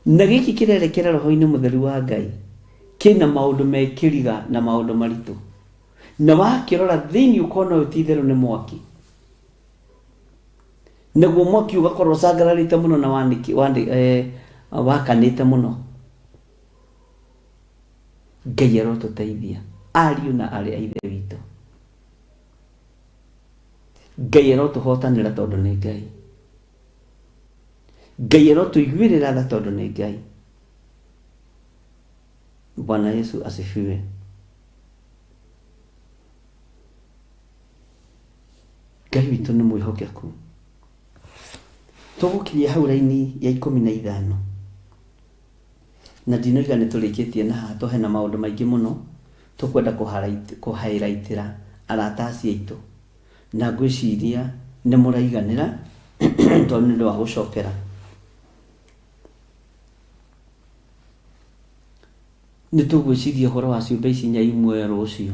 Na gĩkĩ kĩrerekera roho-inĩ mũtheru wa Ngai kĩna maũndũ me kĩriga na maũndũ maritũ. Na wakĩrora thĩinĩ ũkona ũyũ ti itherũ nĩ mwaki. Naguo mwaki ũgakorwo ũcangararĩte mũno na wakanĩte mũno. Ngai arotũteithia ariũ na aarĩ a Ithe witũ. Ngai arotũhotanĩra tondũ nĩ Ngai. Ngai arotũiguĩrĩra tha tondũ nĩ Ngai. Bwana Yesu asifiwe. Ngai witũ nĩ mwĩhokeku. Tũgũkinyia hau raini ya 15. Na ndinoiga nĩ tũrĩkĩtie na haha tondũ hena maũndũ maingĩ mũno tũkwenda kũhairaitĩra arata acio aitũ. Na ngwĩciria nĩ mũraiganĩra tondũ nĩ ũndũ wa gũcokera. Nĩ tũgwĩciria ũhoro wa ciũmbe ici inya i muoyo rũciũ.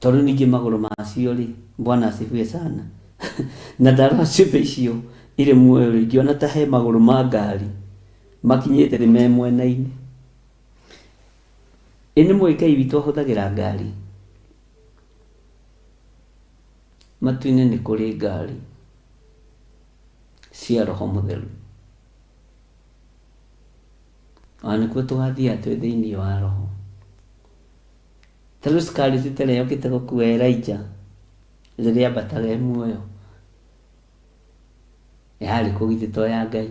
Tondũ ningĩ magũrũ macio rĩ, Bwana asifiwe sana. Na ndarora ciũmbe icio irĩ muoyo rĩ, ngĩona ta he magũrũ ma ngari makinyĩte thĩ me mwena-inĩ. Ĩ nĩ mũĩ Ngai witũ ahũthagĩra ngari? Matu-inĩ nĩ kũrĩ ngari cia Roho Mũtheru. Ona nĩkuo tũgathiaga twĩ thĩinĩ wa Roho. Ta rĩu Scarlett ta ĩrĩa yũkĩte gũkua Elijah rĩrĩa ambataga e muoyo. Yarĩ kũ githĩ to ya Ngai?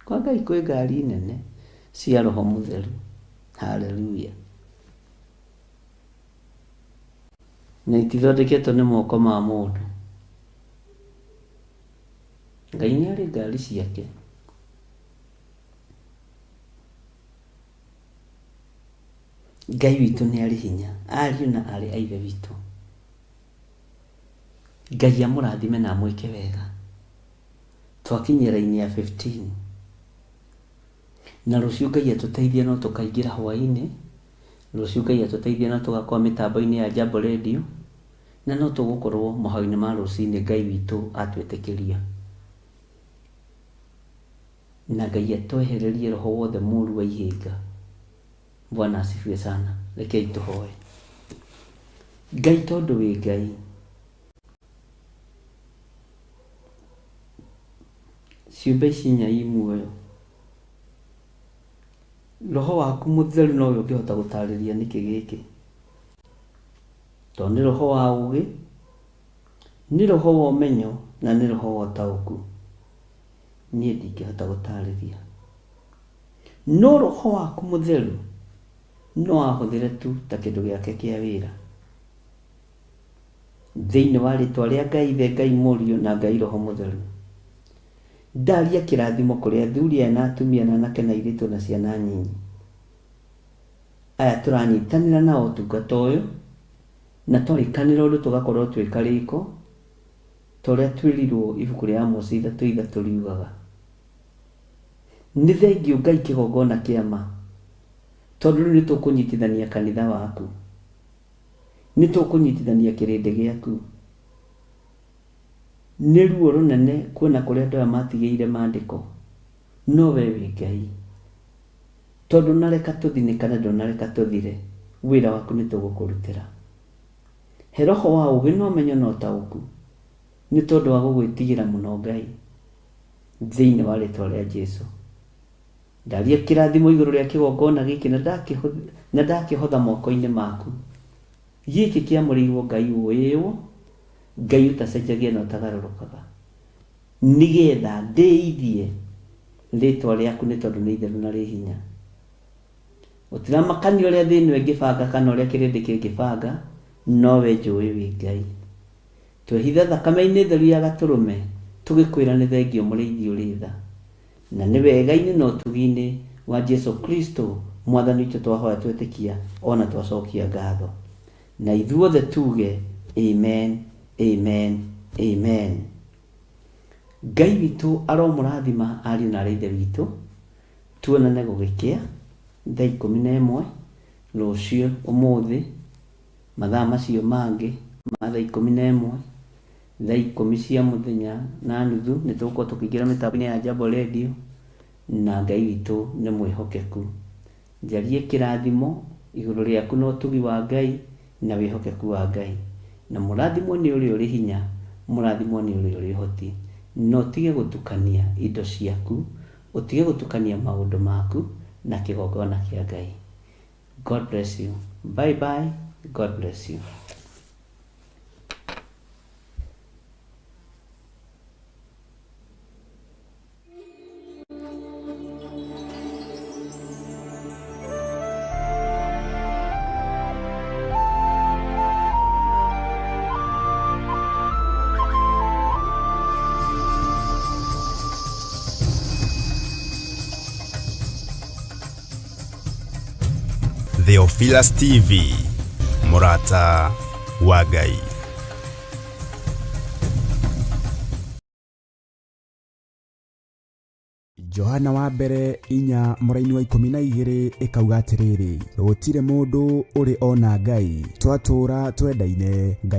Kwa Ngai kwĩ ngari nene cia Roho Mũtheru. Haleluya. Na itithondeketwo nĩ moko ma mũndũ. Ngai nĩ arĩ ngari ciake. Ngai witũ nĩ arĩ hinya, ariũ na aarĩ a Ithe witũ. Ngai amũrathime na amwĩke wega. Twakinyia raini ya 15. Na rũciũ Ngai atũteithie no tũkaingĩra hwaĩ-inĩ, rũciũ Ngai atũteithie no tũgakorwo mĩtambo-inĩ ya Jambo Radio, na no tũgũkorwo mahoya-inĩ ma rũcinĩ Ngai witũ atwĩtĩkĩria. Na Ngai atwehererie roho wothe mũru wa ihĩnga. Bwana asifiwe sana. Rekei tũhoe. Ngai tondũ wĩ Ngai, ciũmbe ici inya i muoyo, roho waku mũtheru nowe ũngĩhota gũtarĩria nĩkĩ gĩkĩ, tondũ nĩ roho wa ũgĩ, nĩ roho wa ũmenyo na nĩ roho wa ũtaũku. Niĩ ndingĩhota gũtarĩria. No roho waku mũtheru no ahũthĩre tu ta kĩndũ gĩake kĩa wĩra. Thĩinĩ wa rĩtwa rĩa Ngai Ithe, Ngai Mũriũ na Ngai Roho Mũtheru. Ndaria kĩrathimo kũrĩ athuri aya na atumia na anake na airĩtu na ciana nyinyi. Aya tũranyitanĩra nao ũtungata ũyũ na twarĩkanĩra ũndũ tũgakorwo twĩ karĩko ta ũrĩa twĩrirwo ibuku rĩa Amosi 3:3 riugaga. Nĩ thengiũ Ngai kĩgongona kĩa ma tondũ rĩu nĩ tũkũnyitithania kanitha waku. Nĩ tũkũnyitithania kĩrĩndĩ gĩaku. Nĩ ruo rũnene kuona kũrĩa andũ aya matigĩire mandĩko, no we wĩ Ngai. Tondũ ndũnareka tũthinĩkane, ndũnareka tũthire, wĩra waku nĩ tũgũkũrutĩra. He roho wa ũgĩ na ũmenyo na ũtaũku, nĩ tondũ wa gũgwĩtigĩra mũno Ngai. Thĩinĩ wa rĩtwa rĩa Jesu. Ndaria kĩrathimo igũrũ rĩa kĩgongona gĩkĩ na ndakĩhotha moko-inĩ maku. Gĩkĩ kĩamũrĩirwo Ngai ũĩĩwo, Ngai ũtacenjagia na ũtagarũrũkaga. Nĩgetha ndĩithie rĩtwa rĩaku nĩ tondũ nĩ itheru na rĩ hinya. Gũtiramakania ũrĩa thĩ ĩno ĩngĩbanga kana ũrĩa kĩrĩndĩ kĩngĩbanga, no we njũĩ wĩ Ngai. Twehitha thakame-inĩ theru ya Gatũrũme, tũgĩkwĩra nĩ thengiũ Mũrĩithi ũrĩ tha. Na nĩ wega-inĩ na ũtugi-inĩ wa Jesu Kristo Mwathani witũ twahoya twetĩkia o na twacokia ngatho. Na ithuothe tuge, Amen, Amen, Amen. Ngai witũ aromũrathima ariũ na aarĩ a Ithe witũ. Tuonane gũgĩkĩa, thaa 11, rũciũ, ũmũthĩ. Mathaa macio mangĩ ma thaa 11, thaa 10 cia mũthenya na nuthu nĩ tũgũkorwo tũkĩingĩra mĩtambo-inĩ ya Jambo Radio, na Ngai witũ nĩ mwĩhokeku. Njarie kĩrathimo igũrũ rĩaku na ũtugi wa Ngai na wĩhokeku wa Ngai. Na mũrathimwo nĩ ũrĩa ũrĩ hinya, mũrathimwo nĩ ũrĩa ũrĩ ũhoti. Na ũtige gũtukania indo ciaku, ũtige gũtukania maũndũ maku na kĩgongona kĩa Ngai. God bless you. Bye bye. God bless you. Theophilus TV, mũrata wa Ngai. Johana wa mbere 4 mũraini wa 12 ĩkauga atĩrĩrĩ, gũtirĩ mũndũ ũrĩ ona Ngai, twatũũra twendaine, Ngai.